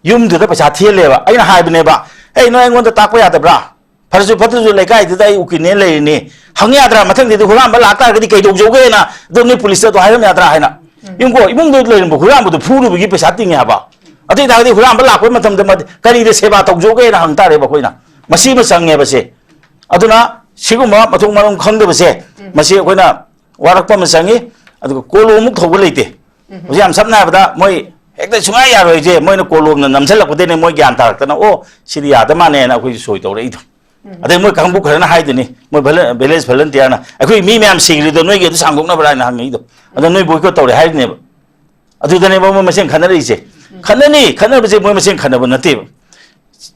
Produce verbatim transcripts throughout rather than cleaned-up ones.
ꯌꯨꯝꯗꯨꯗ ꯄꯩꯁꯥ ꯊꯤꯍꯜꯂꯦꯕ꯫ ꯑꯩꯅ ꯍꯥꯏꯕꯅꯦꯕ, "ꯑꯩ, ꯅꯣꯏ ꯑꯩꯉꯣꯟꯗ ꯇꯥꯛꯄ ꯌꯥꯗꯕ꯭ꯔꯥ? ꯐꯔꯁꯨ ꯐꯠꯇ꯭ꯔꯁꯨ ꯂꯩꯀꯥꯏꯗꯨꯗ ꯑꯩ ꯎꯀꯤꯜꯅꯦ ꯂꯩꯔꯤꯅꯤ, ꯍꯪ ꯌꯥꯗ꯭ꯔꯥ? ꯃꯊꯪꯗꯗꯤ ꯍꯨꯔꯥꯟꯕ ꯂꯥꯛꯇꯥꯔꯒꯗꯤ ꯀꯩꯗꯧꯖꯧꯒꯦꯅ ꯑꯗꯨꯝ ꯅꯣꯏ ꯄꯨꯂꯤꯁꯇ ꯑꯗꯨ ꯍꯥꯏꯔꯝ ꯌꯥꯗ꯭ꯔꯥ?" ꯍꯥꯏꯅ꯫ ꯌꯨꯝꯀꯣ, ꯏꯃꯨꯡꯗ ꯂꯩꯔꯝꯕ ꯍꯨꯔꯥꯟꯕꯗꯨ ꯐꯨꯔꯨꯕꯒꯤ ꯄꯩꯁꯥ ꯇꯤꯡꯉꯦ ꯍꯥꯏꯕ꯫ ꯑꯗꯨ ꯑꯣꯏ ꯇꯥꯔꯒꯗꯤ ꯍꯨꯔꯥꯟꯕ ꯂꯥꯛꯄ ꯃꯇꯝꯗ ꯃꯗꯤ ꯀꯔꯤꯗ ꯁꯦꯕꯥ ꯇꯧꯖꯧꯒꯦꯅ ꯍꯪ ꯇꯥꯔꯦꯕ ꯑꯩꯈꯣꯏꯅ꯫ ꯃꯁꯤ ꯑꯃ ꯆꯪꯉꯦꯕ ꯁꯦ꯫ ꯑꯗꯨꯅ ꯁꯤꯒꯨꯝꯕ ꯃꯊꯣꯡ ꯃꯔꯝ ꯈꯪꯗꯕꯁꯦ, ꯃꯁꯤ ꯑꯩꯈꯣꯏꯅ ꯋꯥꯔꯛꯄ ꯑꯃ ꯆꯪꯉꯤ꯫ ꯑꯗꯨꯒ ꯀꯣꯂꯣꯝꯃꯨꯛ ꯊꯧꯕ ꯂꯩꯇꯦ꯫ ꯍꯧꯖꯤꯛ ꯌꯥꯝ ꯁꯝꯅ ꯍꯥꯏꯔꯕꯗ ꯃꯣꯏ ꯍꯦꯛꯇ ꯁꯨꯡꯌꯥ ꯌꯥꯔꯣꯏꯁꯦ, ꯃꯣꯏꯅ ꯀꯣꯂꯣꯝꯅ ꯅꯝꯁꯤꯜꯂꯛꯄꯗꯩꯅꯦ ꯃꯣꯏ ꯒ꯭ꯌꯥꯟ ꯇꯥꯔꯛꯇꯅ, "ꯑꯣ, ꯁꯤꯗꯤ ꯌꯥꯗ ꯃꯥꯟꯅꯦꯅ" ꯑꯩꯈꯣꯏꯁꯨ ꯁꯣꯏ ꯇꯧꯔꯛꯏꯗꯣ꯫ ꯑꯗꯩ ꯃꯣꯏ ꯀꯥꯡꯕꯨ ꯈꯔꯅ ꯍꯥꯏꯗꯨꯅꯤ, ꯃꯣꯏ ꯚꯤꯂꯦ-, ꯚꯤꯂꯦꯖ ꯚꯣꯂꯟꯇꯤꯌꯥꯔꯅ, "ꯑꯩꯈꯣꯏ ꯃꯤ ꯃꯌꯥꯝ ꯁꯤꯈ꯭ꯔꯤꯗꯣ ꯅꯣꯏꯒꯤ ꯑꯗꯨ ꯁꯥꯡꯗꯣꯛꯅꯕ꯭ꯔꯥ?" ꯍꯥꯏꯅ ꯍꯪꯉꯛꯏꯗꯣ꯫ ꯑꯗ ꯅꯣꯏ ꯕꯣꯏꯀꯣꯠ ꯇꯧꯔꯦ ꯍꯥꯏꯔꯤꯅꯦꯕ꯫ ꯑꯗꯨꯗꯅꯦꯕ ꯃꯣꯏ ꯃꯁꯦꯟ ꯈꯟꯅꯔꯛꯏꯁꯦ꯫ ꯈꯟꯅꯅꯤ, ꯈꯟꯅꯕꯁꯦ ꯃꯣꯏ ꯃꯁꯦꯟ ꯈꯟꯅꯕ ꯅꯠꯇꯦꯕ꯫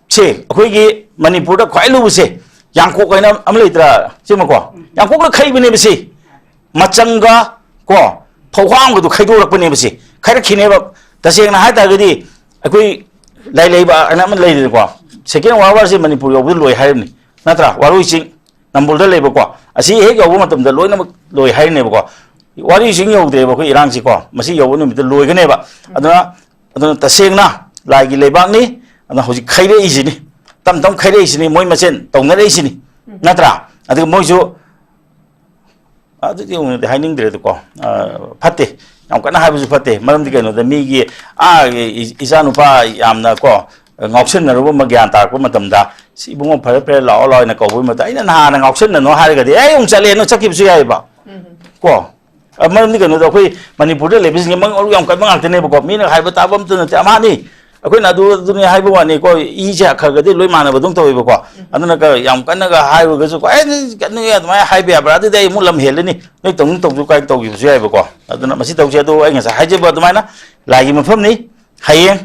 ꯁꯦ, ꯑꯩꯈꯣꯏꯒꯤ ꯃꯅꯤꯄꯨꯔꯗ ꯈ꯭ꯋꯥꯏ ꯂꯨꯕꯁꯦ ꯌꯥꯡꯀꯣꯛ ꯍꯥꯏꯅ ꯑꯃ ꯂꯩꯇ꯭ꯔꯥ? ꯁꯤꯃꯀꯣ, ꯌꯥꯡꯀꯣꯛꯅ ꯈꯩꯕꯅꯦꯕ ꯁꯤ꯫ ꯃꯆꯪꯒ ꯀꯣ, ꯐꯧꯍꯥꯝꯒꯗꯣ ꯈꯩꯗꯣꯔꯛꯄꯅꯦꯕ ꯁꯤ꯫ ꯈꯥꯏꯔꯛꯈꯤꯅꯦꯕ꯫ ꯇꯁꯦꯡꯅ ꯍꯥꯏ ꯇꯥꯔꯒꯗꯤ ꯑꯩꯈꯣꯏ ꯂꯥꯏ ꯂꯩꯕ ꯍꯥꯏꯅ ꯑꯃ ꯂꯩꯔꯤꯀꯣ, ꯁꯦꯀꯦꯟ ꯋꯥꯔꯜ ꯋꯥꯔꯁꯦ ꯃꯅꯤꯄꯨꯔ ꯌꯧꯕꯗ ꯂꯣꯏ ꯍꯥꯏꯔꯤꯕꯅꯤ, ꯅꯠꯇ꯭ꯔꯥ? ꯋꯥꯔꯣꯏ ꯆꯤꯡ, ꯅꯝꯕꯣꯜꯗ ꯂꯩꯕꯀꯣ, ꯑꯁꯤ ꯍꯦꯛ ꯌꯧꯕ ꯃꯇꯝꯗ ꯂꯣꯏꯅꯃꯛ ꯂꯣꯏ ꯍꯥꯏꯔꯤꯅꯦꯕꯀꯣ꯫ ꯋꯥꯔꯣꯏ ꯆꯤꯡ ꯌꯧꯗ꯭ꯔꯦꯕ ꯑꯩꯈꯣꯏ ꯏꯔꯥꯡꯁꯤꯀꯣ, ꯃꯁꯤ ꯌꯧꯕ ꯅꯨꯃꯤꯠꯇ ꯂꯣꯏꯒꯅꯦꯕ꯫ ꯑꯗꯨꯅ, ꯑꯗꯨꯅ ꯇꯁꯦꯡꯅ ꯂꯥꯏꯒꯤ ꯂꯩꯕꯥꯛꯅꯤ, ꯑꯗꯨꯅ ꯍꯧꯖꯤꯛ ꯈꯩꯔꯛꯏꯁꯤꯅꯤ, ꯇꯞ ꯇꯞ ꯈꯩꯔꯛꯏꯁꯤꯅꯤ, ꯃꯣꯏ ꯃꯁꯦꯟ ꯇꯧꯅꯔꯛꯏꯁꯤꯅꯤ, ꯅꯠꯇ꯭ꯔꯥ? ꯑꯗꯨꯒ ꯃꯣꯏꯁꯨ ꯑꯗꯨꯗꯤ ꯑꯃꯨꯛ ꯍꯥꯏꯅꯤꯡꯗ꯭ꯔꯦꯗꯀꯣ꯫ ꯑ, ꯐꯠꯇꯦ, ꯌꯥꯝ ꯀꯟꯅ ꯍꯥꯏꯕꯁꯨ ꯐꯠꯇꯦ꯫ ꯃꯔꯝꯗꯤ ꯀꯩꯅꯣꯗ, ꯃꯤꯒꯤ, ꯑꯥ, ꯏ-, ꯏꯆꯥꯅꯨꯄꯥ ꯌꯥꯝꯅ ꯀꯣ, ꯉꯥꯎꯁꯟꯅꯔꯨꯕ ꯑꯃ ꯒ꯭ꯌꯥꯟ ꯇꯥꯔꯛꯄ ꯃꯇꯝꯗ, "ꯁꯤ ꯏꯕꯨꯡꯉꯣ ꯐꯔꯦ ꯐꯔꯦ, ꯂꯥꯛꯑꯣ ꯂꯥꯛꯑꯣ" ꯍꯥꯏꯅ ꯀꯧꯕꯒꯤ ꯃꯇꯝꯗ, ꯑꯩꯅ ꯅꯍꯥꯟꯅ ꯉꯥꯎꯁꯟꯅꯅꯣ ꯍꯥꯏꯔꯒꯗꯤ ꯑꯦ ꯑꯃꯨꯛ ꯆꯠꯂꯦꯅ ꯆꯠꯈꯤꯕꯁꯨ ꯌꯥꯏꯑꯕ꯫ ꯀꯣ꯫ ꯑ, ꯃꯔꯝꯗꯤ ꯀꯩꯅꯣꯗ, ꯑꯩꯈꯣꯏ ꯃꯅꯤꯄꯨꯔꯗ ꯂꯩꯕꯁꯤꯡꯁꯦ ꯃꯔꯨ ꯌꯥꯝ ꯀꯟꯕ ꯉꯥꯛꯇꯅꯦꯕꯀꯣ, ꯃꯤꯅ ꯍꯥꯏꯕ ꯇꯥꯕ ꯑꯝꯇ ꯅꯠꯇꯦ꯫ ꯑꯃꯅꯤ, ꯑꯩꯈꯣꯏꯅ ꯑꯗꯨ ꯑꯗꯨꯅꯤ ꯍꯥꯏꯕ ꯋꯥꯅꯤꯀꯣ, ꯏꯁꯦ ꯈꯔ ꯈꯔꯗꯤ ꯂꯣꯏ ꯃꯥꯟꯅꯕ ꯑꯗꯨꯝ ꯇꯧꯋꯦꯕꯀꯣ꯫ ꯑꯗꯨꯅ ꯀ-, ꯌꯥꯝ ꯀꯟꯅꯒ ꯍꯥꯏꯔꯨꯔꯒꯁꯨꯀꯣ, "ꯑꯦ, ꯅꯣꯏ, ꯅꯣꯏ ꯑꯗꯨꯃꯥꯏꯅ ꯍꯥꯏꯕ ꯌꯥꯕ꯭ꯔꯥ? ꯑꯗꯨꯗꯤ ꯑꯩ ꯑꯃꯨꯛ ꯂꯝ ꯍꯦꯜꯂꯅꯤ, ꯅꯣꯏ ꯇꯧꯅꯤꯡ ꯇꯧꯖꯧ" ꯀꯥꯏꯅ ꯇꯧꯈꯤꯕꯁꯨ ꯌꯥꯏꯕꯀꯣ꯫ ꯑꯗꯨꯅ ꯃꯁꯤ ꯇꯧꯁꯦ꯫ ꯑꯗꯣ ꯑꯩ ꯉꯁꯥꯏ ꯍꯥꯏꯖꯕ ꯑꯗꯨꯃꯥꯏꯅ ꯂꯥꯏꯒꯤ ꯃꯐꯝꯅꯤ꯫ ꯍꯌꯦꯡ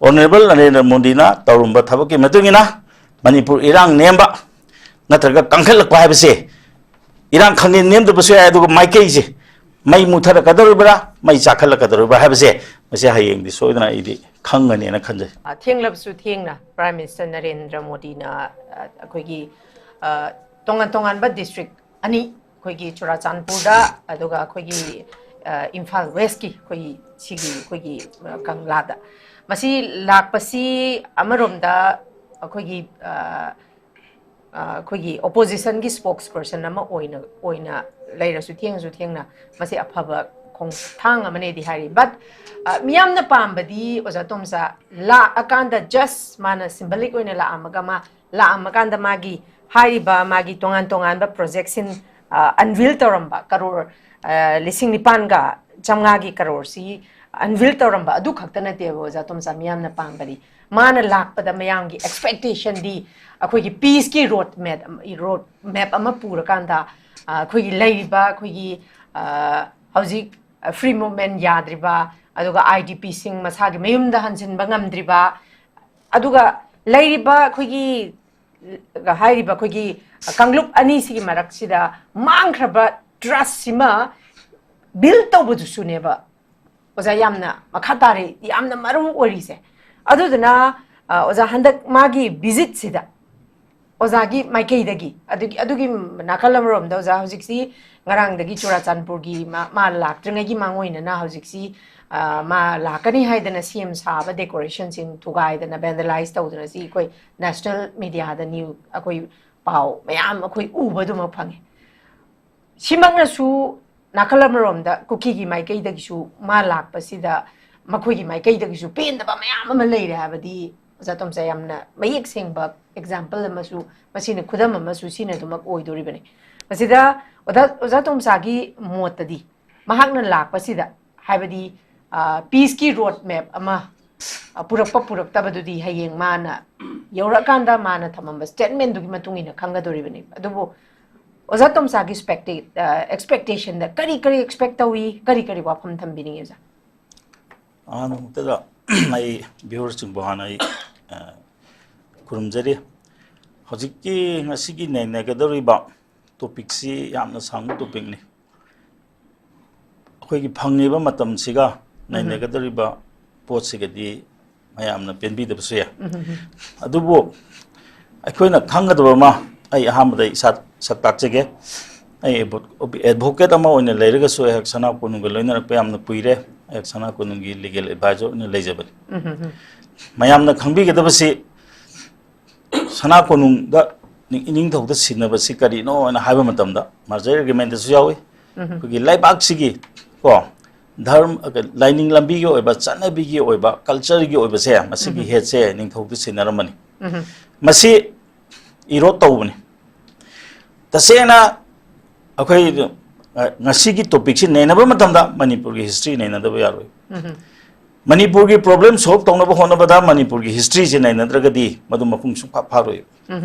ꯑꯣꯅꯔꯦꯕꯜ ꯅꯔꯦꯟꯗ꯭ꯔ ꯃꯣꯗꯤꯅ ꯇꯧꯔꯝꯕ ꯊꯕꯛꯀꯤ ꯃꯇꯨꯡ ꯏꯟꯅ ꯃꯅꯤꯄꯨꯔ ꯏꯔꯥꯡ ꯅꯦꯝꯕ ꯅꯠꯇ꯭ꯔꯒ ꯀꯟꯈꯠꯂꯛꯄ ꯍꯥꯏꯕꯁꯦ, ꯏꯔꯥꯡ ꯈꯪꯅꯦꯝ ꯅꯦꯝꯗꯕꯁꯨ ꯌꯥꯏ, ꯑꯗꯨꯒ ꯃꯥꯏꯀꯩꯁꯦ, ꯃꯩ ꯃꯨꯊꯔꯛꯀꯗꯧꯔꯤꯕ꯭ꯔꯥ, ꯃꯩ ꯆꯥꯛꯈꯠꯂꯛꯀꯗꯧꯔꯤꯕ꯭ꯔꯥ ꯍꯥꯏꯕꯁꯦ, ꯃꯁꯤ ꯍꯌꯦꯡꯗꯤ ꯁꯣꯏꯗꯅ ꯑꯩꯗꯤ ꯈꯪꯒꯅꯦꯅ ꯈꯟꯖꯩ꯫ ꯑ, ꯊꯦꯡꯂꯕꯁꯨ ꯊꯦꯡꯅ Prime Minister ꯅꯔꯦꯟꯗ꯭ꯔ ꯃꯣꯗꯤꯅ, ꯑ, ꯑꯩꯈꯣꯏꯒꯤ, ꯑ, ꯇꯣꯉꯥꯟ ꯇꯣꯉꯥꯟꯕ district ꯑꯅꯤ, ꯑꯩꯈꯣꯏꯒꯤ ꯆꯨꯔꯥꯆꯥꯟꯄꯨꯔꯗ, ꯑꯗꯨꯒ ꯑꯩꯈꯣꯏꯒꯤ, ꯑ, ꯏꯝꯐꯥꯜ Westꯀꯤ ꯑꯩꯈꯣꯏꯒꯤ ꯁꯤꯒꯤ ꯑꯩꯈꯣꯏꯒꯤ ꯀꯪꯂꯥꯗ꯫ ꯃꯁꯤ ꯂꯥꯛꯄꯁꯤ ꯑꯃꯔꯣꯝꯗ ꯑꯩꯈꯣꯏꯒꯤ ꯑꯩꯈꯣꯏꯒꯤ oppositionꯒꯤ spokesperson ꯑꯃ ꯑꯣꯏꯅ ꯑꯣꯏꯅ ꯂꯩꯔꯁꯨ, ꯊꯦꯡꯉꯁꯨ ꯊꯦꯡꯅ, ꯃꯁꯤ ꯑꯐꯕ ꯈꯣꯡꯊꯥꯡ ꯑꯃꯅꯦꯗꯤ ꯍꯥꯏꯔꯤ꯫ But ꯃꯤꯌꯥꯝꯅ ꯄꯥꯝꯕꯗꯤ ꯑꯣꯖꯥ ꯇꯣꯝꯆꯥ ꯂꯥꯛꯑꯀꯥꯟꯗ just ꯃꯥꯅ symbolic ꯑꯣꯏꯅ ꯂꯥꯛꯑꯝꯃꯒ, ꯃꯥ ꯂꯥꯛꯑꯝꯃꯀꯥꯟꯗ ꯃꯥꯒꯤ ꯍꯥꯏꯔꯤꯕ ꯃꯥꯒꯤ ꯇꯣꯉꯥꯟ ꯇꯣꯉꯥꯟꯕ projectꯁꯤꯡ unveil ꯇꯧꯔꯝꯕ, ꯀꯔꯣꯔ ꯂꯤꯁꯤꯡ ꯅꯤꯄꯥꯟꯒ ꯆꯥꯝꯃꯉꯥꯒꯤ ꯀꯔꯣꯔꯁꯤ unveil ꯇꯧꯔꯝꯕ ꯑꯗꯨ ꯈꯛꯇ ꯅꯠꯇꯦꯕ ꯑꯣꯖꯥ ꯇꯣꯝꯆꯥ ꯃꯤꯌꯥꯝꯅ ꯄꯥꯝꯕꯗꯤ꯫ ꯃꯥꯅ ꯂꯥꯛꯄꯗ ꯃꯌꯥꯝꯒꯤ expectationꯗꯤ ꯑꯩꯈꯣꯏꯒꯤ peaceꯀꯤ road map, road map ꯑꯃ ꯄꯨꯔꯀꯥꯟꯗ ꯑꯩꯈꯣꯏꯒꯤ ꯂꯩꯔꯤꯕ ꯑꯩꯈꯣꯏꯒꯤ ꯍꯧꯖꯤꯛ free movement ꯌꯥꯗ꯭ꯔꯤꯕ, ꯑꯗꯨꯒ IDPꯁꯤꯡ ꯃꯁꯥꯒꯤ ꯃꯌꯨꯝꯗ ꯍꯟꯖꯤꯟꯕ ꯉꯝꯗ꯭ꯔꯤꯕ, ꯑꯗꯨꯒ ꯂꯩꯔꯤꯕ ꯑꯩꯈꯣꯏꯒꯤ ꯍꯥꯏꯔꯤꯕ ꯑꯩꯈꯣꯏꯒꯤ ꯀꯥꯡꯂꯨꯞ ꯑꯅꯤꯁꯤꯒꯤ ꯃꯔꯛꯁꯤꯗ ꯃꯥꯡꯈ꯭ꯔꯕ trustꯁꯤꯃ build ꯇꯧꯕꯗꯨꯁꯨꯅꯦꯕ ꯑꯣꯖꯥ ꯌꯥꯝꯅ ꯃꯈꯥ ꯇꯥꯔꯤ, ꯌꯥꯝꯅ ꯃꯔꯨ ꯑꯣꯏꯔꯤꯁꯦ꯫ ꯑꯗꯨꯗꯨꯅ ꯑꯣꯖꯥ ꯍꯟꯗꯛ ꯃꯥꯒꯤ visitꯁꯤꯗ ꯑꯣꯖꯥꯒꯤ ꯃꯥꯏꯀꯩꯗꯒꯤ, ꯑꯗꯨꯒꯤ ꯑꯗꯨꯒꯤ ꯅꯥꯀꯜ ꯑꯃꯔꯣꯝꯗ ꯑꯣꯖꯥ ꯍꯧꯖꯤꯛꯁꯤ ꯉꯔꯥꯡꯗꯒꯤ ꯆꯨꯔꯥꯆꯥꯟꯄꯨꯔꯒꯤ ꯃꯥ ꯃꯥ ꯂꯥꯛꯇ꯭ꯔꯤꯉꯩꯒꯤ ꯃꯥꯡꯑꯣꯏꯅꯅ ꯍꯧꯖꯤꯛꯁꯤ ꯃꯥ ꯂꯥꯛꯀꯅꯤ ꯍꯥꯏꯗꯅ ꯁꯦꯝ ꯁꯥꯕ decorationꯁꯤꯡ ꯊꯨꯒꯥꯏꯗꯅ vandalize ꯇꯧꯗꯅ ꯁꯤ ꯑꯩꯈꯣꯏ national mediaꯗ new ꯑꯩꯈꯣꯏ ꯄꯥꯎ ꯃꯌꯥꯝ ꯑꯩꯈꯣꯏ ꯎꯕ ꯑꯗꯨꯃꯛ ꯐꯪꯉꯤ꯫ ꯁꯤꯃꯛꯅꯁꯨ ꯅꯥꯀꯜ ꯑꯃꯔꯣꯝꯗ ꯀꯨꯀꯤꯒꯤ ꯃꯥꯏꯀꯩꯗꯒꯤꯁꯨ ꯃꯥ ꯂꯥꯛꯄꯁꯤꯗ ꯃꯈꯣꯏꯒꯤ ꯃꯥꯏꯀꯩꯗꯒꯤꯁꯨ ꯄꯦꯟꯗꯕ ꯃꯌꯥꯝ ꯑꯃ ꯂꯩꯔꯦ ꯍꯥꯏꯕꯗꯤ ꯑꯣꯖꯥ ꯇꯣꯝꯆꯥ ꯌꯥꯝꯅ ꯃꯌꯦꯛ ꯁꯦꯡꯕ example ꯑꯃꯁꯨ, ꯃꯁꯤꯅ ꯈꯨꯗꯝ ꯑꯃꯁꯨ ꯁꯤꯅ ꯑꯗꯨꯃꯛ ꯑꯣꯏꯗꯣꯔꯤꯕꯅꯤ꯫ ꯃꯁꯤꯗ ꯑꯣꯖꯥ, ꯑꯣꯖꯥ ꯇꯣꯝꯆꯥꯒꯤ ꯃꯣꯠꯇꯗꯤ ꯃꯍꯥꯛꯅ ꯂꯥꯛꯄꯁꯤꯗ ꯍꯥꯏꯕꯗꯤ peaceꯀꯤ road map ꯑꯃ ꯄꯨꯔꯛꯄ ꯄꯨꯔꯛꯇꯕꯗꯨꯗꯤ ꯍꯌꯦꯡ ꯃꯥꯅ ꯌꯧꯔꯛꯑꯀꯥꯟꯗ ꯃꯥꯅ ꯊꯝꯃꯝꯕ statementꯗꯨꯒꯤ ꯃꯇꯨꯡ ꯏꯟꯅ ꯈꯪꯒꯗꯣꯔꯤꯕꯅꯤ꯫ ꯑꯗꯨꯕꯨ ꯑꯣꯖꯥ ꯇꯣꯝꯆꯥꯒꯤ expectationꯗ ꯀꯔꯤ ꯀꯔꯤ expect ꯇꯧꯏ, ꯀꯔꯤ ꯀꯔꯤ ꯋꯥꯐꯝ ꯊꯝꯕꯤꯅꯤꯡꯉꯤ ꯑꯣꯖꯥ? ꯑꯍꯥꯟꯕꯃꯛꯇꯗ ꯑꯩ viewerꯁꯤꯡꯕꯨ ꯍꯥꯟꯅ ꯑꯩ ꯈꯨꯔꯨꯝꯖꯔꯤ꯫ ꯍꯧꯖꯤꯛꯀꯤ ꯉꯁꯤꯒꯤ ꯅꯩꯅꯒꯗꯧꯔꯤꯕ topicꯁꯤ ꯌꯥꯝꯅ ꯁꯥꯡꯕ topicꯅꯤ꯫ ꯑꯩꯈꯣꯏꯒꯤ ꯐꯪꯉꯤꯕ ꯃꯇꯝꯁꯤꯒ ꯅꯩꯅꯒꯗꯧꯔꯤꯕ ꯄꯣꯠꯁꯤꯒꯗꯤ ꯃꯌꯥꯝꯅ ꯄꯦꯟꯕꯤꯗꯕꯁꯨ ꯌꯥꯏ꯫ ꯑꯗꯨꯕꯨ ꯑꯩꯈꯣꯏꯅ ꯈꯪꯒꯗꯕ ꯑꯃ ꯑꯩ ꯑꯍꯥꯟꯕꯗ ꯏꯁꯥ ꯁꯛ ꯇꯥꯛꯆꯒꯦ꯫ ꯑꯩ ꯑꯦꯗꯚꯣꯀꯦꯠ ꯑꯃ ꯑꯣꯏꯅ ꯂꯩꯔꯒꯁꯨ ꯑꯩꯍꯥꯛ ꯁꯅꯥ ꯀꯣꯅꯨꯡꯒ ꯂꯣꯏꯅꯔꯛꯄ ꯌꯥꯝꯅ ꯀꯨꯏꯔꯦ꯫ ꯑꯩꯍꯥꯛ ꯁꯅꯥ ꯀꯣꯅꯨꯡꯒꯤ ꯂꯤꯒꯦꯜ ꯑꯦꯗꯚꯥꯏꯖꯔ ꯑꯣꯏꯅ ꯂꯩꯖꯕꯅꯤ꯫ ꯃꯌꯥꯝꯅ ꯈꯪꯕꯤꯒꯗꯕꯁꯤ, ꯁꯅꯥ ꯀꯣꯅꯨꯡꯗ ꯅꯤꯡ- ꯏꯅꯤꯡꯊꯧꯗ ꯁꯤꯟꯅꯕꯁꯤ ꯀꯔꯤꯅꯣ ꯍꯥꯏꯅ ꯍꯥꯏꯕ ꯃꯇꯝꯗ, ꯃꯥꯔꯖꯔ ꯑꯦꯒ꯭ꯔꯤꯃꯦꯟꯇꯁꯨ ꯌꯥꯎꯏ, ꯑꯩꯈꯣꯏꯒꯤ ꯂꯩꯕꯥꯛꯁꯤꯒꯤ ꯀꯣ ꯙꯔꯃ, ꯂꯥꯏꯅꯤꯡ ꯂꯝꯕꯤꯒꯤ ꯑꯣꯏꯕ, ꯆꯠꯅꯕꯤꯒꯤ ꯑꯣꯏꯕ, ꯀꯜꯆꯔꯒꯤ ꯑꯣꯏꯕꯁꯦ, ꯃꯁꯤꯒꯤ ꯍꯦꯠꯁꯦ ꯅꯤꯡꯊꯧꯗ ꯁꯤꯟꯅꯔꯝꯕꯅꯤ꯫ ꯃꯁꯤ ꯏꯔꯣꯠ ꯇꯧꯕꯅꯤ꯫ ꯇꯁꯦꯡꯅ ꯑꯩꯈꯣꯏ, ꯑ, ꯉꯁꯤꯒꯤ ꯇꯣꯄꯤꯛꯁꯤ ꯅꯩꯅꯕ ꯃꯇꯝꯗ ꯃꯅꯤꯄꯨꯔꯒꯤ ꯍꯤꯁꯇ꯭ꯔꯤ ꯅꯩꯅꯗꯕ ꯌꯥꯔꯣꯏ꯫ ꯃꯅꯤꯄꯨꯔꯒꯤ ꯄ꯭ꯔꯣꯕ꯭ꯂꯦꯝ ꯁꯣꯜꯕ ꯇꯧꯅꯕ ꯍꯣꯠꯅꯕꯗ ꯃꯅꯤꯄꯨꯔꯒꯤ ꯍꯤꯁꯇ꯭ꯔꯤꯁꯤ ꯅꯩꯅꯗ꯭ꯔꯒꯗꯤ ꯃꯗꯨ ꯃꯄꯨꯡ ꯁꯨꯡꯐꯥ ꯐꯥꯔꯣꯏ꯫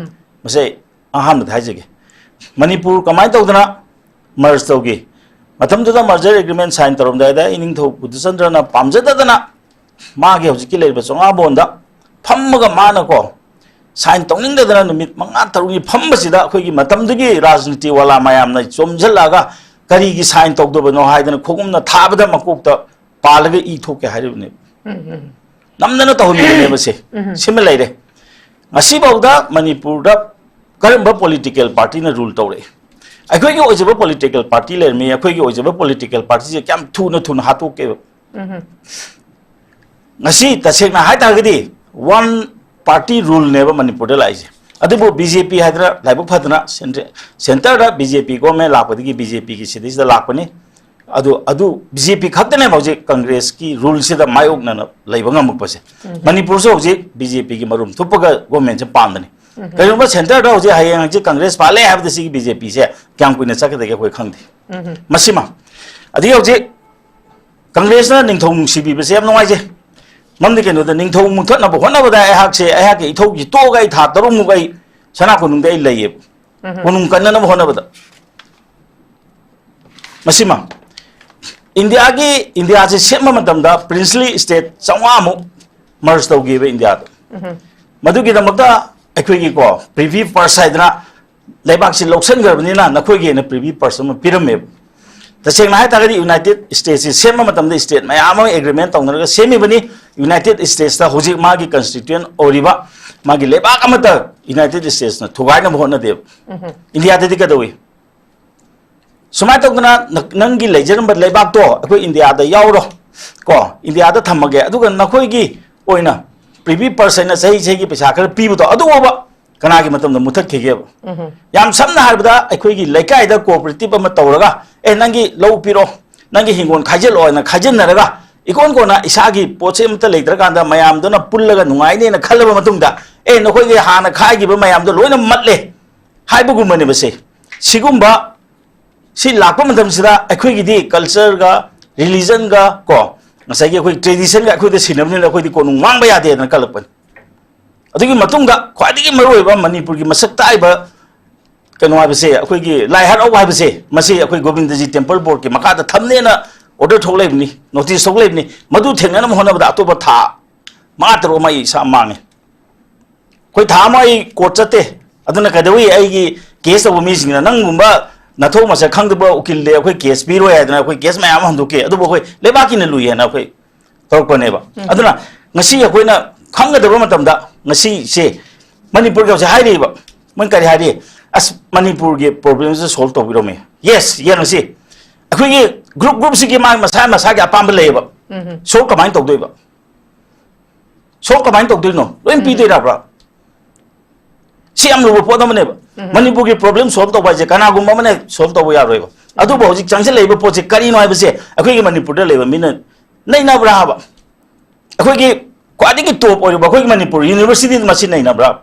ꯃꯁꯤ ꯑꯩ ꯑꯍꯥꯟꯕꯗ ꯍꯥꯏꯖꯒꯦ꯫ ꯃꯅꯤꯄꯨꯔ ꯀꯃꯥꯏꯅ ꯇꯧꯗꯅ ꯃꯔꯖ ꯇꯧꯈꯤ? ꯃꯇꯝꯗꯨꯗ ꯃꯔꯖꯔ ꯑꯦꯒ꯭ꯔꯤꯃꯦꯟ ꯁꯥꯏꯟ ꯇꯧꯔꯝꯗꯥꯏꯗ ꯏꯅꯤꯡꯊꯧ ꯕꯨꯙꯆꯟꯗ꯭ꯔꯅ ꯄꯥꯝꯖꯗꯗꯅ ꯃꯥꯒꯤ ꯍꯧꯖꯤꯛꯀꯤ ꯂꯩꯔꯤꯕ ꯆꯉꯥꯕꯣꯟꯗ ꯐꯝꯃꯒ ꯃꯥꯅꯀꯣ ꯁꯥꯏꯟ ꯇꯧꯅꯤꯡꯗꯗꯅ ꯅꯨꯃꯤꯠ ꯃꯉꯥ ꯇꯔꯨꯛꯅꯤ ꯐꯝꯕꯁꯤꯗ ꯑꯩꯈꯣꯏꯒꯤ ꯃꯇꯝꯗꯨꯒꯤ ꯔꯥꯖꯅꯤꯇꯤ ꯋꯥꯂꯥ ꯃꯌꯥꯝꯅ ꯆꯣꯝꯁꯤꯜꯂꯛꯑꯒ ꯀꯔꯤꯒꯤ ꯁꯥꯏꯟ ꯇꯧꯗꯕꯅꯣ ꯍꯥꯏꯗꯅ ꯈꯣꯡꯎꯞꯅ ꯊꯥꯕꯗ ꯃꯀꯣꯛꯇ ꯄꯥꯜꯂꯒ ꯏ ꯊꯣꯛꯀꯦ ꯍꯥꯏꯔꯤꯕꯅꯦꯕ꯫ ꯅꯝꯗꯅ ꯇꯧꯍꯜꯂꯤꯕꯅꯦꯕ ꯁꯦ꯫ ꯁꯤꯃ ꯂꯩꯔꯦ꯫ ꯉꯁꯤꯐꯥꯎꯗ ꯃꯅꯤꯄꯨꯔꯗ ꯀꯔꯝꯕ ꯄꯣꯂꯤꯇꯤꯀꯦꯜ ꯄꯥꯔꯇꯤꯅ ꯔꯨꯜ ꯇꯧꯔꯛꯏ? ꯑꯩꯈꯣꯏꯒꯤ ꯑꯣꯏꯖꯕ ꯄꯣꯂꯤꯇꯤꯀꯦꯜ ꯄꯥꯔꯇꯤ ꯂꯩꯔꯝꯃꯤ꯫ ꯑꯩꯈꯣꯏꯒꯤ ꯑꯣꯏꯖꯕ ꯄꯣꯂꯤꯇꯤꯀꯦꯜ ꯄꯥꯔꯇꯤꯁꯦ ꯀꯌꯥꯝ ꯊꯨꯅ ꯊꯨꯅ ꯍꯥꯠꯇꯣꯛꯀꯦꯕ꯫ ꯉꯁꯤ ꯇꯁꯦꯡꯅ ꯍꯥꯏꯇꯥꯔꯒꯗꯤ ꯋꯥꯟ ꯄꯥꯔꯇꯤ ꯔꯨꯜꯅꯦꯕ ꯃꯅꯤꯄꯨꯔꯗ ꯂꯥꯛꯏꯁꯦ꯫ ꯑꯗꯨꯕꯨ ꯕꯤ ꯖꯦ ꯄꯤ ꯍꯥꯏꯗꯅ ꯂꯥꯏꯕꯛ ꯐꯗꯅ ꯁꯦꯟꯇ꯭ꯔ-, ꯁꯦꯟꯇꯔꯗ ꯕꯤ ꯖꯦ ꯄꯤ ꯒꯣꯔꯃꯦꯟ ꯂꯥꯛꯄꯗꯒꯤ ꯕꯤ ꯖꯦ ꯄꯤꯒꯤ ꯁꯤꯗꯩꯁꯤꯗ ꯂꯥꯛꯄꯅꯤ꯫ ꯑꯗꯨ, ꯑꯗꯨ ꯕꯤ ꯖꯦ ꯄꯤ ꯈꯛꯇꯅꯦꯕ ꯍꯧꯖꯤꯛ ꯀꯪꯒ꯭ꯔꯦꯁꯀꯤ ꯔꯨꯜꯁꯤꯗ ꯃꯥꯌꯣꯛꯅꯅ ꯂꯩꯕ ꯉꯝꯃꯛꯄꯁꯦ꯫ ꯃꯅꯤꯄꯨꯔꯁꯨ ꯍꯧꯖꯤꯛ ꯕꯤ ꯖꯦ ꯄꯤꯒꯤ ꯃꯔꯨꯝ ꯊꯨꯞꯄꯒ ꯒꯣꯔꯃꯦꯟꯁꯦ ꯄꯥꯟꯕꯅꯤ꯫ ꯀꯔꯤꯒꯨꯝꯕ ꯁꯦꯟꯇꯔꯗ ꯍꯧꯖꯤꯛ ꯍꯌꯦꯡ ꯍꯪꯆꯤꯠ ꯀꯪꯒ꯭ꯔꯦꯁ ꯄꯥꯜꯂꯦ ꯍꯥꯏꯕꯗ ꯁꯤꯒꯤ ꯕꯤ ꯖꯦ ꯄꯤꯁꯦ ꯀꯌꯥꯝ ꯀꯨꯏꯅ ꯆꯠꯀꯗꯒꯦ ꯑꯩꯈꯣꯏ ꯈꯪꯗꯦ꯫ ꯃꯁꯤꯃ꯫ ꯑꯗꯒꯤ ꯍꯧꯖꯤꯛ ꯀꯪꯒ꯭ꯔꯦꯁꯅ ꯅꯤꯡꯊꯧ ꯅꯨꯡꯁꯤꯕꯤꯕꯁꯦ ꯌꯥꯝ ꯅꯨꯡꯉꯥꯏꯖꯩ꯫ ꯃꯔꯝꯗꯤ ꯀꯩꯅꯣꯗ ꯅꯤꯡꯊꯧ ꯃꯨꯊꯠꯅꯕ ꯍꯣꯠꯅꯕꯗ ꯑꯩꯍꯥꯛꯁꯦ, ꯑꯩꯍꯥꯛꯀꯤ ꯏꯊꯧꯁꯤ ꯇꯣꯛꯑꯒ ꯑꯩ ꯊꯥ ꯇꯔꯨꯛꯃꯨꯛ ꯑꯩ ꯁꯅꯥ ꯀꯣꯅꯨꯡꯗ ꯑꯩ ꯂꯩꯌꯦꯕ꯫ ꯀꯣꯅꯨꯡ ꯀꯟꯅꯅꯕ ꯍꯣꯠꯅꯕꯗ꯫ ꯃꯁꯤꯃ ꯏꯟꯗꯤꯌꯥꯒꯤ, ꯏꯟꯗꯤꯌꯥꯁꯦ ꯁꯦꯝꯕ ꯃꯇꯝꯗ ꯄ꯭ꯔꯤꯟꯁꯂꯤ ꯁ꯭ꯇꯦꯠ ꯆꯥꯝꯃꯉꯥꯃꯨꯛ ꯃꯔꯖ ꯇꯧꯈꯤꯕ ꯏꯟꯗꯤꯌꯥꯗ꯫ ꯃꯗꯨꯒꯤꯗꯃꯛꯇ ꯑꯩꯈꯣꯏꯒꯤꯀꯣ ꯄ꯭ꯔꯤꯚꯤ ꯄꯔꯁ ꯍꯥꯏꯗꯅ ꯂꯩꯕꯥꯛꯁꯤ ꯂꯧꯁꯤꯟꯈ꯭ꯔꯕꯅꯤꯅ ꯅꯈꯣꯏꯒꯤ ꯑꯣꯏꯅ ꯄ꯭ꯔꯤꯚꯤ ꯄꯔꯁ ꯑꯃ ꯄꯤꯔꯝꯃꯦꯕ꯫ ꯇꯁꯦꯡꯅ ꯍꯥꯏꯇꯥꯔꯒꯗꯤ ꯌꯨꯅꯥꯏꯇꯦꯗ ꯁ꯭ꯇꯦꯠꯁꯤ ꯁꯦꯝꯕ ꯃꯇꯝꯗ ꯁ꯭ꯇꯦꯠ ꯃꯌꯥꯝ ꯑꯃ ꯑꯦꯒ꯭ꯔꯤꯃꯦꯟ ꯇꯧꯅꯔꯒ ꯁꯦꯝꯃꯤꯕꯅꯤ꯫ ꯌꯨꯅꯥꯏꯇꯦꯗ ꯁ꯭ꯇꯦꯠꯁꯇ ꯍꯧꯖꯤꯛ ꯃꯥꯒꯤ ꯀꯟꯁꯇꯤꯇ꯭ꯌꯨꯌꯦꯟ ꯑꯣꯏꯔꯤꯕ ꯃꯥꯒꯤ ꯂꯩꯕꯥꯛ ꯑꯃꯠꯇ ꯌꯨꯅꯥꯏꯇꯦꯗ ꯁ꯭ꯇꯦꯠꯁꯅ ꯊꯨꯒꯥꯏꯅꯕ ꯍꯣꯠꯅꯗꯦꯕ꯫ ꯏꯟꯗꯤꯌꯥꯗꯗꯤ ꯀꯩꯗꯧꯏ? ꯁꯨꯃꯥꯏꯅ ꯇꯧꯗꯅ ꯅ-, ꯅꯪꯒꯤ ꯂꯩꯖꯔꯝꯕ ꯂꯩꯕꯥꯛꯇꯣ ꯑꯩꯈꯣꯏ ꯏꯟꯗꯤꯌꯥꯗ ꯌꯥꯎꯔꯣ, ꯀꯣ, ꯏꯟꯗꯤꯌꯥꯗ ꯊꯝꯃꯒꯦ, ꯑꯗꯨꯒ ꯅꯈꯣꯏꯒꯤ ꯑꯣꯏꯅ privy personꯅ ꯆꯍꯤ ꯆꯍꯤꯒꯤ ꯄꯩꯁꯥ ꯈꯔ ꯄꯤꯕꯗꯣ, ꯑꯗꯨ ꯐꯥꯎꯕ ꯀꯅꯥꯒꯤ ꯃꯇꯝꯗ ꯃꯨꯊꯠꯈꯤꯒꯦꯕ? ꯌꯥꯝ ꯁꯝꯅ ꯍꯥꯏꯔꯕꯗ, ꯑꯩꯈꯣꯏꯒꯤ ꯂꯩꯀꯥꯏꯗ cooperative ꯑꯃ ꯇꯧꯔꯒ, "ꯑꯦ, ꯅꯪꯒꯤ ꯂꯧ ꯄꯤꯔꯣ, ꯅꯪꯒꯤ ꯍꯤꯡꯒꯣꯜ ꯈꯥꯏꯖꯤꯜꯂꯣ" ꯍꯥꯏꯅ ꯈꯥꯏꯖꯤꯟꯅꯔꯒ, ꯏꯀꯣꯟ ꯀꯣꯟꯅ ꯏꯁꯥꯒꯤ ꯄꯣꯠꯁꯦ ꯑꯃꯠꯇ ꯂꯩꯇ꯭ꯔꯀꯥꯟꯗ ꯃꯌꯥꯝꯗꯨꯅ ꯄꯨꯜꯂꯒ ꯅꯨꯡꯉꯥꯏꯅꯦꯅ ꯈꯜꯂꯕ ꯃꯇꯨꯡꯗ, "ꯑꯦ, ꯅꯈꯣꯏꯒꯤ ꯍꯥꯟꯅ ꯈꯥꯏꯈꯤꯕ ꯃꯌꯥꯝꯗꯣ ꯂꯣꯏꯅ ꯃꯠꯂꯦ" ꯍꯥꯏꯕꯒꯨꯝꯕꯅꯦꯕ ꯁꯦ꯫ ꯁꯤꯒꯨꯝꯕ ꯁꯤ ꯂꯥꯛꯄ ꯃꯇꯝꯁꯤꯗ ꯑꯩꯈꯣꯏꯒꯤꯗꯤ cultureꯒ, religionꯒ, ꯀꯣ, ꯉꯁꯥꯏꯒꯤ ꯑꯩꯈꯣꯏ traditionꯒ ꯑꯩꯈꯣꯏꯗ ꯁꯤꯟꯅꯕꯅꯤꯅ ꯑꯩꯈꯣꯏꯗꯤ ꯀꯣꯅꯨꯡ ꯃꯥꯡꯕ ꯌꯥꯗꯦꯗꯅ ꯀꯜꯂꯛꯄꯅꯤ꯫ ꯑꯗꯨꯒꯤ ꯃꯇꯨꯡꯗ ꯈ꯭ꯋꯥꯏꯗꯒꯤ ꯃꯔꯨꯑꯣꯏꯕ ꯃꯅꯤꯄꯨꯔꯒꯤ ꯃꯁꯛ ꯇꯥꯛꯏꯕ ꯀꯩꯅꯣ ꯍꯥꯏꯕꯁꯦ, ꯑꯩꯈꯣꯏꯒꯤ ꯂꯥꯏ ꯍꯔꯥꯎꯕ ꯍꯥꯏꯕꯁꯦ, ꯃꯁꯤ ꯑꯩꯈꯣꯏ ꯒꯣꯕꯤꯟꯗꯖꯤ temple boardꯀꯤ ꯃꯈꯥꯗ ꯊꯝꯅꯦꯅ order ꯊꯣꯛꯂꯛꯏꯕꯅꯤ, notice ꯊꯣꯛꯂꯛꯏꯕꯅꯤ꯫ ꯃꯗꯨ ꯊꯦꯡꯅꯅꯕ ꯍꯣꯠꯅꯕꯗ ꯑꯇꯣꯞꯄ ꯊꯥ ꯃꯉꯥ ꯇꯔꯨꯛ ꯑꯃ ꯑꯩ ꯏꯁꯥ ꯃꯥꯡꯉꯦ꯫ ꯑꯩꯈꯣꯏ ꯊꯥ ꯑꯃ ꯑꯩ court ꯆꯠꯇꯦ꯫ ꯑꯗꯨꯅ ꯀꯩꯗꯧꯏ? ꯑꯩꯒꯤ case ꯇꯧꯕ ꯃꯤꯁꯤꯡꯅ, "ꯅꯪꯒꯨꯝꯕ ꯅꯊꯧ ꯃꯁꯛ ꯈꯪꯗꯕ ꯎꯀꯤꯜꯗꯤ ꯑꯩꯈꯣꯏ case ꯄꯤꯔꯣꯏ" ꯍꯥꯏꯗꯅ ꯑꯩꯈꯣꯏ case ꯃꯌꯥꯝ ꯑꯃ ꯍꯟꯗꯣꯛꯈꯤ꯫ ꯑꯗꯨꯕꯨ ꯑꯩꯈꯣꯏ ꯂꯩꯕꯥꯛꯀꯤꯅ ꯂꯨꯏ ꯍꯥꯏꯅ ꯑꯩꯈꯣꯏ ꯇꯧꯔꯛꯄꯅꯦꯕ꯫ ꯑꯗꯨꯅ ꯉꯁꯤ ꯑꯩꯈꯣꯏꯅ ꯈꯪꯒꯗꯕ ꯃꯇꯝꯗ, ꯉꯁꯤꯁꯦ ꯃꯅꯤꯄꯨꯔꯒꯤ ꯍꯧꯖꯤꯛ ꯍꯥꯏꯔꯤꯕ, ꯃꯣꯏ ꯀꯔꯤ ꯍꯥꯏꯔꯤ? "ꯑꯁ, ꯃꯅꯤꯄꯨꯔꯒꯤ problemꯁꯦ solve ꯇꯧꯕꯤꯔꯝꯃꯦ"꯫ Yes, ꯌꯦꯡꯉꯁꯤ꯫ ꯑꯩꯈꯣꯏꯒꯤ group groupꯁꯤꯒꯤ ꯃꯥꯒꯤ ꯃꯁꯥ ꯃꯁꯥꯒꯤ ꯑꯄꯥꯝꯕ ꯂꯩꯌꯦꯕ꯫ Solve ꯀꯃꯥꯏꯅ ꯇꯧꯗꯣꯏꯕ? Solve ꯀꯃꯥꯏꯅ ꯇꯧꯗꯣꯏꯅꯣ? ꯂꯣꯏ ꯄꯤꯗꯣꯏꯔꯕ꯭ꯔꯥ? ꯁꯤ ꯌꯥꯝ ꯂꯨꯕ ꯄꯣꯠ ꯑꯃꯅꯦꯕ꯫ ꯃꯅꯤꯄꯨꯔꯒꯤ problem solve ꯇꯧꯕ ꯍꯥꯏꯁꯦ ꯀꯅꯥꯒꯨꯝꯕ ꯑꯃꯅ solve ꯇꯧꯕ ꯌꯥꯔꯣꯏꯕ꯫ ꯑꯗꯨꯕꯨ ꯍꯧꯖꯤꯛ ꯆꯪꯁꯤꯜꯂꯛꯏꯕ ꯄꯣꯠꯁꯦ ꯀꯔꯤꯅꯣ ꯍꯥꯏꯕꯁꯦ ꯑꯩꯈꯣꯏꯒꯤ ꯃꯅꯤꯄꯨꯔꯗ ꯂꯩꯕ ꯃꯤꯅ ꯅꯩꯅꯕ꯭ꯔꯥ ꯍꯥꯏꯕ? ꯑꯩꯈꯣꯏꯒꯤ ꯈ꯭ꯋꯥꯏꯗꯒꯤ top ꯑꯣꯏꯔꯤꯕ ꯑꯩꯈꯣꯏꯒꯤ ꯃꯅꯤꯄꯨꯔ university ꯃꯁꯤ ꯅꯩꯅꯕ꯭ꯔꯥ?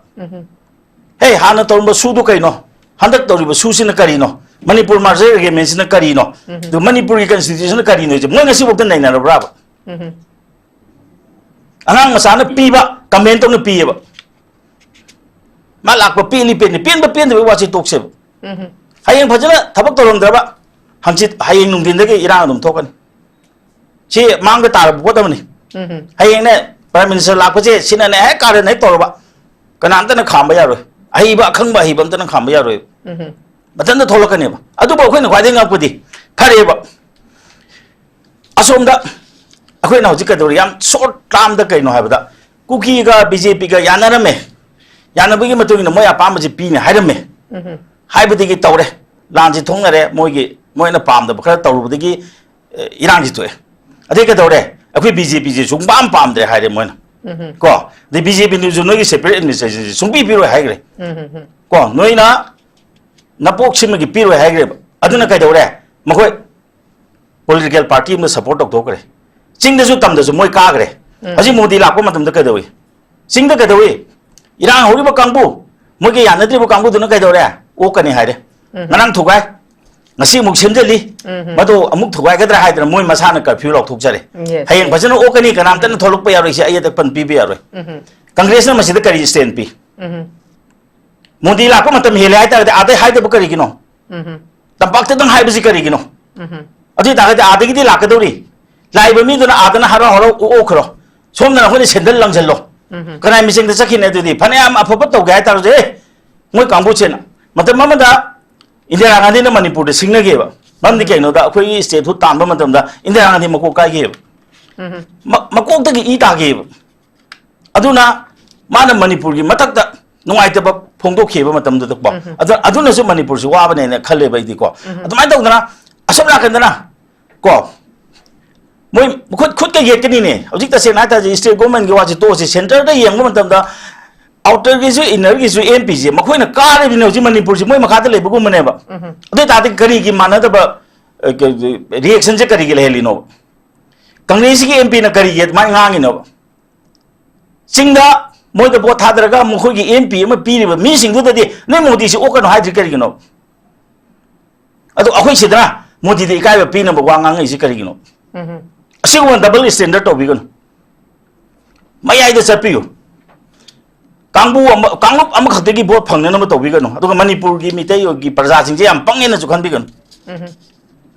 ꯍꯦ, ꯍꯥꯟꯅ ꯇꯧꯔꯝꯕ ꯁꯨꯗꯨ ꯀꯩꯅꯣ? ꯍꯟꯗꯛ ꯇꯧꯔꯤꯕ ꯁꯨꯁꯤꯅ ꯀꯔꯤꯅꯣ? ꯃꯅꯤꯄꯨꯔ merger agreementꯁꯤꯅ ꯀꯔꯤꯅꯣ? ꯑꯗꯨ ꯃꯅꯤꯄꯨꯔꯒꯤ constitutionꯅ ꯀꯔꯤꯅꯣ ꯍꯥꯏꯁꯦ ꯃꯣꯏ ꯉꯁꯤꯐꯥꯎꯗ ꯅꯩꯅꯔꯕ꯭ꯔꯥꯕ? ꯑꯉꯥꯡ ꯃꯆꯥꯅ ꯄꯤꯕ comment ꯇꯧꯅ ꯄꯤꯌꯦꯕ꯫ ꯃꯥ ꯂꯥꯛꯄ ꯄꯦꯟꯅꯤ ꯄꯦꯟꯅꯤ, ꯄꯦꯟꯕ ꯄꯦꯟꯗꯕꯒꯤ ꯋꯥꯁꯦ ꯇꯣꯛꯁꯦꯕ꯫ ꯍꯌꯦꯡ ꯐꯖꯅ ꯊꯕꯛ ꯇꯧꯔꯝꯗ꯭ꯔꯕ, ꯍꯪꯆꯤꯠ, ꯍꯌꯦꯡ ꯅꯨꯡꯊꯤꯟꯗꯒꯤ ꯏꯔꯥꯡ ꯑꯗꯨꯝ ꯊꯣꯛꯀꯅꯤ꯫ ꯁꯤ ꯃꯥꯡꯗ ꯇꯥꯔꯕ ꯄꯣꯠ ꯑꯃꯅꯤ꯫ ꯍꯌꯦꯡꯅꯦ prime minister ꯂꯥꯛꯄꯁꯦ ꯁꯤꯅꯅꯦ ꯍꯦꯛ ꯀꯥꯔꯟ ꯍꯦꯛ ꯇꯧꯔꯕ, ꯀꯅꯥꯝꯇꯅ ꯈꯥꯝꯕ ꯌꯥꯔꯣꯏ꯫ ꯑꯍꯩꯕ, ꯑꯈꯪꯕ, ꯑꯍꯩꯕ ꯑꯝꯇꯅ ꯈꯥꯝꯕ ꯌꯥꯔꯣꯏꯕ꯫ ꯃꯊꯟꯇ ꯊꯣꯛꯂꯛꯀꯅꯦꯕ꯫ ꯑꯗꯨꯕꯨ ꯑꯩꯈꯣꯏꯅ ꯈ꯭ꯋꯥꯏꯗꯒꯤ ꯉꯛꯄꯗꯤ, ꯐꯔꯦꯕ, ꯑꯁꯣꯝꯗ ꯑꯩꯈꯣꯏꯅ ꯍꯧꯖꯤꯛ ꯀꯩꯗꯧꯔꯤ? ꯌꯥꯝ short termꯗ ꯀꯩꯅꯣ ꯍꯥꯏꯕꯗ, ꯀꯨꯀꯤꯒ BJPꯒ ꯌꯥꯅꯔꯝꯃꯦ, ꯌꯥꯅꯕꯒꯤ ꯃꯇꯨꯡ ꯏꯟꯅ ꯃꯣꯏ ꯑꯄꯥꯝꯕꯁꯤ ꯄꯤꯅꯤ ꯍꯥꯏꯔꯝꯃꯦ, ꯍꯥꯏꯕꯗꯒꯤ ꯇꯧꯔꯦ꯫ ꯂꯥꯟꯁꯤ ꯊꯣꯛꯅꯔꯦ, ꯃꯣꯏꯒꯤ, ꯃꯣꯏꯅ ꯄꯥꯝꯗꯕ ꯈꯔ ꯇꯧꯔꯨꯕꯗꯒꯤ, ꯑꯦ, ꯏꯔꯥꯡꯁꯤ ꯊꯣꯛꯑꯦ꯫ ꯑꯗꯩ ꯀꯩꯗꯧꯔꯦ? "ꯑꯩꯈꯣꯏ ꯕꯤ ꯖꯦ ꯄꯤꯁꯦ ꯁꯨꯡꯄꯥꯝ ꯄꯥꯝꯗ꯭ꯔꯦ" ꯍꯥꯏꯔꯦ ꯃꯣꯏꯅ꯫ ꯎꯝ꯫ ꯀꯣ? ꯑꯗꯩ "ꯕꯤ ꯖꯦ ꯄꯤꯅꯁꯨ ꯅꯣꯏꯒꯤ separate administrationꯁꯦ ꯁꯨꯡꯄꯤ ꯄꯤꯔꯣꯏ" ꯍꯥꯏꯈ꯭ꯔꯦ꯫ ꯎꯝ, ꯎꯝ, ꯎꯝ꯫ ꯀꯣ? "ꯅꯣꯏꯅ ꯅꯄꯣꯛ ꯁꯤꯃꯒꯤ ꯄꯤꯔꯣꯏ" ꯍꯥꯏꯈ꯭ꯔꯦꯕ꯫ ꯑꯗꯨꯅ ꯀꯩꯗꯧꯔꯦ? ꯃꯈꯣꯏ political party ꯑꯃꯗ support ꯇꯧꯊꯣꯛꯈ꯭ꯔꯦ꯫ ꯆꯤꯡꯗꯁꯨ ꯇꯝꯗꯁꯨ ꯃꯣꯏ ꯀꯥꯈ꯭ꯔꯦ꯫ ꯎꯝ꯫ ꯍꯧꯖꯤꯛ ꯃꯣꯗꯤ ꯂꯥꯛꯄ ꯃꯇꯝꯗ ꯀꯩꯗꯧꯏ? ꯆꯤꯡꯗ ꯀꯩꯗꯧꯏ? ꯏꯔꯥꯡ ꯍꯧꯔꯤꯕ ꯀꯥꯡꯕꯨ, ꯃꯣꯏꯒ ꯌꯥꯅꯗ꯭ꯔꯤꯕ ꯀꯥꯡꯕꯨꯗꯨꯅ ꯀꯩꯗꯧꯔꯦ? ꯑꯣꯛꯀꯅꯤ ꯍꯥꯏꯔꯦ꯫ ꯎꯝ꯫ ꯉꯔꯥꯡ ꯊꯨꯒꯥꯏ, ꯉꯁꯤ ꯑꯃꯨꯛ ꯁꯦꯝꯖꯤꯜꯂꯤ, ꯎꯝ꯫ ꯃꯗꯨ ꯑꯃꯨꯛ ꯊꯨꯒꯥꯏꯒꯗ꯭ꯔꯥ ꯍꯥꯏꯗꯅ ꯃꯣꯏ ꯃꯁꯥꯅ curfew ꯂꯥꯎꯊꯣꯛꯆꯔꯦ꯫ Yes, ꯍꯌꯦꯡ yes꯫ ꯐꯖꯅ ꯑꯣꯛꯀꯅꯤ, ꯀꯅꯥꯝꯇꯅ ꯊꯣꯛꯂꯛꯄ ꯌꯥꯔꯣꯏ, ꯁꯤ ꯑꯌꯦꯠ ꯑꯄꯟ ꯄꯤꯕ ꯌꯥꯔꯣꯏ꯫ ꯎꯝ꯫ ꯀꯪꯒ꯭ꯔꯦꯁꯅ ꯃꯁꯤꯗ ꯀꯔꯤ stand ꯄꯤ? ꯎꯝ꯫ ꯃꯣꯗꯤ ꯂꯥꯛꯄ ꯃꯇꯝ ꯍꯦꯜꯂꯦ ꯍꯥꯏꯇꯥꯔꯒꯗꯤ ꯑꯥꯗꯩ ꯍꯥꯏꯗꯕ ꯀꯔꯤꯒꯤꯅꯣ? ꯎꯝ꯫ ꯇꯝꯄꯥꯛꯇꯗꯪ ꯍꯥꯏꯕꯁꯤ ꯀꯔꯤꯒꯤꯅꯣ? ꯎꯝ꯫ ꯑꯗꯨ ꯑꯣꯏ ꯇꯥꯔꯒꯗꯤ ꯑꯥꯗꯒꯤꯗꯤ ꯂꯥꯛꯀꯗꯧꯔꯤ꯫ ꯂꯥꯛꯏꯕ ꯃꯤꯗꯨꯅ ꯑꯥꯗꯅ ꯍꯔꯥꯎ ꯍꯔꯥꯎ ꯑꯣꯛꯈ꯭ꯔꯣ꯫ ꯁꯣꯝꯗꯅ ꯑꯩꯈꯣꯏꯅ ꯁꯦꯟꯗꯜ ꯂꯪꯁꯤꯜꯂꯣ꯫ ꯎꯝ꯫ ꯀꯅꯥꯏ ꯃꯤꯆꯪꯗ ꯆꯠꯈꯤꯅꯤ ꯑꯗꯨꯗꯤ? ꯐꯅꯌꯥꯝ ꯑꯐꯕ ꯇꯧꯒꯦ ꯍꯥꯏ ꯇꯥꯔꯁꯨ, ꯑꯦ, ꯃꯣꯏ ꯀꯥꯡꯕꯨꯁꯦꯅ꯫ ꯃꯇꯝ ꯑꯃꯗ ꯏꯟꯗꯤꯔꯥ ꯒꯥꯟꯙꯤꯅ ꯃꯅꯤꯄꯨꯔꯗ ꯁꯤꯡꯅꯒꯦꯕ꯫ ꯃꯔꯝꯗꯤ ꯎꯝ꯫ ꯀꯩꯅꯣꯗ ꯑꯩꯈꯣꯏꯒꯤ statehood ꯇꯥꯟꯕ ꯃꯇꯝꯗ ꯏꯟꯗꯤꯔꯥ ꯒꯥꯟꯙꯤ ꯃꯀꯣꯛ ꯀꯥꯏꯒꯦꯕ꯫ ꯎꯝ꯫ ꯃ-, ꯃꯀꯣꯛꯇꯒꯤ ꯏ ꯇꯥꯒꯦꯕ꯫ ꯑꯗꯨꯅ ꯃꯥꯅ ꯃꯅꯤꯄꯨꯔꯒꯤ ꯃꯊꯛꯇ ꯅꯨꯡꯉꯥꯏꯇꯕ ꯐꯣꯡꯗꯣꯛꯈꯤꯕ ꯃꯇꯝꯗꯨꯗꯀꯣ, ꯎꯝ꯫ ꯑꯗꯨ-, ꯑꯗꯨꯅꯁꯨ ꯃꯅꯤꯄꯨꯔꯁꯤ ꯋꯥꯕꯅꯦꯅ ꯈꯜꯂꯦꯕ ꯑꯩꯗꯤꯀꯣ꯫ ꯎꯝ꯫ ꯑꯗꯨꯃꯥꯏꯅ ꯇꯧꯗꯅ ꯑꯁꯣꯝ ꯅꯥꯀꯟꯗꯅ ꯀꯣ, ꯃꯣꯏ ꯈꯨꯠ, ꯈꯨꯠꯀ ꯌꯦꯠꯀꯅꯤꯅꯦ꯫ ꯍꯧꯖꯤꯛ ꯇꯁꯦꯡꯅ ꯍꯥꯏꯇꯥꯔꯗꯤ state governmentꯀꯤ ꯋꯥꯁꯤ ꯇꯣꯛꯑꯁꯤ, centreꯗ ꯌꯦꯡꯕ ꯃꯇꯝꯗ outerꯒꯤꯁꯨ innerꯒꯤꯁꯨ ꯑꯦꯝ ꯄꯤꯁꯦ ꯃꯈꯣꯏꯅ ꯀꯥꯔꯤꯕꯅꯦ ꯍꯧꯖꯤꯛ ꯃꯅꯤꯄꯨꯔꯁꯤ ꯃꯣꯏ ꯃꯈꯥꯗ ꯂꯩꯕꯒꯨꯝꯕꯅꯦꯕ꯫ ꯎꯝ꯫ ꯑꯗꯨ ꯑꯣꯏ ꯇꯥꯔꯗꯤ ꯀꯔꯤꯒꯤ ꯃꯥꯟꯅꯗꯕ, ꯑ, ꯀ-, reactionꯁꯦ ꯀꯔꯤꯒꯤ ꯂꯩꯍꯜꯂꯤꯅꯣꯕ? ꯀꯪꯒ꯭ꯔꯦꯁꯀꯤ ꯑꯦꯝ ꯄꯤꯅ ꯀꯔꯤꯒꯤ ꯑꯗꯨꯃꯥꯏꯅ ꯉꯥꯡꯉꯤꯅꯣꯕ? ꯆꯤꯡꯗ ꯃꯣꯏꯗ ꯚꯣꯠ ꯊꯥꯗꯔꯒ ꯃꯈꯣꯏꯒꯤ ꯑꯦꯝ ꯄꯤ ꯑꯃ ꯄꯤꯔꯤꯕ ꯃꯤꯁꯤꯡꯗꯨꯗꯗꯤ ꯅꯣꯏ ꯃꯣꯗꯤꯁꯤ ꯑꯣꯛꯀꯅꯨ ꯍꯥꯏꯗ꯭ꯔꯤ ꯀꯔꯤꯒꯤꯅꯣ? ꯑꯗꯣ ꯑꯩꯈꯣꯏ ꯁꯤꯗꯅ ꯃꯣꯗꯤꯗ ꯏꯀꯥꯏꯕ ꯄꯤꯅꯕ ꯋꯥ ꯉꯥꯡꯉꯛꯏꯁꯤ ꯀꯔꯤꯒꯤꯅꯣ? ꯎꯝ꯫ ꯑꯁꯤꯒꯨꯝꯕ double standard ꯇꯧꯕꯤꯒꯅꯨ꯫ ꯃꯌꯥꯏꯗ ꯆꯠꯄꯤꯌꯨ꯫ ꯀꯥꯡꯕꯨ ꯑꯃ, ꯀꯥꯡꯂꯨꯞ ꯑꯃꯈꯛꯇꯒꯤ ꯚꯣꯠ ꯐꯪꯅꯅꯕ ꯇꯧꯕꯤꯒꯅꯨ꯫ ꯑꯗꯨꯒ ꯃꯅꯤꯄꯨꯔꯒꯤ ꯃꯤꯇꯩꯒꯤ ꯄ꯭ꯔꯖꯥꯁꯤꯡꯁꯦ ꯌꯥꯝ ꯄꯪꯉꯦꯅꯁꯨ ꯈꯟꯕꯤꯒꯅꯨ꯫ ꯎꯝ꯫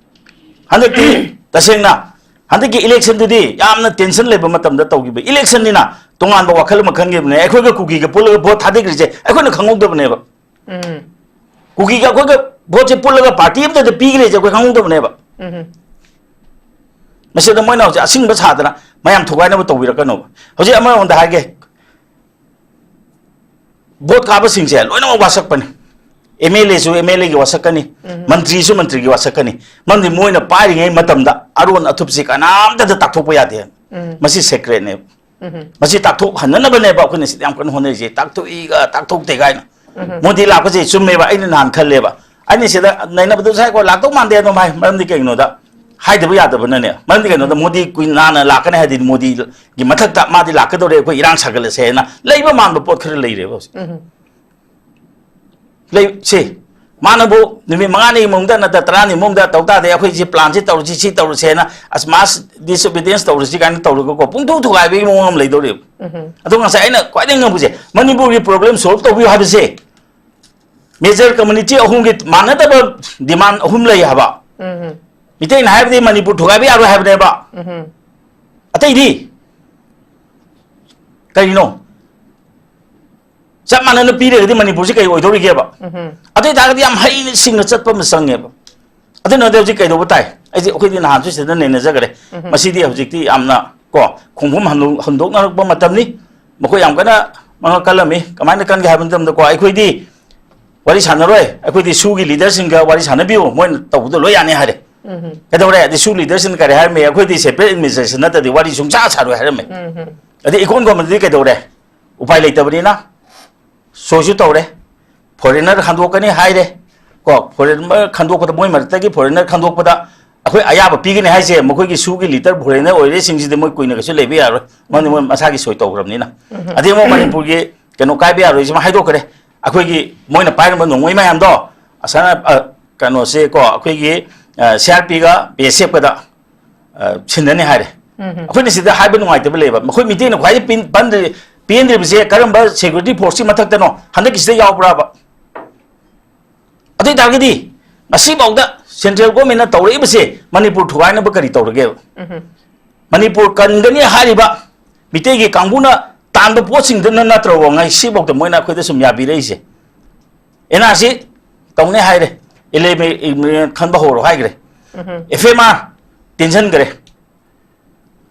ꯍꯟꯗꯛꯇꯤ ꯇꯁꯦꯡꯅ ꯍꯟꯗꯛꯀꯤ electionꯗꯨꯗꯤ ꯌꯥꯝꯅ tension ꯂꯩꯕ ꯃꯇꯝꯗ ꯇꯧꯈꯤꯕ electionꯅꯤꯅ ꯇꯣꯉꯥꯟꯕ ꯋꯥꯈꯜ ꯑꯃ ꯈꯟꯈꯤꯕꯅꯦ꯫ ꯑꯩꯈꯣꯏꯒ ꯀꯨꯀꯤꯒ ꯄꯨꯜꯂꯒ ꯚꯣꯠ ꯊꯥꯗꯈ꯭ꯔꯤꯁꯦ ꯑꯩꯈꯣꯏꯅ ꯈꯪꯍꯧꯗꯕꯅꯦꯕ꯫ ꯎꯝ꯫ ꯀꯨꯀꯤꯒ ꯑꯩꯈꯣꯏꯒ ꯚꯣꯠꯁꯦ ꯄꯨꯜꯂꯒ party ꯑꯝꯇꯗ ꯄꯤꯈ꯭ꯔꯤꯁꯦ ꯑꯩꯈꯣꯏ ꯈꯪꯍꯧꯗꯕꯅꯦꯕ꯫ ꯎꯝ꯫ ꯃꯁꯤꯗ ꯃꯣꯏꯅ ꯍꯧꯖꯤꯛ ꯑꯁꯤꯡꯕ ꯁꯥꯗꯅ ꯃꯌꯥꯝ ꯊꯨꯒꯥꯏꯅꯕ ꯇꯧꯕꯤꯔꯛꯀꯅꯣꯕ꯫ ꯍꯧꯖꯤꯛ ꯑꯃꯔꯣꯝꯗ ꯍꯥꯏꯒꯦ, ꯚꯣꯠ ꯀꯥꯕꯁꯤꯡꯁꯦ ꯂꯣꯏꯅꯃꯛ ꯋꯥꯁꯛꯄꯅꯤ꯫ ꯑꯦꯝ ꯑꯦꯜ ꯑꯦꯁꯨ ꯑꯦꯝ ꯑꯦꯜ ꯑꯦꯒꯤ ꯋꯥꯁꯛꯀꯅꯤ, ꯃꯟꯇ꯭ꯔꯤꯁꯨ ꯃꯟꯇ꯭ꯔꯤꯒꯤ ꯋꯥꯁꯛꯀꯅꯤ꯫ ꯃꯔꯝꯗꯤ ꯃꯣꯏꯅ ꯄꯥꯏꯔꯤꯉꯩ ꯃꯇꯝꯗ ꯑꯔꯣꯟ ꯑꯊꯨꯞꯁꯤ ꯀꯅꯥꯝꯇꯗ ꯇꯥꯛꯊꯣꯛꯄ ꯌꯥꯗꯦ꯫ ꯃꯁꯤ ꯁꯦꯀ꯭ꯔꯦꯠꯅꯦꯕ꯫ ꯃꯁꯤ ꯇꯥꯛꯊꯣꯛꯍꯟꯅꯅꯕꯅꯦꯕ ꯑꯩꯈꯣꯏꯅ ꯁꯤꯗ ꯌꯥꯝ ꯀꯟꯅ ꯍꯣꯠꯅꯔꯤꯁꯦ, ꯇꯥꯛꯊꯣꯛꯏꯒ ꯇꯥꯛꯊꯣꯛꯇꯦ ꯀꯥꯏꯅ꯫ ꯃꯣꯗꯤ ꯂꯥꯛꯄꯁꯦ ꯆꯨꯝꯃꯦꯕ, ꯑꯩꯅ ꯅꯍꯥꯟ ꯈꯜꯂꯦꯕ꯫ ꯑꯩꯅ ꯁꯤꯗ ꯅꯩꯅꯕꯗꯨ ꯁꯥꯏꯀꯣ ꯂꯥꯛꯇꯧ ꯃꯥꯟꯗꯦ ꯑꯗꯨꯝ ꯍꯥꯏ꯫ ꯃꯔꯝꯗꯤ ꯀꯩꯒꯤꯅꯣꯗ, ꯍꯥꯏꯗꯕ ꯌꯥꯗꯕꯅꯅꯦ꯫ ꯃꯔꯝꯗꯤ ꯀꯩꯅꯣꯗ, ꯃꯣꯗꯤ ꯀꯨꯏꯅ ꯅꯥꯟꯅ ꯂꯥꯛꯀꯅꯤ ꯍꯥꯏꯗꯤ ꯃꯣꯗꯤꯒꯤ ꯃꯊꯛꯇ ꯃꯥꯗꯤ ꯂꯥꯛꯀꯗꯧꯔꯦ, ꯑꯩꯈꯣꯏ ꯏꯔꯥꯡ ꯁꯥꯒꯠꯂꯁꯦꯅ ꯂꯩꯕ ꯃꯥꯟꯕ ꯄꯣꯠ ꯈꯔ ꯂꯩꯔꯦꯕ ꯍꯧꯖꯤꯛ꯫ ꯂꯩ ꯁꯤ꯫ ꯃꯥꯅꯕꯨ ꯅꯨꯃꯤꯠ ꯃꯉꯥꯅꯤ ꯃꯅꯨꯡꯗ ꯅꯠꯇ꯭ꯔ ꯇꯔꯥꯅꯤ ꯃꯅꯨꯡꯗ ꯇꯧ ꯇꯥꯔꯗꯤ, ꯑꯩꯈꯣꯏ ꯁꯤ plan ꯁꯤ ꯇꯧꯔꯁꯤ, ꯁꯤ ꯇꯧꯔꯁꯦꯅ, ꯑꯁ, mass disobedience ꯇꯧꯔꯁꯤ ꯀꯥꯏꯅ ꯇꯧꯔꯒꯀꯣ, ꯄꯨꯡꯊꯨ ꯊꯨꯒꯥꯏꯕꯒꯤ ꯃꯑꯣꯡ ꯑꯃ ꯂꯩꯗꯧꯔꯤꯕ꯫ ꯑꯗꯣ ꯉꯁꯥꯏ ꯑꯩꯅ ꯈ꯭ꯋꯥꯏꯗꯒꯤ ꯉꯛꯄꯁꯦ, ꯃꯅꯤꯄꯨꯔꯒꯤ problem solve ꯇꯧꯕꯤꯌꯨ ꯍꯥꯏꯕꯁꯦ, major community ꯑꯍꯨꯝꯒꯤ ꯃꯥꯟꯅꯗꯕ demand ꯑꯍꯨꯝ ꯂꯩ ꯍꯥꯏꯕ꯫ ꯃꯤꯇꯩꯅ ꯍꯥꯏꯕꯗꯤ ꯃꯅꯤꯄꯨꯔ ꯊꯨꯒꯥꯏꯕ ꯌꯥꯔꯣꯏ ꯍꯥꯏꯕꯅꯦꯕ꯫ ꯑꯇꯩꯗꯤ ꯀꯔꯤꯅꯣ? ꯆꯞ ꯃꯥꯟꯅꯅ ꯄꯤꯔꯒꯗꯤ ꯃꯅꯤꯄꯨꯔꯁꯤ ꯀꯩ ꯑꯣꯏꯗꯧꯔꯤꯒꯦꯕ? ꯑꯗꯨ ꯑꯣꯏꯇꯥꯔꯒꯗꯤ ꯌꯥꯝ ꯍꯩꯁꯤꯡꯅ ꯆꯠꯄ ꯑꯃ ꯆꯪꯉꯦꯕ꯫ ꯑꯗꯨꯅꯗꯤ ꯍꯧꯖꯤꯛ ꯀꯩꯗꯧꯕ ꯇꯥꯏ? ꯑꯩꯁꯦ, ꯑꯩꯈꯣꯏꯗꯤ ꯅꯍꯥꯟꯁꯨ ꯁꯤꯗ ꯅꯩꯅꯖꯈ꯭ꯔꯦ꯫ ꯃꯁꯤꯗꯤ ꯍꯧꯖꯤꯛꯇꯤ ꯌꯥꯝꯅ ꯀꯣ, ꯈꯣꯡꯐꯝ ꯍꯟꯗꯣꯛ-, ꯍꯟꯗꯣꯛꯅꯔꯛꯄ ꯃꯇꯝꯅꯤ꯫ ꯃꯈꯣꯏ ꯌꯥꯝ ꯀꯟꯅ ꯃꯉꯛ ꯀꯜꯂꯝꯃꯤ꯫ ꯀꯃꯥꯏꯅ ꯀꯟꯒꯦ ꯍꯥꯏꯕ ꯃꯇꯝꯗꯀꯣ, ꯑꯩꯈꯣꯏꯗꯤ ꯋꯥꯔꯤ ꯁꯥꯟꯅꯔꯣꯏ, ꯑꯩꯈꯣꯏꯗꯤ ꯁꯨꯒꯤ leaderꯁꯤꯡꯒ ꯋꯥꯔꯤ ꯁꯥꯟꯅꯕꯤꯌꯨ, ꯃꯣꯏꯅ ꯇꯧꯕꯗꯣ ꯂꯣꯏ ꯌꯥꯅꯤ ꯍꯥꯏꯔꯦ꯫ ꯀꯩꯗꯧꯔꯦ? ꯑꯗꯩ ꯁꯨ leaderꯁꯤꯡꯅ ꯀꯔꯤ ꯍꯥꯏꯔꯝꯃꯤ? "ꯑꯩꯈꯣꯏꯗꯤ separate administration ꯅꯠꯇ꯭ꯔꯗꯤ ꯋꯥꯔꯤ ꯁꯨꯡꯁꯥ ꯁꯥꯔꯣꯏ" ꯍꯥꯏꯔꯝꯃꯤ꯫ ꯑꯗꯩ ꯏꯀꯣꯟ ꯀꯣꯟꯕꯗꯗꯤ ꯀꯩꯗꯧꯔꯦ? ꯎꯄꯥꯏ ꯂꯩꯇꯕꯅꯤꯅ ꯁꯣꯏꯁꯨ ꯇꯧꯔꯦ, foreigner ꯈꯟꯗꯣꯛꯀꯅꯤ ꯍꯥꯏꯔꯦ꯫ ꯀꯣ, foreigner ꯈꯟꯗꯣꯛꯄꯗ, ꯃꯣꯏ ꯃꯔꯛꯇꯒꯤ foreigner ꯈꯟꯗꯣꯛꯄꯗ ꯑꯩꯈꯣꯏ ꯑꯌꯥꯕ ꯄꯤꯒꯅꯤ ꯍꯥꯏꯁꯦ, ꯃꯈꯣꯏꯒꯤ ꯁꯨꯒꯤ leader foreigner ꯑꯣꯏꯔꯦꯁꯤꯡꯁꯤꯗꯤ ꯃꯣꯏ ꯀꯨꯏꯅ ꯀꯩꯁꯨ ꯂꯩꯕ ꯌꯥꯔꯣꯏ, ꯃꯔꯝꯗꯤ ꯃꯣꯏ ꯃꯁꯥꯒꯤ ꯁꯣꯏ ꯇꯧꯈ꯭ꯔꯕꯅꯤꯅ꯫ ꯑꯗꯩ ꯑꯃꯨꯛ ꯃꯅꯤꯄꯨꯔꯒꯤ ꯀꯩꯅꯣ ꯀꯥꯏꯕ ꯌꯥꯔꯣꯏꯁꯤꯃ ꯍꯥꯏꯗꯣꯛꯈ꯭ꯔꯦ꯫ ꯑꯩꯈꯣꯏꯒꯤ ꯃꯣꯏꯅ ꯄꯥꯏꯔꯝꯕ ꯅꯣꯡꯃꯩ ꯃꯌꯥꯝꯗꯣ, ꯑꯁꯥꯅ, ꯑ, ꯀꯩꯅꯣꯁꯦ ꯀꯣ, ꯑꯩꯈꯣꯏꯒꯤ, ꯑ, C R P ꯒ B S F ꯀꯗ ꯑ, ꯁꯤꯟꯅꯅꯤ ꯍꯥꯏꯔꯦ꯫ ꯑꯩꯈꯣꯏꯅ ꯁꯤꯗ ꯍꯥꯏꯕ ꯅꯨꯡꯉꯥꯏꯇꯕ ꯂꯩꯌꯦꯕ, ꯃꯈꯣꯏ ꯃꯤꯇꯩꯅ ꯈ꯭ꯋꯥꯏꯗꯒꯤ ꯄꯤꯟ-, ꯄꯟꯗ꯭ꯔꯤ-, ꯄꯦꯟꯗ꯭ꯔꯤꯕꯁꯦ ꯀꯔꯝꯕ security force ꯀꯤ ꯃꯊꯛꯇꯅꯣ? ꯍꯟꯗꯛꯀꯤꯁꯤꯗ ꯌꯥꯎꯕ꯭ꯔꯥꯕ? ꯑꯗꯨ ꯑꯣꯏ ꯇꯥꯔꯒꯗꯤ ꯉꯁꯤꯐꯥꯎꯗ central government ꯅ ꯇꯧꯔꯛꯏꯕꯁꯦ ꯃꯅꯤꯄꯨꯔ ꯊꯨꯒꯥꯏꯅꯕ ꯀꯔꯤ ꯇꯧꯔꯒꯦꯕ? ꯃꯅꯤꯄꯨꯔ ꯀꯟꯒꯅꯤ ꯍꯥꯏꯔꯤꯕ ꯃꯤꯇꯩꯒꯤ ꯀꯥꯡꯕꯨꯅ ꯇꯥꯟꯕ ꯄꯣꯠꯁꯤꯡꯗꯨꯅ ꯅꯠꯇ꯭ꯔꯣ ꯉꯁꯤꯐꯥꯎꯗ ꯃꯣꯏꯅ ꯑꯩꯈꯣꯏꯗ ꯁꯨꯝ ꯌꯥꯕꯤꯔꯛꯏꯁꯦ? N R C ꯇꯧꯅꯤ ꯍꯥꯏꯔꯦ, eleven ꯈꯟꯕ ꯍꯧꯔꯣ ꯍꯥꯏꯈ꯭ꯔꯦ, F M R ꯇꯦꯟꯁꯤꯟꯈ꯭ꯔꯦ,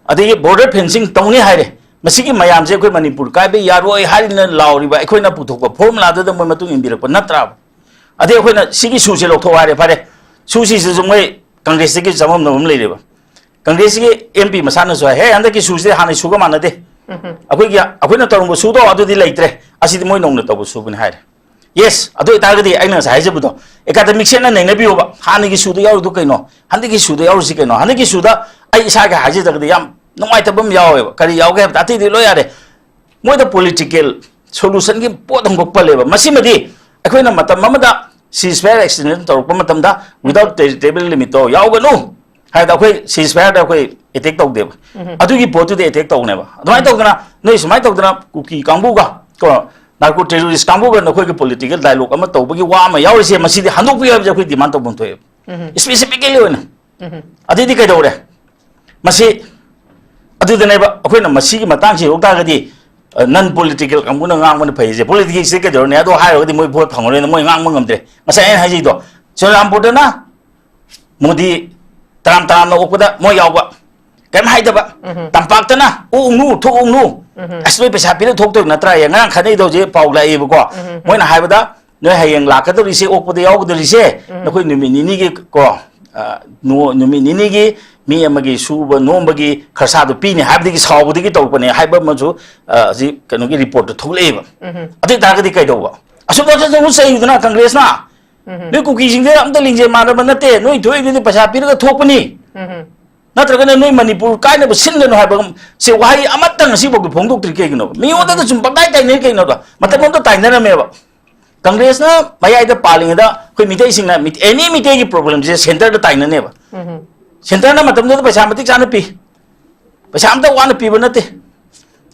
ꯑꯗꯒꯤ border fencing ꯇꯧꯅꯤ ꯍꯥꯏꯔꯦ꯫ ꯃꯁꯤꯒꯤ ꯃꯌꯥꯝꯁꯦ ꯑꯩꯈꯣꯏ ꯃꯅꯤꯄꯨꯔ ꯀꯥꯏꯕ ꯌꯥꯔꯣꯏ ꯍꯥꯏꯗꯅ ꯂꯥꯎꯔꯤꯕ ꯑꯩꯈꯣꯏꯅ ꯄꯨꯊꯣꯛꯄ formula ꯗꯨꯗ ꯃꯣꯏ ꯃꯇꯨꯡ ꯏꯟꯕꯤꯔꯛꯄ ꯅꯠꯇ꯭ꯔꯥꯕ? ꯑꯗꯩ ꯑꯩꯈꯣꯏꯅ ꯁꯤꯒꯤ ꯁꯨꯁꯦ ꯂꯧꯊꯣꯛꯑꯣ ꯍꯥꯏꯔꯦ, ꯐꯔꯦ, ꯁꯨꯁꯤꯁꯨ ꯃꯣꯏ ꯀꯪꯒ꯭ꯔꯦꯁꯇꯒꯤ ꯆꯃꯝꯅꯕ ꯑꯃ ꯂꯩꯔꯦꯕ꯫ ꯀꯪꯒ꯭ꯔꯦꯁꯀꯤ ꯑꯦꯝ ꯄꯤ ꯃꯁꯥꯅꯁꯨ ꯍꯥꯏ, "ꯍꯦ, ꯍꯟꯗꯛꯀꯤ ꯁꯨꯁꯤꯗꯤ ꯍꯥꯟꯅꯒꯤ ꯁꯨꯒ ꯃꯥꯟꯅꯗꯦ, ꯑꯩꯈꯣꯏꯒꯤ, ꯑꯩꯈꯣꯏꯅ ꯇꯧꯔꯝꯕ ꯁꯨꯗꯣ ꯑꯗꯨꯗꯤ ꯂꯩꯇ꯭ꯔꯦ, ꯑꯁꯤꯗꯤ ꯃꯣꯏ ꯅꯧꯅ ꯇꯧꯕ ꯁꯨꯕꯅꯤ" ꯍꯥꯏꯔꯦ꯫ ꯌꯦꯁ, ꯑꯗꯨ ꯑꯣꯏꯇꯥꯔꯒꯗꯤ ꯑꯩꯅ ꯉꯁꯥꯏ ꯍꯥꯏꯖꯕꯗꯣ, ꯑꯦꯀꯥꯗꯃꯤꯛꯁꯤꯌꯟꯅ ꯅꯩꯅꯕꯤꯌꯣꯕ, ꯍꯥꯟꯅꯒꯤ ꯁꯨꯗ ꯌꯥꯎꯔꯤꯗꯨ ꯀꯩꯅꯣ, ꯍꯟꯗꯛꯀꯤ ꯁꯨꯗ ꯌꯥꯎꯔꯤꯁꯤ ꯀꯩꯅꯣ? ꯍꯟꯗꯛꯀꯤ ꯁꯨꯗ ꯑꯩ ꯏꯁꯥꯒꯤ ꯍꯥꯏꯖꯗ꯭ꯔꯒꯗꯤ ꯌꯥꯝ ꯅꯨꯡꯉꯥꯏꯇꯕ ꯑꯃ ꯌꯥꯎꯋꯦꯕ꯫ ꯀꯔꯤ ꯌꯥꯎꯒꯦ ꯍꯥꯏꯕꯗ, ꯑꯇꯩꯗꯤ ꯂꯣꯏ ꯌꯥꯔꯦ, ꯃꯣꯏꯗ ꯄꯣꯂꯤꯇꯤꯀꯦꯜ ꯁꯣꯂꯨꯁꯟꯒꯤ ꯄꯣꯠ ꯑꯃꯈꯛ ꯄꯜꯂꯦꯕ꯫ ꯃꯁꯤꯃꯗꯤ ꯑꯩꯈꯣꯏꯅ ꯃꯇꯝ ꯑꯃꯗ ceasefire extension ꯇꯧꯔꯛꯄ ꯃꯇꯝꯗ without territorial limitꯇꯣ ꯌꯥꯎꯒꯅꯨ ꯍꯥꯏꯕꯗ, ꯑꯩꯈꯣꯏ ceasefireꯗ ꯑꯩꯈꯣꯏ ꯑꯦꯇꯦꯛ ꯇꯧꯗꯦꯕ꯫ ꯑꯗꯨꯒꯤ ꯄꯣꯠꯇꯨꯗꯤ ꯑꯦꯇꯦꯛ ꯇꯧꯅꯦꯕ꯫ ꯑꯗꯨꯃꯥꯏꯅ ꯇꯧꯗꯅ ꯅꯣꯏ ꯁꯨꯃꯥꯏꯅ ꯇꯧꯗꯅ ꯀꯨꯀꯤ ꯀꯥꯡꯕꯨꯒ ꯀꯣ, ꯅꯥꯔꯀꯣ ꯇꯦꯔꯣꯔꯤꯁ ꯀꯥꯡꯕꯨꯒ ꯅꯈꯣꯏꯒꯤ ꯄꯣꯂꯤꯇꯤꯀꯦꯜ ꯗꯥꯏꯂꯣꯒ ꯑꯃ ꯇꯧꯕꯒꯤ ꯋꯥ ꯑꯃ ꯌꯥꯎꯔꯤꯁꯦ, ꯃꯁꯤꯗꯤ ꯍꯟꯗꯣꯛꯄꯤꯌꯨ ꯍꯥꯏꯕꯁꯦ ꯑꯩꯈꯣꯏ ꯗꯤꯃꯥꯟ ꯇꯧꯐꯝ ꯊꯣꯛꯑꯦꯕ꯫ ꯁ꯭ꯄꯦꯁꯤꯐꯤꯀꯦꯜꯂꯤ ꯑꯣꯏꯅ꯫ ꯑꯗꯩꯗꯤ ꯀꯩꯗꯧꯔꯦ? ꯃꯁꯤ ꯑꯗꯨꯗꯅꯦꯕ ꯑꯩꯈꯣꯏꯅ ꯃꯁꯤꯒꯤ ꯃꯇꯥꯡꯁꯤ ꯌꯧ ꯇꯥꯔꯒꯗꯤ, ꯑ, ꯅꯟ ꯄꯣꯂꯤꯇꯤꯀꯦꯜ ꯀꯥꯡꯕꯨꯅ ꯉꯥꯡꯕꯅ ꯐꯩꯁꯦ꯫ ꯄꯣꯂꯤꯇꯤꯀꯦꯜꯁꯤꯗ ꯀꯩꯗꯧꯔꯅꯤ? ꯑꯗꯣ ꯍꯥꯏꯔꯨꯔꯒꯗꯤ ꯃꯣꯏ ꯚꯣꯠ ꯐꯪꯉꯔꯣꯏꯅ ꯃꯣꯏ ꯉꯥꯡꯕ ꯉꯝꯗ꯭ꯔꯦ꯫ ꯉꯁꯥꯏ ꯑꯩꯅ ꯍꯥꯏꯖꯩꯗꯣ, ꯆꯨꯔꯆꯥꯟꯄꯨꯔꯗꯅ ꯃꯣꯗꯤ ꯇꯔꯥꯝ ꯇꯔꯥꯝꯅ ꯑꯣꯛꯄꯗ ꯃꯣꯏ ꯌꯥꯎꯕ, ꯀꯩꯝ ꯍꯥꯏꯗꯕ꯫ ꯇꯝꯄꯥꯛꯇꯅ "ꯑꯣꯛꯎꯅꯨ, ꯊꯣꯛꯎꯅꯨ, ꯑꯁ, ꯅꯣꯏ ꯄꯩꯁꯥ ꯄꯤꯔ ꯊꯣꯛꯇꯣꯏ ꯅꯠꯇ꯭ꯔꯥ?" ꯍꯌꯦꯡ ꯉꯔꯥꯡ ꯈꯠꯅꯩꯗꯣ ꯍꯧꯖꯤꯛ ꯄꯥꯎ ꯂꯥꯛꯑꯦꯕꯀꯣ꯫ ꯃꯣꯏꯅ ꯍꯥꯏꯕꯗ, "ꯅꯣꯏ ꯍꯌꯦꯡ ꯂꯥꯛꯀꯗꯧꯔꯤꯁꯦ, ꯑꯣꯛꯄꯗ ꯌꯥꯎꯒꯗꯧꯔꯤꯁꯦ, ꯅꯈꯣꯏ ꯅꯨꯃꯤꯠ ꯅꯤꯅꯤꯒꯤ ꯀꯣ, ꯑ, ꯅꯣ-, ꯅꯨꯃꯤꯠ ꯅꯤꯅꯤꯒꯤ ꯃꯤ ꯑꯃꯒꯤ ꯁꯨꯕ ꯅꯣꯝꯕꯒꯤ ꯈꯔꯁꯥꯗꯣ ꯄꯤꯅꯤ" ꯍꯥꯏꯕꯗꯒꯤ ꯁꯥꯎꯕꯗꯒꯤ ꯇꯧꯔꯛꯄꯅꯦ ꯍꯥꯏꯕ ꯑꯃꯁꯨ, ꯑ, ꯍꯧꯖꯤꯛ ꯀꯩꯅꯣꯒꯤ ꯔꯤꯄꯣꯔꯠꯇ ꯊꯣꯛꯂꯛꯑꯦꯕ꯫ ꯑꯗꯨ ꯑꯣꯏꯇꯥꯔꯒꯗꯤ ꯀꯩꯗꯧꯕ? ꯑꯁꯨꯝ ꯇꯧꯁꯨ ꯆꯩꯗꯅ ꯀꯪꯒ꯭ꯔꯦꯁꯅ, "ꯅꯣꯏ ꯀꯨꯀꯤꯁꯤꯡꯁꯦ ꯑꯝꯇ ꯂꯤꯡꯖꯦꯜ ꯃꯥꯟꯅꯕ ꯅꯠꯇꯦ, ꯅꯣꯏ ꯊꯣꯛꯏꯗꯨꯗꯤ ꯄꯩꯁꯥ ꯄꯤꯔꯒ ꯊꯣꯛꯄꯅꯤ, ꯅꯠꯇ꯭ꯔꯒꯅ ꯅꯣꯏ ꯃꯅꯤꯄꯨꯔ ꯀꯥꯏꯅꯕ ꯁꯤꯟꯒꯅꯨ" ꯍꯥꯏꯕ ꯁꯦ ꯋꯥꯍꯩ ꯑꯃꯠꯇ ꯉꯁꯤꯐꯥꯎꯗ ꯐꯣꯡꯗꯣꯛꯇ꯭ꯔꯤ ꯀꯩꯒꯤꯅꯣꯕ? ꯃꯤꯉꯣꯟꯗꯒ ꯁꯨꯝ ꯄꯪꯇꯥꯏ ꯇꯥꯏꯅꯩ ꯀꯩꯅꯣꯕ? ꯃꯇꯝ ꯑꯃꯗ ꯇꯥꯏꯅꯔꯝꯃꯦꯕ꯫ ꯀꯪꯒ꯭ꯔꯦꯁꯅ ꯃꯌꯥꯏꯗ ꯄꯥꯜꯂꯤꯉꯩꯗ ꯑꯩꯈꯣꯏ ꯃꯤꯇꯩꯁꯤꯡꯅ ꯃꯤꯠ-, ꯑꯦꯅꯤ ꯃꯤꯇꯩꯒꯤ ꯄ꯭ꯔꯣꯕ꯭ꯂꯦꯝꯁꯦ ꯁꯦꯟꯇꯔꯗ ꯇꯥꯏꯅꯅꯦꯕ꯫ ꯁꯦꯟꯇꯔꯅ ꯃꯇꯝꯗꯨꯗ ꯄꯩꯁꯥ ꯃꯇꯤꯛ ꯆꯥꯅ ꯄꯤ, ꯄꯩꯁꯥ ꯑꯝꯇ ꯋꯥꯅ ꯄꯤꯕ ꯅꯠꯇꯦ꯫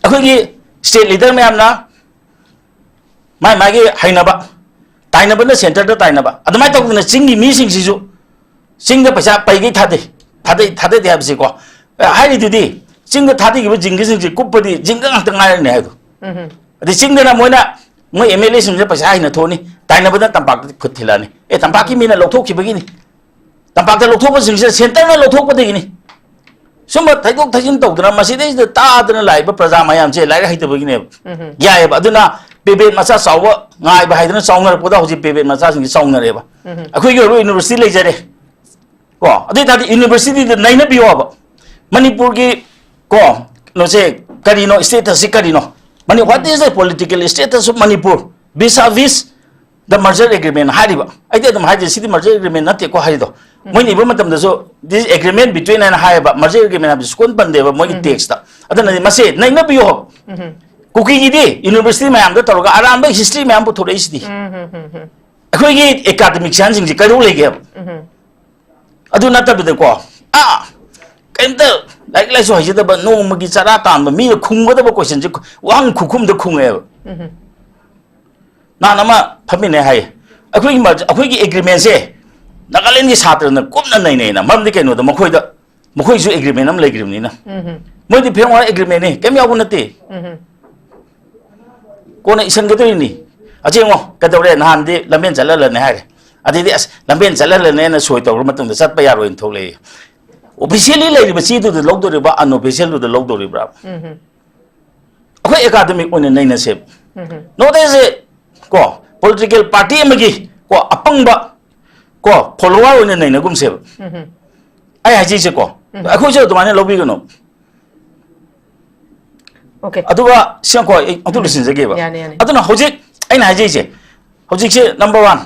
ꯑꯩꯈꯣꯏꯒꯤ ꯁ꯭ꯇꯦꯠ ꯂꯤꯗꯔ ꯃꯌꯥꯝꯅ ꯃꯥꯏ ꯃꯥꯒꯤ ꯍꯩꯅꯕ, ꯇꯥꯏꯅꯕꯅ ꯁꯦꯟꯇꯔꯗ ꯇꯥꯏꯅꯕ, ꯑꯗꯨꯃꯥꯏꯅ ꯇꯧꯗꯅ ꯆꯤꯡꯒꯤ ꯃꯤꯁꯤꯡꯁꯤꯁꯨ ꯆꯤꯡꯗ ꯄꯩꯁꯥ ꯄꯩꯒꯩ ꯊꯥꯗꯩ, ꯊꯥꯗꯩ, ꯊꯥꯗꯗꯦ ꯍꯥꯏꯕꯁꯤꯀꯣ꯫ ꯑ, ꯍꯥꯏꯔꯤꯗꯨꯗꯤ ꯆꯤꯡꯗ ꯊꯥꯗꯈꯤꯕ ꯖꯤꯡꯒꯁꯤꯡꯁꯦ ꯀꯨꯞꯄꯗꯤ ꯖꯤꯡꯒ ꯉꯥꯛꯇ ꯉꯥꯏꯔꯅꯤ ꯍꯥꯏꯗꯣ꯫ ꯑꯗꯩ ꯆꯤꯡꯗꯅ ꯃꯣꯏꯅ, ꯃꯣꯏ ꯑꯦꯝ ꯑꯦꯜ ꯑꯦꯁꯤꯡꯁꯦ ꯄꯩꯁꯥ ꯍꯩꯅ ꯊꯣꯛꯑꯅꯤ, ꯇꯥꯏꯅꯕꯗ ꯇꯝꯄꯥꯛꯇ ꯈꯨꯠ ꯊꯤꯜꯂꯛꯑꯅꯤ꯫ "ꯑꯦ, ꯇꯝꯄꯥꯛꯀꯤ ꯃꯤꯅ ꯂꯧꯊꯣꯛꯈꯤꯕꯒꯤꯅꯤ, ꯇꯝꯄꯥꯛꯇ ꯂꯧꯊꯣꯛꯄꯁꯤꯡꯁꯦ ꯁꯦꯟꯇꯔꯅ ꯂꯧꯊꯣꯛꯄꯗꯒꯤꯅꯤ"꯫ ꯁꯨꯝꯕ ꯊꯩꯗꯣꯛ ꯊꯩꯖꯤꯟ ꯇꯧꯗꯅ ꯃꯁꯤꯗꯩꯁꯤꯗ ꯇꯥꯗꯅ ꯂꯥꯛꯏꯕ ꯄ꯭ꯔꯖꯥ ꯃꯌꯥꯝꯁꯦ ꯂꯥꯏꯔꯤꯛ ꯍꯩꯇꯕꯒꯤꯅꯦꯕ꯫ ꯌꯥꯏꯑꯕ꯫ ꯑꯗꯨꯅ ꯄꯦꯕꯦꯠ ꯃꯆꯥ ꯆꯥꯎꯕ ꯉꯥꯏꯕ ꯍꯥꯏꯗꯅ ꯆꯥꯎꯅꯔꯛꯄꯗ ꯍꯧꯖꯤꯛ ꯄꯦꯕꯦꯠ ꯃꯆꯥꯁꯤꯡꯁꯤ ꯆꯥꯎꯅꯔꯦꯕ꯫ ꯑꯩꯈꯣꯏꯒꯤ ꯑꯣꯏꯕ ꯌꯨꯅꯤꯚꯔꯁꯤꯇꯤ ꯂꯩꯖꯔꯦ꯫ ꯀꯣ, ꯑꯗꯨ ꯑꯣꯏ ꯇꯥꯔꯗꯤ ꯌꯨꯅꯤꯚꯔꯁꯤꯇꯤꯗ ꯅꯩꯅꯕꯤꯌꯣ ꯍꯥꯏꯕ꯫ ꯃꯅꯤꯄꯨꯔꯒꯤ, ꯀꯣ, ꯀꯩꯅꯣꯁꯦ ꯀꯔꯤꯅꯣ, status ꯁꯤ ꯀꯔꯤꯅꯣ? Mani-, what is the political status of Manipur vis-a-vis the merger agreement ꯍꯥꯏꯔꯤꯕ? ꯑꯩꯗꯤ ꯑꯗꯨꯝ ꯍꯥꯏꯖꯩ, ꯁꯤꯗꯤ merger agreement ꯅꯠꯇꯦꯀꯣ ꯍꯥꯏꯔꯤꯗꯣ꯫ ꯃꯣꯏꯅ ꯏꯕ ꯃꯇꯝꯗꯁꯨ this agreement between ꯍꯥꯏꯅ ꯍꯥꯏꯌꯦꯕ, merger agreement ꯍꯥꯏꯕꯁꯤ ꯁꯨꯛꯄꯟ ꯄꯟꯗꯦꯕ ꯃꯣꯏꯒꯤ text ꯇ꯫ ꯑꯗꯨꯅꯗꯤ ꯃꯁꯤ ꯅꯩꯅꯕꯤꯌꯣ ꯍꯥꯏꯕ꯫ ꯀꯨꯀꯤꯒꯤꯗꯤ ꯌꯨꯅꯤꯚꯔꯁꯤꯇꯤ ꯃꯌꯥꯝꯗ ꯇꯧꯔꯒ ꯑꯔꯥꯟꯕ history ꯃꯌꯥꯝ ꯄꯨꯊꯣꯔꯛꯏꯁꯤꯗꯤ꯫ ꯑꯩꯈꯣꯏꯒꯤ academician ꯁꯤꯡꯁꯤ ꯀꯩꯗꯧ ꯂꯩꯒꯦꯕ? ꯑꯗꯨ ꯅꯠꯇꯕꯤꯗꯀꯣ, ꯑꯥ, ꯀꯩꯝꯇ ꯂꯥꯏꯔꯤꯛ ꯂꯥꯏꯁꯨ ꯍꯩꯖꯗꯕ, ꯅꯣꯡꯃꯒꯤ ꯆꯔꯥ ꯇꯥꯟꯕ ꯃꯤꯅ ꯈꯨꯝꯒꯗꯕ question ꯁꯦ ꯋꯥꯍꯪ ꯈꯨꯈꯨꯝꯗ ꯈꯨꯝꯃꯦꯕ꯫ ꯅꯍꯥꯟ ꯑꯃ ꯐꯝꯃꯤꯟꯅꯩ ꯍꯥꯏꯌꯦ, "ꯑꯩꯈꯣꯏꯒꯤ ꯃꯔ-, ꯑꯩꯈꯣꯏꯒꯤ agreement ꯁꯦ ꯅꯥꯒꯥꯂꯦꯟꯒꯤ ꯁꯥꯇ꯭ꯔꯅ ꯀꯨꯞꯅ ꯅꯩꯅꯩꯅ꯫ ꯃꯔꯝꯗꯤ ꯀꯩꯅꯣꯗ ꯃꯈꯣꯏꯗ, ꯃꯈꯣꯏꯁꯨ agreement ꯑꯃ ꯂꯩꯈ꯭ꯔꯤꯕꯅꯤꯅ꯫ ꯃꯣꯏꯗꯤ ꯐꯦꯡꯋꯥ agreement ꯅꯤ, ꯀꯩꯝ ꯌꯥꯎꯕ ꯅꯠꯇꯦ꯫ ꯀꯣꯟꯅ ꯏꯁꯤꯟꯒꯗꯣꯔꯤꯅꯤ꯫ ꯑꯁꯤ ꯌꯦꯡꯉꯣ, ꯀꯩꯗꯧꯔꯦ? ꯅꯍꯥꯟꯗꯤ ꯂꯝꯕꯦꯟ ꯆꯠꯍꯜꯂꯅꯤ ꯍꯥꯏꯔꯦ꯫ ꯑꯗꯩꯗꯤ, "ꯑꯁ, ꯂꯝꯕꯦꯟ ꯆꯠꯍꯜꯂꯅꯦꯅ ꯁꯣꯏ ꯇꯧꯔ ꯃꯇꯨꯡꯗ ꯆꯠꯄ ꯌꯥꯔꯣꯏꯅ ꯊꯣꯛꯂꯛꯑꯦ꯫" Officially ꯂꯩꯔꯤꯕ ꯆꯦꯗꯨꯗ ꯂꯧꯗꯣꯔꯤꯕ꯭ꯔꯥ, unofficial ꯗꯨꯗ ꯂꯧꯗꯣꯔꯤꯕ꯭ꯔꯥ? ꯑꯩꯈꯣꯏ academic ꯑꯣꯏꯅ ꯅꯩꯅꯁꯦꯕ꯫ ꯅꯣꯠ ꯑꯦꯁ ꯑꯦ, ꯀꯣ, political party ꯑꯃꯒꯤ, ꯀꯣ, ꯑꯄꯪꯕ, ꯀꯣ, follower ꯑꯣꯏꯅ ꯅꯩꯅꯒꯨꯝꯁꯦꯕ꯫ ꯑꯩ ꯍꯥꯏꯖꯩꯁꯦꯀꯣ, ꯑꯩꯈꯣꯏꯁꯨ ꯑꯗꯨꯃꯥꯏꯅ ꯂꯧꯕꯤꯒꯅꯨ꯫ Okay. ꯑꯗꯨꯒ ꯁꯤ ꯉꯥꯏꯈꯣ, ꯑꯩ ꯑꯗꯨ ꯂꯣꯏꯁꯤꯟꯖꯒꯦꯕ꯫ ꯌꯥꯅꯤ, ꯌꯥꯅꯤ꯫ ꯑꯗꯨꯅ ꯍꯧꯖꯤꯛ ꯑꯩꯅ ꯍꯥꯏꯖꯩꯁꯦ, ꯍꯧꯖꯤꯛꯁꯦ number one,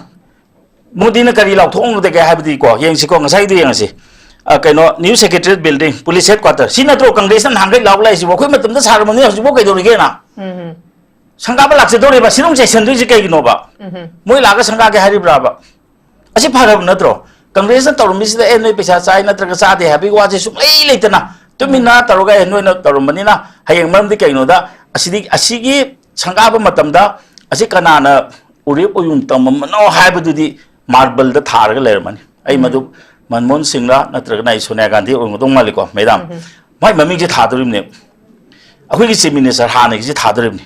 ꯃꯣꯗꯤꯅ ꯀꯔꯤ ꯂꯥꯎꯊꯣꯛꯂꯝꯒꯗꯒꯦ ꯍꯥꯏꯕꯗꯤꯀꯣ, ꯌꯦꯡꯁꯤꯀꯣ, ꯉꯁꯥꯏꯒꯤꯗꯣ ꯌꯦꯡꯉꯁꯤ꯫ ꯑ, ꯀꯩꯅꯣ, new secretariat building, police headquarter, ꯁꯤ ꯅꯠꯇ꯭ꯔꯣ ꯀꯪꯒ꯭ꯔꯦꯁꯅ ꯅꯍꯥꯟꯈꯩ ꯂꯥꯎ ꯂꯥꯛꯏꯁꯤꯕꯣ? ꯑꯩꯈꯣꯏ ꯃꯇꯝꯗ ꯁꯥꯔꯝꯕꯅꯤ, ꯍꯧꯖꯤꯛꯐꯥꯎ ꯀꯩꯗꯧꯔꯤꯒꯦꯅ? ꯁꯪꯒꯥꯕ ꯂꯥꯛꯆꯗꯧꯔꯤꯕ, ꯁꯤ ꯑꯗꯨꯝ ꯆꯩꯁꯟꯗꯣꯏꯁꯤ ꯀꯩꯒꯤꯅꯣꯕ? ꯃꯣꯏ ꯂꯥꯛꯑꯒ ꯁꯪꯒꯥꯒꯦ ꯍꯥꯏꯔꯤꯕ꯭ꯔꯥꯕ? ꯑꯁꯤ ꯐꯔꯕ ꯅꯠꯇ꯭ꯔꯣ? ꯀꯪꯒ꯭ꯔꯦꯁꯅ ꯇꯧꯔꯝꯃꯤꯁꯤꯗ, "ꯑꯦ, ꯅꯣꯏ ꯄꯩꯁꯥ ꯆꯥꯏ ꯅꯠꯇ꯭ꯔꯒ ꯆꯥꯗꯦ" ꯍꯥꯏꯕꯒꯤ ꯋꯥꯁꯦ ꯁꯨꯡꯂꯩ ꯂꯩꯇꯅ, ꯇꯨꯃꯤꯟꯅ ꯇꯧꯔꯒ, "ꯑꯦ, ꯅꯣꯏꯅ ꯇꯧꯔꯝꯕꯅꯤꯅ ꯍꯌꯦꯡ", ꯃꯔꯝꯗꯤ ꯀꯩꯒꯤꯅꯣꯗ, ꯑꯁꯤꯗꯤ, ꯑꯁꯤꯒꯤ ꯁꯪꯒꯥꯕ ꯃꯇꯝꯗ ꯑꯁꯤ ꯀꯅꯥꯅ ꯎꯔꯦꯞ ꯑꯣꯏꯌꯨꯝ ꯇꯝꯃꯝꯕꯅꯣ ꯍꯥꯏꯕꯗꯨꯗꯤ marble ꯗ ꯊꯥꯔꯒ ꯂꯩꯔꯝꯃꯅꯤ꯫ ꯑꯩ ꯃꯗꯨ ꯃꯟꯃꯣꯍꯟ ꯁꯤꯡꯂ ꯅꯠꯇ꯭ꯔꯒꯅ ꯑꯩ ꯁꯣꯅꯤꯌꯥ ꯒꯥꯟꯙꯤ ꯑꯣꯏꯔꯝꯒꯗꯧ ꯃꯥꯜꯂꯤꯀꯣ, ꯃꯦꯗꯥꯝ꯫ ꯃꯥꯏ ꯃꯃꯤꯡꯁꯦ ꯊꯥꯗꯣꯔꯤꯕꯅꯦꯕ꯫ ꯑꯩꯈꯣꯏꯒꯤ chief minister ꯍꯥꯟꯅꯒꯤꯁꯦ ꯊꯥꯗꯣꯔꯤꯕꯅꯤ꯫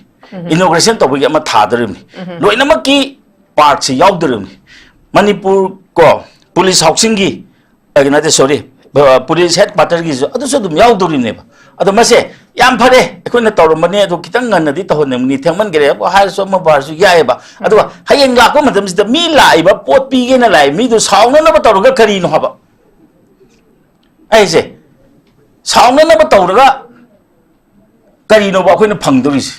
Inauguration ꯇꯧꯕꯒꯤ ꯑꯃ ꯊꯥꯗꯣꯔꯤꯕꯅꯤ꯫ ꯂꯣꯏꯅꯃꯛꯀꯤ part ꯁꯤ ꯌꯥꯎꯗꯣꯔꯤꯕꯅꯤ꯫ ꯃꯅꯤꯄꯨꯔ ꯀꯣ, police housing ꯒꯤ, ꯑ, ꯅꯠꯇꯦ, sorry, ꯑ, police headquarter ꯒꯤꯁꯨ ꯑꯗꯨꯁꯨ ꯑꯗꯨꯝ ꯌꯥꯎꯗꯣꯔꯤꯕꯅꯦꯕ꯫ ꯑꯗꯣ ꯃꯁꯦ ꯌꯥꯝ ꯐꯔꯦ, ꯑꯩꯈꯣꯏꯅ ꯇꯧꯔꯝꯕꯅꯦ, ꯑꯗꯨ ꯈꯤꯇꯪ ꯉꯟꯅꯗꯤ ꯇꯧꯍꯟꯅꯤꯡꯕꯅꯤ, ꯊꯦꯡꯃꯟꯈ꯭ꯔꯦ ꯍꯥꯏꯔꯁꯨ ꯑꯃꯕꯨ ꯍꯥꯏꯔꯁꯨ ꯌꯥꯏꯑꯕ꯫ ꯑꯗꯨꯒ ꯍꯌꯦꯡ ꯂꯥꯛꯄ ꯃꯇꯝꯁꯤꯗ ꯃꯤ ꯂꯥꯛꯏꯕ, ꯄꯣꯠ ꯄꯤꯒꯦꯅ ꯂꯥꯛꯏ ꯃꯤꯗꯨ ꯁꯥꯎꯅꯅꯕ ꯇꯧꯔꯒ ꯀꯔꯤꯅꯣ ꯍꯥꯏꯕ? ꯑꯩꯁꯦ ꯁꯥꯎꯅꯅꯕ ꯇꯧꯔꯒ ꯀꯔꯤꯅꯣꯕ ꯑꯩꯈꯣꯏꯅ ꯐꯪꯗꯣꯔꯤꯁꯦ?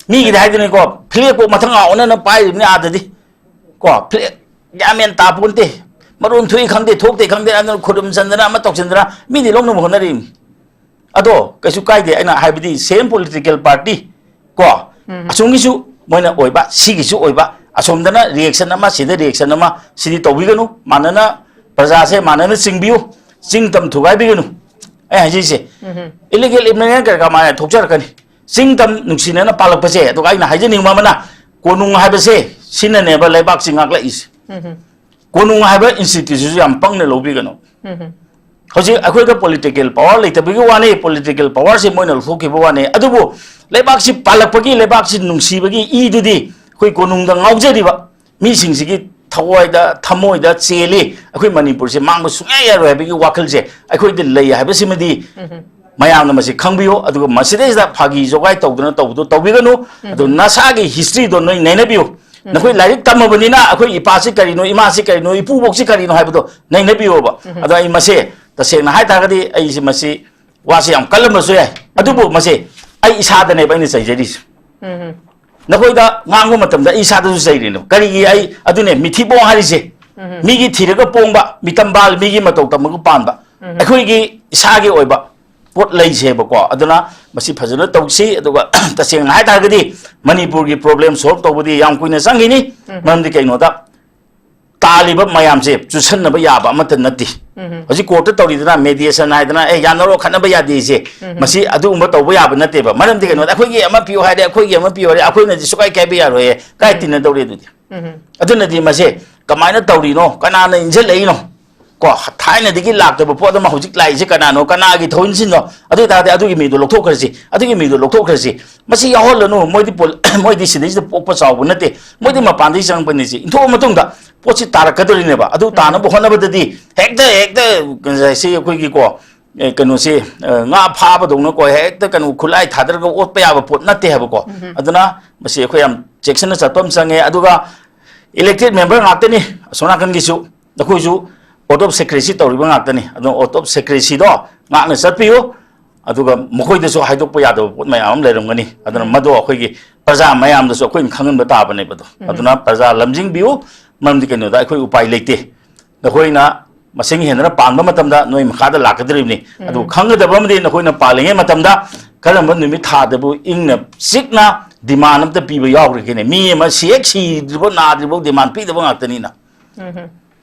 ꯃꯤꯒꯤꯗꯤ ꯍꯥꯏꯗꯅꯤꯀꯣ, ꯐ꯭ꯂꯦꯛꯄꯨ ꯃꯊꯪ ꯑꯥꯎꯅꯅ ꯄꯥꯏꯔꯤꯕꯅꯤ ꯑꯥꯗꯗꯤ꯫ ꯀꯣ, ꯐ꯭ꯂꯦꯛ ꯒ꯭ꯌꯥꯟ ꯃꯦꯟ ꯇꯥꯄꯣꯟꯇꯦ꯫ ꯃꯔꯣꯟ ꯊꯣꯛꯏ ꯈꯪꯗꯦ, ꯊꯣꯛꯇꯦ ꯈꯪꯗꯦ, ꯑꯗꯨꯅ ꯈꯨꯔꯨꯝ ꯆꯟꯗꯅ ꯑꯃ ꯇꯧꯁꯤꯟꯗꯅ ꯃꯤꯗꯤ ꯂꯧꯅꯕ ꯍꯣꯠꯅꯔꯤꯕꯅꯤ꯫ ꯑꯗꯣ ꯀꯩꯁꯨ ꯀꯥꯏꯗꯦ, ꯑꯩꯅ ꯍꯥꯏꯕꯗꯤ same political party ꯀꯣ, ꯑꯁꯣꯝꯒꯤꯁꯨ ꯃꯣꯏꯅ ꯑꯣꯏꯕ, ꯁꯤꯒꯤꯁꯨ ꯑꯣꯏꯕ, ꯑꯁꯣꯝꯗꯅ reaction ꯑꯃ, ꯁꯤꯗ reaction ꯑꯃ, ꯁꯤꯗꯤ ꯇꯧꯕꯤꯒꯅꯨ, ꯃꯥꯟꯅꯅ ꯄ꯭ꯔꯖꯥꯁꯦ ꯃꯥꯟꯅꯅ ꯆꯤꯡꯕꯤꯌꯨ, ꯆꯤꯡ ꯇꯝ ꯊꯨꯒꯥꯏꯕꯤꯒꯅꯨ꯫ ꯑꯩ ꯍꯥꯏꯖꯩꯁꯦ, illegal immigrant ꯀꯔꯤ ꯀꯔꯥ ꯃꯥꯟꯅ ꯊꯣꯛꯆꯔꯛꯀꯅꯤ꯫ ꯆꯤꯡ ꯇꯝ ꯅꯨꯡꯁꯤꯅꯅ ꯄꯥꯜꯂꯛꯄꯁꯦ꯫ ꯑꯗꯨꯒ ꯑꯩꯅ ꯍꯥꯏꯖꯅꯤꯡꯕ ꯑꯃꯅ, ꯀꯣꯅꯨꯡ ꯍꯥꯏꯕꯁꯦ ꯁꯤꯅꯅꯦꯕ ꯂꯩꯕꯥꯛꯁꯤ ꯉꯥꯛꯂꯛꯏꯁꯦ꯫ ꯀꯣꯅꯨꯡ ꯍꯥꯏꯕ institution ꯁꯤꯁꯨ ꯌꯥꯝ ꯄꯪꯅ ꯂꯧꯕꯤꯒꯅꯨ꯫ ꯍꯧꯖꯤꯛ ꯑꯩꯈꯣꯏꯗ political power ꯂꯩꯇꯕꯒꯤ ꯋꯥꯅꯤ, political power ꯁꯦ ꯃꯣꯏꯅ ꯂꯧꯊꯣꯛꯈꯤꯕ ꯋꯥꯅꯤ꯫ ꯑꯗꯨꯕꯨ ꯂꯩꯕꯥꯛꯁꯤ ꯄꯥꯜꯂꯛꯄꯒꯤ, ꯂꯩꯕꯥꯛꯁꯤ ꯅꯨꯡꯁꯤꯕꯒꯤ ꯏꯗꯨꯗꯤ ꯑꯩꯈꯣꯏ ꯀꯣꯅꯨꯡꯗ ꯉꯥꯎꯖꯔꯤꯕ ꯃꯤꯁꯤꯡꯁꯤꯒꯤ ꯊꯋꯥꯏꯗ, ꯊꯃꯣꯏꯗ ꯆꯦꯜꯂꯤ꯫ ꯑꯩꯈꯣꯏ ꯃꯅꯤꯄꯨꯔꯁꯦ ꯃꯥꯡꯕ ꯁꯨꯡꯌꯥ ꯌꯥꯔꯣꯏ ꯍꯥꯏꯕꯒꯤ ꯋꯥꯈꯜꯁꯦ ꯑꯩꯈꯣꯏꯗ ꯂꯩ ꯍꯥꯏꯕꯁꯤꯃꯗꯤ ꯃꯌꯥꯝꯅ ꯃꯁꯤ ꯈꯪꯕꯤꯌꯨ꯫ ꯑꯗꯨꯒ ꯃꯁꯤꯗꯩꯁꯤꯗ ꯐꯥꯒꯤ ꯖꯣꯒꯥꯏ ꯇꯧꯗꯅ ꯇꯧꯕꯗꯣ ꯇꯧꯕꯤꯒꯅꯨ꯫ ꯑꯗꯨ ꯅꯁꯥꯒꯤ history ꯗꯣ ꯅꯣꯏ ꯅꯩꯅꯕꯤꯌꯨ꯫ ꯅꯈꯣꯏ ꯂꯥꯏꯔꯤꯛ ꯇꯝꯃꯕꯅꯤꯅ ꯑꯩꯈꯣꯏ ꯏꯄꯥꯁꯤ ꯀꯔꯤꯅꯣ, ꯏꯃꯥꯁꯤ ꯀꯔꯤꯅꯣ, ꯏꯄꯨꯕꯣꯛꯁꯤ ꯀꯔꯤꯅꯣ ꯍꯥꯏꯕꯗꯣ ꯅꯩꯅꯕꯤꯌꯣꯕ꯫ ꯑꯗꯣ ꯑꯩ ꯃꯁꯦ ꯇꯁꯦꯡꯅ ꯍꯥꯏ ꯇꯥꯔꯒꯗꯤ ꯑꯩꯁꯦ ꯃꯁꯤ ꯋꯥꯁꯦ ꯌꯥꯝ ꯀꯜꯂꯝꯕꯁꯨ ꯌꯥꯏ꯫ ꯑꯗꯨꯕꯨ ꯃꯁꯦ ꯑꯩ ꯏꯁꯥꯗꯅꯦꯕ ꯑꯩꯅ ꯆꯩꯖꯔꯤꯁꯦ꯫ ꯅꯈꯣꯏꯗ ꯉꯥꯡꯕ ꯃꯇꯝꯗ ꯑꯩ ꯏꯁꯥꯗꯁꯨ ꯆꯩꯔꯤꯅꯦꯕ꯫ ꯀꯔꯤꯒꯤ ꯑꯩ ꯑꯗꯨꯅꯦ ꯃꯤꯊꯤꯕꯣꯡ ꯍꯥꯏꯔꯤꯁꯦ? ꯃꯤꯒꯤ ꯊꯤꯔꯒ ꯄꯣꯡꯕ, ꯃꯤꯇꯝ ꯕꯥꯜ, ꯃꯤꯒꯤ ꯃꯇꯧ ꯇꯝꯃꯒ ꯄꯥꯟꯕ꯫ ꯑꯩꯈꯣꯏꯒꯤ ꯏꯁꯥꯒꯤ ꯑꯣꯏꯕ ꯄꯣꯠ ꯂꯩꯁꯦꯕꯀꯣ꯫ ꯑꯗꯨꯅ ꯃꯁꯤ ꯐꯖꯅ ꯇꯧꯁꯤ꯫ ꯑꯗꯨꯒ ꯇꯁꯦꯡꯅ ꯍꯥꯏ ꯇꯥꯔꯒꯗꯤ ꯃꯅꯤꯄꯨꯔꯒꯤ problem solve ꯇꯧꯕꯗꯤ ꯌꯥꯝ ꯀꯨꯏꯅ ꯆꯪꯈꯤꯅꯤ꯫ ꯃꯔꯝꯗꯤ ꯀꯩꯅꯣꯗ ꯇꯥꯜꯂꯤꯕ ꯃꯌꯥꯝꯁꯦ ꯆꯨꯁꯟꯅꯕ ꯌꯥꯕ ꯑꯃꯠꯇ ꯅꯠꯇꯦ꯫ ꯍꯧꯖꯤꯛ court ꯇ ꯇꯧꯔꯤꯗꯅ mediation ꯍꯥꯏꯗꯅ, "ꯑꯦ, ꯌꯥꯅꯔꯣ, ꯈꯠꯅꯕ ꯌꯥꯗꯦꯁꯦ"꯫ ꯃꯁꯤ ꯑꯗꯨꯒꯨꯝꯕ ꯇꯧꯕ ꯌꯥꯕ ꯅꯠꯇꯦꯕ꯫ ꯃꯔꯝꯗꯤ ꯀꯩꯅꯣꯗ ꯑꯩꯈꯣꯏꯒꯤ ꯑꯃ ꯄꯤꯌꯨ ꯍꯥꯏꯔꯦ, ꯑꯩꯈꯣꯏꯒꯤ ꯑꯃ ꯄꯤꯌꯨ ꯍꯥꯏꯔꯦ, ꯑꯩꯈꯣꯏꯅꯗꯤ ꯁꯨꯀꯥꯏ ꯀꯥꯏꯕ ꯌꯥꯔꯣꯏꯌꯦ꯫ ꯀꯥꯏ ꯇꯤꯟꯅꯗꯧꯔꯤ ꯑꯗꯨꯗꯤ? ꯑꯗꯨꯅꯗꯤ ꯃꯁꯦ ꯀꯃꯥꯏꯅ ꯇꯧꯔꯤꯅꯣ, ꯀꯅꯥꯅ ꯏꯟꯁꯤꯜꯂꯛꯏꯅꯣ? ꯀꯣ, ꯊꯥꯏꯅꯗꯒꯤ ꯂꯥꯛꯇꯕ ꯄꯣꯠ ꯑꯃ ꯍꯧꯖꯤꯛ ꯂꯥꯛꯏꯁꯦ ꯀꯅꯥꯅꯣ, ꯀꯅꯥꯒꯤ ꯊꯧꯏꯟꯁꯤꯅꯣ? ꯑꯗꯨ ꯑꯣꯏ ꯇꯥꯔꯗꯤ ꯑꯗꯨꯒꯤ ꯃꯤꯗꯣ ꯂꯧꯊꯣꯛꯈ꯭ꯔꯁꯤ, ꯑꯗꯨꯒꯤ ꯃꯤꯗꯣ ꯂꯧꯊꯣꯛꯈ꯭ꯔꯁꯤ꯫ ꯃꯁꯤ ꯌꯥꯎꯍꯜꯂꯅꯨ꯫ ꯃꯣꯏꯗꯤ ꯄꯣꯜ-, ꯃꯣꯏꯗꯤ ꯁꯤꯗꯩꯁꯤꯗ ꯄꯣꯛꯄ ꯆꯥꯎꯕ ꯅꯠꯇꯦ, ꯃꯣꯏꯗꯤ ꯃꯄꯥꯟꯗꯒꯤ ꯆꯪꯉꯛꯄꯅꯤ꯫ ꯁꯤ ꯏꯟꯊꯣꯛꯑ ꯃꯇꯨꯡꯗ ꯄꯣꯠꯁꯤ ꯇꯥꯔꯛꯀꯗꯧꯔꯤꯅꯦꯕ꯫ ꯑꯗꯨ ꯇꯥꯅꯕ ꯍꯣꯠꯅꯕꯗꯗꯤ ꯍꯦꯛꯇ, ꯍꯦꯛꯇ ꯉꯁꯥꯏ ꯁꯤ ꯑꯩꯈꯣꯏꯒꯤꯀꯣ, ꯑꯦ, ꯀꯩꯅꯣꯁꯤ, ꯑ, ꯉꯥ ꯐꯥꯕꯗꯧꯅꯀꯣ, ꯍꯦꯛꯇ ꯀꯩꯅꯣ ꯈꯨꯠꯂꯥꯏ ꯊꯥꯗꯔꯒ ꯑꯣꯠꯄ ꯌꯥꯕ ꯄꯣꯠ ꯅꯠꯇꯦ ꯍꯥꯏꯕꯀꯣ꯫ ꯑꯗꯨꯅ ꯃꯁꯤ ꯑꯩꯈꯣꯏ ꯌꯥꯝ ꯆꯦꯛꯁꯤꯟꯅ ꯆꯠꯄ ꯑꯃ ꯆꯪꯉꯦ꯫ ꯑꯗꯨꯒ elected member ꯉꯥꯛꯇꯅꯤ ꯑꯁꯣꯝ ꯅꯥꯀꯟꯒꯤꯁꯨ, ꯅꯈꯣꯏꯁꯨ oath of secrecy ꯇꯧꯔꯤꯕ ꯉꯥꯛꯇꯅꯤ꯫ ꯑꯗꯨꯅ oath of secrecyꯗꯣ ꯉꯥꯛꯅ ꯆꯠꯄꯤꯌꯨ꯫ ꯑꯗꯨꯒ ꯃꯈꯣꯏꯗꯁꯨ ꯍꯥꯏꯗꯣꯛꯄ ꯌꯥꯗꯕ ꯄꯣꯠ ꯃꯌꯥꯝ ꯑꯃ ꯂꯩꯔꯝꯒꯅꯤ꯫ ꯑꯗꯨꯅ ꯃꯗꯨ ꯑꯩꯈꯣꯏꯒꯤ ꯄ꯭ꯔꯖꯥ ꯃꯌꯥꯝꯗꯁꯨ ꯑꯩꯈꯣꯏꯅ ꯈꯪꯍꯟꯕ ꯇꯥꯕꯅꯦꯕ ꯑꯗꯣ꯫ ꯑꯗꯨꯅ ꯄ꯭ꯔꯖꯥ ꯂꯝꯖꯤꯡꯕꯤꯌꯨ, ꯃꯔꯝꯗꯤ ꯀꯩꯅꯣꯗ ꯑꯩꯈꯣꯏ ꯎꯄꯥꯏ ꯂꯩꯇꯦ꯫ ꯅꯈꯣꯏꯅ ꯃꯁꯤꯡ ꯍꯦꯟꯗꯅ ꯄꯥꯟꯕ ꯃꯇꯝꯗ ꯅꯣꯏ ꯃꯈꯥꯗ ꯂꯥꯛꯀꯗꯧꯔꯤꯕꯅꯤ꯫ ꯑꯗꯨ ꯈꯪꯒꯗꯕ ꯑꯃꯗꯤ ꯅꯈꯣꯏꯅ ꯄꯥꯜꯂꯤꯉꯩ ꯃꯇꯝꯗ ꯀꯔꯝꯕ ꯅꯨꯃꯤꯠ ꯊꯥꯗꯕꯨ ꯏꯪꯅ ꯆꯤꯛꯅ demand ꯑꯝꯇ ꯄꯤꯕ ꯌꯥꯎꯈ꯭ꯔꯒꯦꯅꯦ? ꯃꯤ ꯑꯃ ꯁꯤ ꯍꯦꯛ ꯁꯤꯗ꯭ꯔꯤꯕ ꯅꯥꯗ꯭ꯔꯤꯕ demand ꯄꯤꯗꯕ ꯉꯥꯛꯇꯅꯤꯅ꯫ ꯎꯝ꯫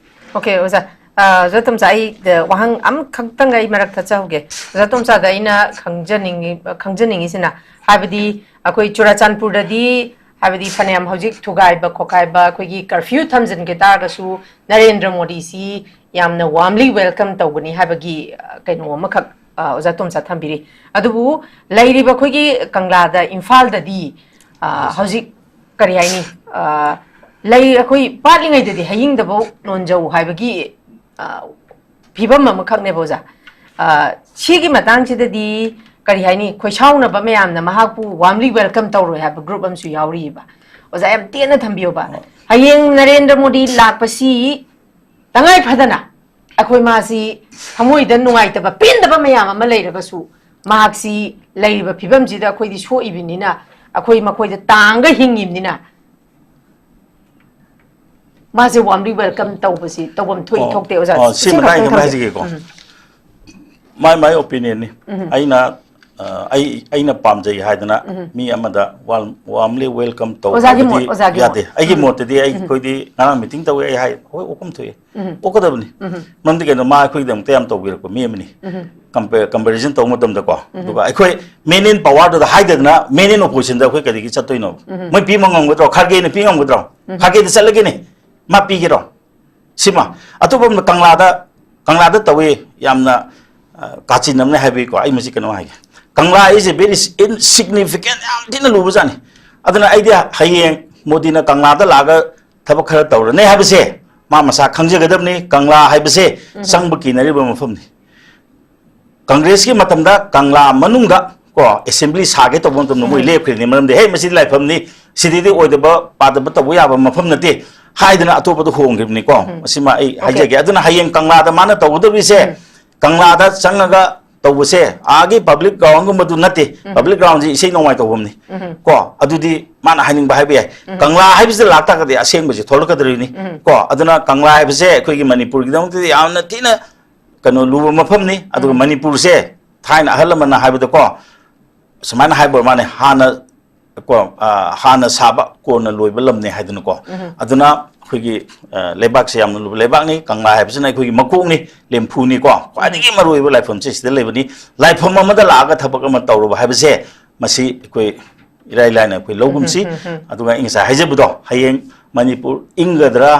ꯑꯣꯀꯦ, ꯑꯣꯖꯥ꯫ ꯑ, ꯑꯣꯖꯥ ꯇꯣꯝꯆꯥ, ꯑꯩ, ꯑ, ꯋꯥꯍꯪ ꯑꯃꯈꯛꯇꯪ ꯑꯩ ꯃꯔꯛ ꯊꯠꯆꯍꯧꯒꯦ꯫ ꯑꯣꯖꯥ ꯇꯣꯝꯆꯥꯗ ꯑꯩꯅ ꯈꯪꯖꯅꯤꯡꯉꯤ-, ꯈꯪꯖꯅꯤꯡꯉꯤꯁꯤꯅ, ꯍꯥꯏꯕꯗꯤ ꯑꯩꯈꯣꯏ ꯆꯨꯔꯥꯆꯥꯟꯄꯨꯔꯗꯗꯤ, ꯍꯥꯏꯕꯗꯤ ꯐꯅꯌꯥꯝ ꯍꯧꯖꯤꯛ ꯊꯨꯒꯥꯏꯕ ꯈꯣꯠꯀꯥꯏꯕ, ꯑꯩꯈꯣꯏꯒꯤ curfew ꯊꯝꯖꯤꯟꯒꯦ ꯇꯥꯔꯒꯁꯨ ꯅꯔꯦꯟꯗ꯭ꯔ ꯃꯣꯗꯤꯁꯤ ꯌꯥꯝꯅ warmly welcome ꯇꯧꯒꯅꯤ ꯍꯥꯏꯕꯒꯤ, ꯑ, ꯀꯩꯅꯣ ꯑꯃꯈꯛ, ꯑ, ꯑꯣꯖꯥ ꯇꯣꯝꯆꯥ ꯊꯝꯕꯤꯔꯤ꯫ ꯑꯗꯨꯕꯨ ꯂꯩꯔꯤꯕ ꯑꯩꯈꯣꯏꯒꯤ ꯀꯪꯂꯥꯗ, ꯏꯝꯐꯥꯜꯗꯗꯤ, ꯑ, ꯍꯧꯖꯤꯛ ꯀꯔꯤ ꯍꯥꯏꯅꯤ, ꯑ, ꯂꯩ, ꯑꯩꯈꯣꯏ ꯄꯥꯠꯂꯤꯉꯩꯗꯗꯤ ꯍꯌꯤꯡꯗꯐꯧ ꯅꯣꯟꯖꯧ ꯍꯥꯏꯕꯒꯤ, ꯑ, ꯐꯤꯕꯝ ꯑꯃꯈꯛꯅꯦꯕ, ꯑꯣꯖꯥ꯫ ꯑ, ꯁꯤꯒꯤ ꯃꯇꯥꯡꯁꯤꯗꯗꯤ ꯀꯔꯤ ꯍꯥꯏꯅꯤ, ꯈꯣꯏꯁꯥꯎꯅꯕ ꯃꯌꯥꯝꯅ ꯃꯍꯥꯛꯄꯨ warmly welcome ꯇꯧꯔꯣꯏ ꯍꯥꯏꯕ group ꯑꯃꯁꯨ ꯌꯥꯎꯔꯤꯑꯕ꯫ ꯑꯣꯖꯥ, ꯌꯥꯝ ꯇꯦꯟꯅ ꯊꯝꯕꯤꯌꯣꯕ꯫ ꯍꯌꯦꯡ ꯅꯔꯦꯟꯗ꯭ꯔ ꯃꯣꯗꯤ ꯂꯥꯛꯄꯁꯤ ꯇꯉꯥꯏ ꯐꯗꯅ ꯑꯩꯈꯣꯏ ꯃꯥꯁꯤ ꯊꯃꯣꯏꯗ ꯅꯨꯡꯉꯥꯏꯇꯕ, ꯄꯦꯟꯗꯕ ꯃꯌꯥꯝ ꯑꯃ ꯂꯩꯔꯒꯁꯨ, ꯃꯍꯥꯛꯁꯤ ꯂꯩꯔꯤꯕ ꯐꯤꯕꯝꯁꯤꯗ ꯑꯩꯈꯣꯏꯗꯤ ꯁꯣꯛꯏꯕꯅꯤꯅ, ꯑꯩꯈꯣꯏ ꯃꯈꯣꯏꯗ ꯇꯥꯡꯒ ꯍꯤꯡꯉꯤꯕꯅꯤꯅ, ꯃꯥꯁꯦ warmly welcome ꯇꯧꯕꯁꯤ ꯇꯧꯐꯝ ꯊꯣꯛꯏ, ꯑꯣ, ꯊꯣꯛꯇꯦ, ꯑꯣꯖꯥ? ꯑꯣ, ꯁꯤ ꯁꯤ ꯃꯇꯥꯡ ꯈꯛꯇꯪ ꯈꯤꯇꯪ ꯊꯝꯖꯒꯦ꯫ ꯍꯥꯏꯖꯒꯦꯀꯣ꯫ ꯎꯝ꯫ My, my opinionꯅꯤ꯫ ꯑꯩꯅ, ꯑ, ꯑꯩ, ꯑꯩꯅ ꯄꯥꯝꯖꯩ ꯍꯥꯏꯗꯅ ꯃꯤ ꯑꯃꯗ warm-, warmly welcome ꯇꯧ ꯑꯣꯖꯥꯒꯤ ꯍꯥꯏꯕꯗꯤ ꯃꯣꯠ, ꯑꯣꯖꯥꯒꯤ ꯃꯣꯠ꯫ ꯌꯥꯗꯦ꯫ ꯑꯩꯒꯤ ꯎꯝ꯫ ꯃꯣꯠꯇꯗꯤ ꯑꯩ, ꯎꯝ꯫ ꯑꯩꯈꯣꯏꯗꯤ ꯉꯔꯥꯡ meeting ꯇꯧꯋꯦ, ꯑꯩ ꯍꯥꯏ, ꯍꯣꯏ, ꯑꯣꯛꯐꯝ ꯊꯣꯛꯑꯦ꯫ ꯎꯝ꯫ ꯑꯣꯛꯀꯗꯕꯅꯤ꯫ ꯎꯝ꯫ ꯃꯔꯝꯗꯤ ꯀꯩꯅꯣ, ꯃꯥ ꯑꯩꯈꯣꯏꯒꯤꯗꯃꯛꯇ ꯌꯥꯝ ꯇꯧꯕꯤꯔꯛꯄ ꯃꯤ ꯑꯃꯅꯤ꯫ ꯎꯝ꯫ Compare-, comparison ꯇꯧꯕ ꯃꯇꯝꯗꯀꯣ꯫ ꯎꯝ꯫ ꯑꯗꯨꯒ ꯑꯩꯈꯣꯏ man in powerꯗꯨꯗ ꯍꯥꯏꯗꯗꯅ man in oppositionꯗ ꯑꯩꯈꯣꯏ ꯀꯔꯤꯒꯤ ꯆꯠꯇꯣꯏꯅꯣ? ꯎꯝ꯫ ꯃꯣꯏ ꯄꯤꯕ ꯉꯝꯒꯗ꯭ꯔꯣ? ꯈꯥꯔꯒꯦꯅ ꯄꯤ ꯉꯝꯒꯗ꯭ꯔꯣ? ꯎꯝ꯫ ꯈꯥꯔꯒꯦꯗ ꯆꯠꯂꯒꯦꯅꯦ, ꯃꯥ ꯄꯤꯒꯦꯔꯣ? ꯁꯤꯃ꯫ ꯑꯇꯣꯞꯄ ꯑꯃꯅ ꯀꯪꯂꯥꯗ, ꯀꯪꯂꯥꯗ ꯇꯧꯏ, ꯌꯥꯝꯅ, ꯑ, ꯀꯥꯆꯤꯟ ꯑꯃꯅꯦ ꯍꯥꯏꯕꯒꯤꯀꯣ, ꯑꯩ ꯃꯁꯤ ꯀꯩꯅꯣ ꯍꯥꯏꯒꯦ꯫ ꯀꯪꯂꯥ is a very insignificant, ꯌꯥꯝ ꯊꯤꯅ ꯂꯨꯕꯖꯥꯠꯅꯤ꯫ ꯑꯗꯨꯅ ꯑꯩꯗꯤ ꯍꯌꯦꯡ ꯃꯣꯗꯤꯅ ꯀꯪꯂꯥꯗ ꯂꯥꯛꯑꯒ ꯊꯕꯛ ꯈꯔ ꯇꯧꯔꯅꯤ ꯍꯥꯏꯕꯁꯦ ꯃꯥ ꯃꯁꯥ ꯈꯪꯖꯒꯗꯕꯅꯤ꯫ ꯀꯪꯂꯥ ꯍꯥꯏꯕꯁꯦ ꯆꯪꯕ ꯀꯤꯅꯔꯤꯕ ꯃꯐꯝꯅꯤ꯫ ꯀꯪꯒ꯭ꯔꯦꯁꯀꯤ ꯃꯇꯝꯗ ꯀꯪꯂꯥ ꯃꯅꯨꯡꯗ ꯀꯣ ꯑꯦꯁꯦꯝꯕ꯭ꯂꯤ ꯁꯥꯒꯦ ꯇꯧꯕ ꯃꯇꯝꯗ ꯃꯣꯏ ꯎꯝ꯫ ꯂꯦꯞꯈ꯭ꯔꯤꯅꯤ꯫ ꯃꯔꯝꯗꯤ, "ꯍꯦ, ꯃꯁꯤꯗꯤ ꯂꯥꯏꯐꯝꯅꯤ, ꯁꯤꯗꯩꯗꯤ ꯑꯣꯏꯗꯕ ꯄꯥꯗꯕ ꯇꯧꯕ ꯌꯥꯕ ꯃꯐꯝ ꯅꯠꯇꯦ" ꯍꯥꯏꯗꯅ ꯑꯇꯣꯞꯄꯗ ꯍꯣꯡꯈꯤꯕꯅꯤꯀꯣ꯫ ꯎꯝ꯫ ꯃꯁꯤꯃ ꯑꯩ ꯑꯣꯀꯦ꯫ ꯍꯥꯏꯖꯒꯦ꯫ ꯑꯗꯨꯅ ꯍꯌꯦꯡ ꯀꯪꯂꯥꯗ ꯃꯥꯅ ꯇꯧꯒꯗꯧꯔꯤꯁꯦ, ꯎꯝ꯫ ꯀꯪꯂꯥꯗ ꯆꯪꯉꯒ ꯇꯧꯕꯁꯦ, ꯑꯥꯒꯤ ꯄꯕ꯭ꯂꯤꯛ ꯒ꯭ꯔꯥꯎꯟꯒꯨꯝꯕꯗꯨ ꯅꯠꯇꯦ꯫ ꯎꯝ꯫ ꯄꯕ꯭ꯂꯤꯛ ꯒ꯭ꯔꯥꯎꯟꯁꯤ ꯏꯁꯩ ꯅꯣꯡꯃꯥꯏ ꯇꯧꯐꯝꯅꯤ꯫ ꯎꯝ꯫ ꯀꯣ, ꯑꯗꯨꯗꯤ ꯃꯥꯅ ꯍꯥꯏꯅꯤꯡꯕ ꯍꯥꯏꯕ ꯌꯥꯏ꯫ ꯎꯝ꯫ ꯀꯪꯂꯥ ꯍꯥꯏꯕꯁꯤꯗ ꯂꯥꯛꯇꯥꯔꯒꯗꯤ ꯑꯁꯦꯡꯕꯁꯤ ꯊꯣꯛꯂꯛꯀꯗꯧꯔꯤꯅꯤ꯫ ꯎꯝ꯫ ꯀꯣ, ꯑꯗꯨꯅ ꯀꯪꯂꯥ ꯍꯥꯏꯕꯁꯦ ꯑꯩꯈꯣꯏꯒꯤ ꯃꯅꯤꯄꯨꯔꯒꯤꯗꯃꯛꯇꯗꯤ ꯌꯥꯝꯅ ꯊꯤꯅ ꯀꯩꯅꯣ ꯂꯨꯕ ꯃꯐꯝꯅꯤ꯫ ꯑꯗꯨꯒ ꯎꯝ꯫ ꯃꯅꯤꯄꯨꯔꯁꯦ ꯊꯥꯏꯅ ꯑꯍꯜ ꯂꯃꯟꯅ ꯍꯥꯏꯕꯗꯀꯣ, ꯁꯨꯃꯥꯏꯅ ꯍꯥꯏꯕ ꯑꯣꯏꯔ ꯃꯥꯅꯦ, ꯍꯥꯟꯅ ꯀꯣ, ꯑ, "ꯍꯥꯟꯅ ꯁꯥꯕ ꯀꯣꯟꯅ ꯂꯣꯏꯕ ꯂꯝꯅꯦ" ꯍꯥꯏꯗꯅꯀꯣ꯫ ꯎꯝ꯫ ꯑꯗꯨꯅ ꯑꯩꯈꯣꯏꯒꯤ, ꯑ, ꯂꯩꯕꯥꯛꯁꯦ ꯌꯥꯝꯅ ꯂꯨꯕ ꯂꯩꯕꯥꯛꯅꯤ꯫ ꯀꯪꯂꯥ ꯍꯥꯏꯕꯁꯤꯅ ꯑꯩꯈꯣꯏꯒꯤ ꯃꯀꯣꯛꯅꯤ, ꯂꯦꯝꯐꯨꯅꯤꯀꯣ꯫ ꯈ꯭ꯋꯥꯏꯗꯒꯤ ꯎꯝ꯫ ꯃꯔꯨꯑꯣꯏꯕ ꯂꯥꯏꯐꯝꯁꯦ ꯁꯤꯗ ꯂꯩꯕꯅꯤ꯫ ꯂꯥꯏꯐꯝ ꯑꯃꯗ ꯂꯥꯛꯑꯒ ꯊꯕꯛ ꯑꯃ ꯇꯧꯔꯨꯕ ꯍꯥꯏꯕꯁꯦ, ꯃꯁꯤ ꯑꯩꯈꯣꯏ ꯏꯔꯥꯏ ꯂꯥꯏꯅ ꯑꯩꯈꯣꯏ ꯂꯧꯒꯨꯝꯁꯤ꯫ ꯎꯝ, ꯎꯝ, ꯎꯝ꯫ ꯑꯗꯨꯒ ꯑꯩ ꯉꯁꯥꯏ ꯍꯥꯏꯖꯕꯗꯣ, ꯍꯌꯦꯡ ꯃꯅꯤꯄꯨꯔ ꯏꯪꯒꯗ꯭ꯔꯥ,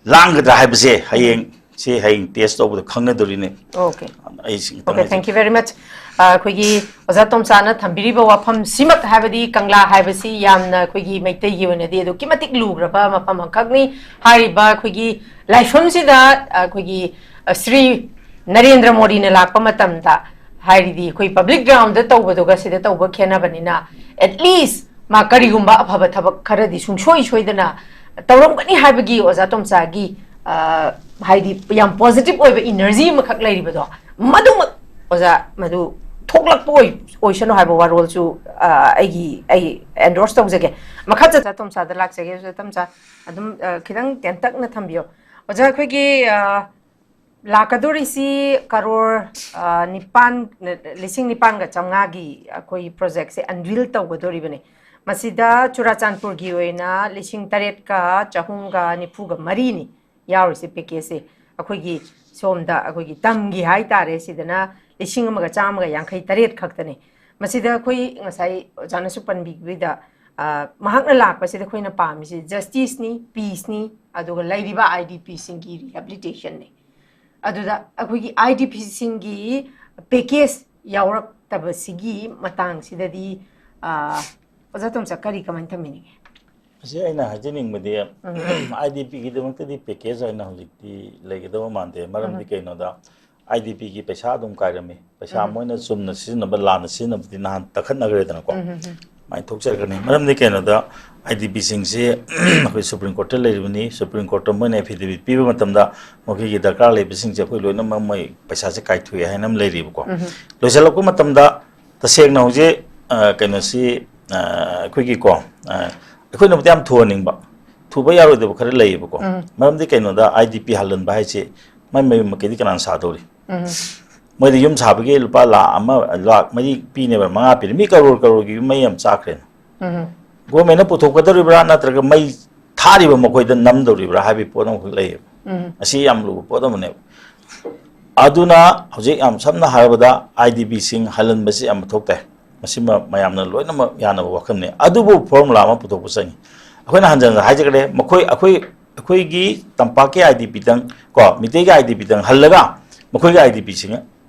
ꯂꯥꯡꯒꯗ꯭ꯔꯥ ꯍꯥꯏꯕꯁꯦ ꯍꯌꯦꯡ, ꯎꯝ꯫ ꯁꯤ ꯍꯌꯦꯡ ꯇꯦꯁ ꯇꯧꯕꯗ ꯈꯪꯅꯗꯣꯔꯤꯅꯦ꯫ ꯑꯣꯀꯦ꯫ ꯑꯩ ꯁꯤ ꯈꯤꯇꯪ ꯑꯣꯀꯦ, ꯍꯥꯏꯖꯒꯦ꯫ Thank you very much꯫ ꯑ, ꯑꯩꯈꯣꯏꯒꯤ ꯑꯣꯖꯥ ꯇꯣꯝꯆꯥꯅ ꯊꯝꯕꯤꯔꯤꯕ ꯋꯥꯐꯝꯁꯤꯃꯛ, ꯍꯥꯏꯕꯗꯤ ꯀꯪꯂꯥ ꯍꯥꯏꯕꯁꯤ ꯌꯥꯝꯅ ꯑꯩꯈꯣꯏꯒꯤ ꯃꯩꯇꯩꯒꯤ ꯑꯣꯏꯅꯗꯤ ꯑꯗꯨꯛꯀꯤ ꯃꯇꯤꯛ ꯂꯨꯈ꯭ꯔꯕ ꯃꯐꯝ ꯑꯃꯈꯛꯅꯤ꯫ ꯍꯥꯏꯔꯤꯕ ꯑꯩꯈꯣꯏꯒꯤ ꯂꯥꯏꯐꯝꯁꯤꯗ, ꯑ, ꯑꯩꯈꯣꯏꯒꯤ, ꯑ, ꯁ꯭ꯔꯤ ꯅꯔꯦꯟꯗ꯭ꯔ ꯃꯣꯗꯤꯅ ꯂꯥꯛꯄ ꯃꯇꯝꯗ, ꯍꯥꯏꯔꯤꯗꯤ ꯑꯩꯈꯣꯏ ꯄꯕ꯭ꯂꯤꯛ ꯒ꯭ꯔꯥꯎꯟꯗ ꯇꯧꯕꯗꯨꯒ ꯁꯤꯗ ꯇꯧꯕ ꯈꯦꯠꯅꯕꯅꯤꯅ, at least ꯃꯥ ꯀꯔꯤꯒꯨꯝꯕ ꯑꯐꯕ ꯊꯕꯛ ꯈꯔꯗꯤ ꯁꯨꯡꯁꯣꯏ ꯁꯣꯏꯗꯅ ꯇꯧꯔꯝꯒꯅꯤ ꯍꯥꯏꯕꯒꯤ ꯑꯣꯖꯥ ꯇꯣꯝꯆꯥꯒꯤ, ꯑ, ꯍꯥꯏꯗꯤ ꯌꯥꯝ ꯄꯣꯖꯤꯇꯤꯚ ꯑꯣꯏꯕ ꯏꯅꯔꯖꯤ ꯑꯃꯈꯛ ꯂꯩꯔꯤꯕꯗꯣ, ꯃꯗꯨꯃꯛ ꯑꯣꯖꯥ ꯃꯗꯨ ꯊꯣꯛꯂꯛꯄ ꯑꯣꯏ-, ꯑꯣꯏꯁꯅꯨ ꯍꯥꯏꯕ ꯋꯥꯔꯣꯜꯁꯨ, ꯑ, ꯑꯩꯒꯤ, ꯑꯩ ꯑꯦꯟꯗꯣꯔꯁ ꯇꯧꯖꯒꯦ꯫ ꯃꯈꯥ ꯆꯠꯊ ꯇꯣꯝꯆꯥꯗ ꯂꯥꯛꯆꯒꯦ꯫ ꯑꯣꯖꯥ ꯇꯣꯝꯆꯥ, ꯑꯗꯨꯝ, ꯑ, ꯈꯤꯇꯪ ꯇꯦꯟꯇꯛꯅ ꯊꯝꯕꯤꯌꯣ꯫ ꯑꯣꯖꯥ, ꯑꯩꯈꯣꯏꯒꯤ, ꯑ, ꯂꯥꯛꯀꯗꯧꯔꯤꯁꯤ ꯀꯔꯣꯔ, ꯑ, ꯅꯤꯄꯥꯟ, ꯂꯤꯁꯤꯡ ꯅꯤꯄꯥꯟꯒ ꯆꯥꯝꯃꯉꯥꯒꯤ ꯑꯩꯈꯣꯏ ꯄ꯭ꯔꯣꯖꯦꯛꯁꯦ ꯑꯟꯚꯤꯜ ꯇꯧꯒꯗꯧꯔꯤꯕꯅꯤ꯫ ꯃꯁꯤꯗ ꯆꯨꯔꯥꯆꯥꯟꯄꯨꯔꯒꯤ ꯑꯣꯏꯅ ꯂꯤꯁꯤꯡ ꯇꯔꯦꯠꯀ ꯆꯍꯨꯝꯒ ꯅꯤꯐꯨꯒ ꯃꯔꯤꯅꯤ ꯌꯥꯎꯔꯤꯁꯦ ꯄꯦꯀꯦꯖꯁꯦ꯫ ꯑꯩꯈꯣꯏꯒꯤ ꯁꯣꯝꯗ ꯑꯩꯈꯣꯏꯒꯤ ꯇꯝꯒꯤ ꯍꯥꯏꯇꯥꯔꯦ, ꯁꯤꯗꯅ ꯂꯤꯁꯤꯡ ꯑꯃꯒ ꯆꯥꯝꯃꯒ ꯌꯥꯡꯈꯩ ꯇꯔꯦꯠ ꯈꯛꯇꯅꯤ꯫ ꯃꯁꯤꯗ ꯑꯩꯈꯣꯏ ꯉꯁꯥꯏ ꯑꯣꯖꯥꯅꯁꯨ ꯄꯟꯕꯤꯕꯗ, ꯑ, ꯃꯍꯥꯛꯅ ꯂꯥꯛꯄꯁꯤꯗ ꯑꯩꯈꯣꯏꯅ ꯄꯥꯝꯃꯤꯁꯤ ꯖꯁꯇꯤꯁꯅꯤ, ꯄꯤꯁꯅꯤ, ꯑꯗꯨꯒ ꯂꯩꯔꯤꯕ ꯑꯥꯏ ꯗꯤ ꯄꯤꯁꯤꯡꯒꯤ ꯔꯤꯍꯦꯕꯤꯂꯤꯇꯦꯁꯟꯅꯤ꯫ ꯑꯗꯨꯗ ꯑꯩꯈꯣꯏꯒꯤ ꯑꯥꯏ ꯗꯤ ꯄꯤꯁꯤꯡꯒꯤ ꯄꯦꯀꯦꯖ ꯌꯥꯎꯔꯛꯇꯕꯁꯤꯒꯤ ꯃꯇꯥꯡꯁꯤꯗꯗꯤ, ꯑ, ꯑꯣꯖꯥ ꯇꯣꯝꯆꯥ, ꯀꯔꯤ ꯀꯃꯥꯏꯅ ꯊꯝꯕꯤꯅꯤꯡꯉꯤ? ꯑꯁꯤ ꯑꯩꯅ ꯍꯥꯏꯖꯅꯤꯡꯕꯗꯤ, ꯎꯝ꯫ ꯑꯥꯏ ꯗꯤ ꯄꯤꯒꯤꯗꯃꯛꯇꯗꯤ ꯄꯦꯀꯦꯖ ꯑꯣꯏꯅ ꯍꯧꯖꯤꯛꯇꯤ ꯂꯩꯒꯗꯕ ꯃꯥꯟꯗꯦ꯫ ꯃꯔꯝꯗꯤ ꯎꯝ꯫ ꯀꯩꯅꯣꯗ, ꯑꯥꯏ ꯗꯤ ꯄꯤꯒꯤ ꯄꯩꯁꯥ ꯑꯗꯨꯝ ꯀꯥꯏꯔꯝꯃꯤ꯫ ꯄꯩꯁꯥ ꯎꯝ꯫ ꯃꯣꯏꯅ ꯆꯨꯝꯅ ꯁꯤꯖꯤꯟꯅꯕ, ꯂꯥꯟꯅ ꯁꯤꯖꯤꯟꯅꯕꯗꯤ ꯅꯍꯥꯟ ꯇꯛꯈꯠꯅꯈ꯭ꯔꯦꯗꯅꯀꯣ꯫ ꯎꯝ, ꯎꯝ, ꯎꯝ꯫ ꯑꯗꯨꯃꯥꯏꯅ ꯊꯣꯛꯆꯔꯛꯀꯅꯤ꯫ ꯃꯔꯝꯗꯤ ꯀꯩꯅꯣꯗ, ꯑꯥꯏ ꯗꯤ ꯄꯤꯁꯤꯡꯁꯤ ꯑꯩꯈꯣꯏ ꯁꯨꯄ꯭ꯔꯤꯝ ꯀꯣꯔꯠꯇ ꯂꯩꯔꯤꯕꯅꯤ꯫ ꯁꯨꯄ꯭ꯔꯤꯝ ꯀꯣꯔꯠꯇ ꯃꯣꯏꯅ ꯑꯦꯐꯤꯗꯦꯕꯤꯠ ꯄꯤꯕ ꯃꯇꯝꯗ ꯃꯈꯣꯏꯒꯤ ꯗꯔꯀꯥꯔ ꯂꯩꯕꯁꯤꯡꯁꯦ ꯑꯩꯈꯣꯏ ꯂꯣꯏꯅꯃꯛ ꯃꯣꯏ ꯄꯩꯁꯥꯁꯦ ꯀꯥꯏꯊꯣꯛꯑꯦ ꯍꯥꯏꯅ ꯑꯃ ꯂꯩꯔꯤꯕꯀꯣ꯫ ꯎꯝ꯫ ꯂꯣꯏꯁꯤꯜꯂꯛꯄ ꯃꯇꯝꯗ ꯇꯁꯦꯡꯅ ꯍꯧꯖꯤꯛ, ꯑ, ꯀꯩꯅꯣꯁꯤ, ꯑ, ꯑꯩꯈꯣꯏꯒꯤꯀꯣ, ꯑ, ꯑꯩꯈꯣꯏꯅꯕꯨꯗꯤ ꯌꯥꯝ ꯊꯨꯍꯟꯅꯤꯡꯕ, ꯊꯨꯕ ꯌꯥꯔꯣꯏꯗꯕ ꯈꯔ ꯂꯩꯌꯦꯕꯀꯣ꯫ ꯎꯝ꯫ ꯃꯔꯝꯗꯤ ꯀꯩꯅꯣꯗ, ꯑꯥꯏ ꯗꯤ ꯄꯤ ꯍꯜꯍꯟꯕ ꯍꯥꯏꯁꯦ ꯃꯥꯏ ꯃꯌꯨꯝ ꯃꯀꯩꯗꯤ ꯀꯅꯥꯅ ꯁꯥꯗꯧꯔꯤ? ꯎꯝ꯫ ꯃꯣꯏꯗ ꯌꯨꯝ ꯁꯥꯕꯒꯤ ꯂꯨꯄꯥ ꯂꯥꯈ ꯑꯃ, ꯂꯥꯈ ꯃꯔꯤ ꯄꯤꯅꯦꯕ, ꯃꯉꯥ ꯄꯤꯅꯦ, ꯃꯤ ꯀꯔꯣꯔ ꯀꯔꯣꯔꯒꯤ ꯌꯨꯝ ꯃꯩ ꯌꯥꯝ ꯆꯥꯈ꯭ꯔꯦꯅ꯫ ꯎꯝ꯫ ꯒꯣꯔꯃꯦꯟꯅ ꯄꯨꯊꯣꯛꯀꯗꯧꯔꯤꯕ꯭ꯔꯥ, ꯅꯠꯇ꯭ꯔꯒ ꯃꯩ ꯊꯥꯔꯤꯕ ꯃꯈꯣꯏꯗ ꯅꯝꯗꯧꯔꯤꯕ꯭ꯔꯥ ꯍꯥꯏꯕꯒꯤ ꯄꯣꯠ ꯑꯃꯈꯛ ꯂꯩꯌꯦꯕ꯫ ꯎꯝ꯫ ꯑꯁꯤ ꯌꯥꯝ ꯂꯨꯕ ꯄꯣꯠ ꯑꯃꯅꯦꯕ꯫ ꯑꯗꯨꯅ ꯍꯧꯖꯤꯛ ꯌꯥꯝ ꯁꯝꯅ ꯍꯥꯏꯔꯕꯗ, ꯑꯥꯏ ꯗꯤ ꯕꯤꯁꯤꯡ ꯍꯜꯍꯟꯕꯁꯤ ꯌꯥꯝ ꯃꯊꯧ ꯇꯥꯏ꯫ ꯃꯁꯤꯃ ꯃꯌꯥꯝꯅ ꯂꯣꯏꯅꯃꯛ ꯌꯥꯅꯕ ꯋꯥꯈꯜꯅꯤ꯫ ꯑꯗꯨꯕꯨ ꯐꯣꯔꯃꯨꯂꯥ ꯑꯃ ꯄꯨꯊꯣꯛꯄ ꯆꯪꯉꯤ꯫ ꯑꯩꯈꯣꯏꯅ ꯍꯟꯖꯟ ꯍꯟꯖꯟ ꯍꯥꯏꯖꯈ꯭ꯔꯦ, ꯃꯈꯣꯏ, ꯑꯩꯈꯣꯏ, ꯑꯩꯈꯣꯏꯒꯤ ꯇꯝꯄꯥꯛꯀꯤ ꯑꯥꯏ ꯗꯤ ꯕꯤꯗꯪ ꯀꯣ, ꯃꯤꯇꯩꯒꯤ ꯑꯥꯏ ꯗꯤ ꯕꯤꯗꯪ ꯍꯜꯂꯒ ꯃꯈꯣꯏꯒꯤ ꯑꯥꯏ ꯗꯤ ꯕꯤꯁꯤꯡ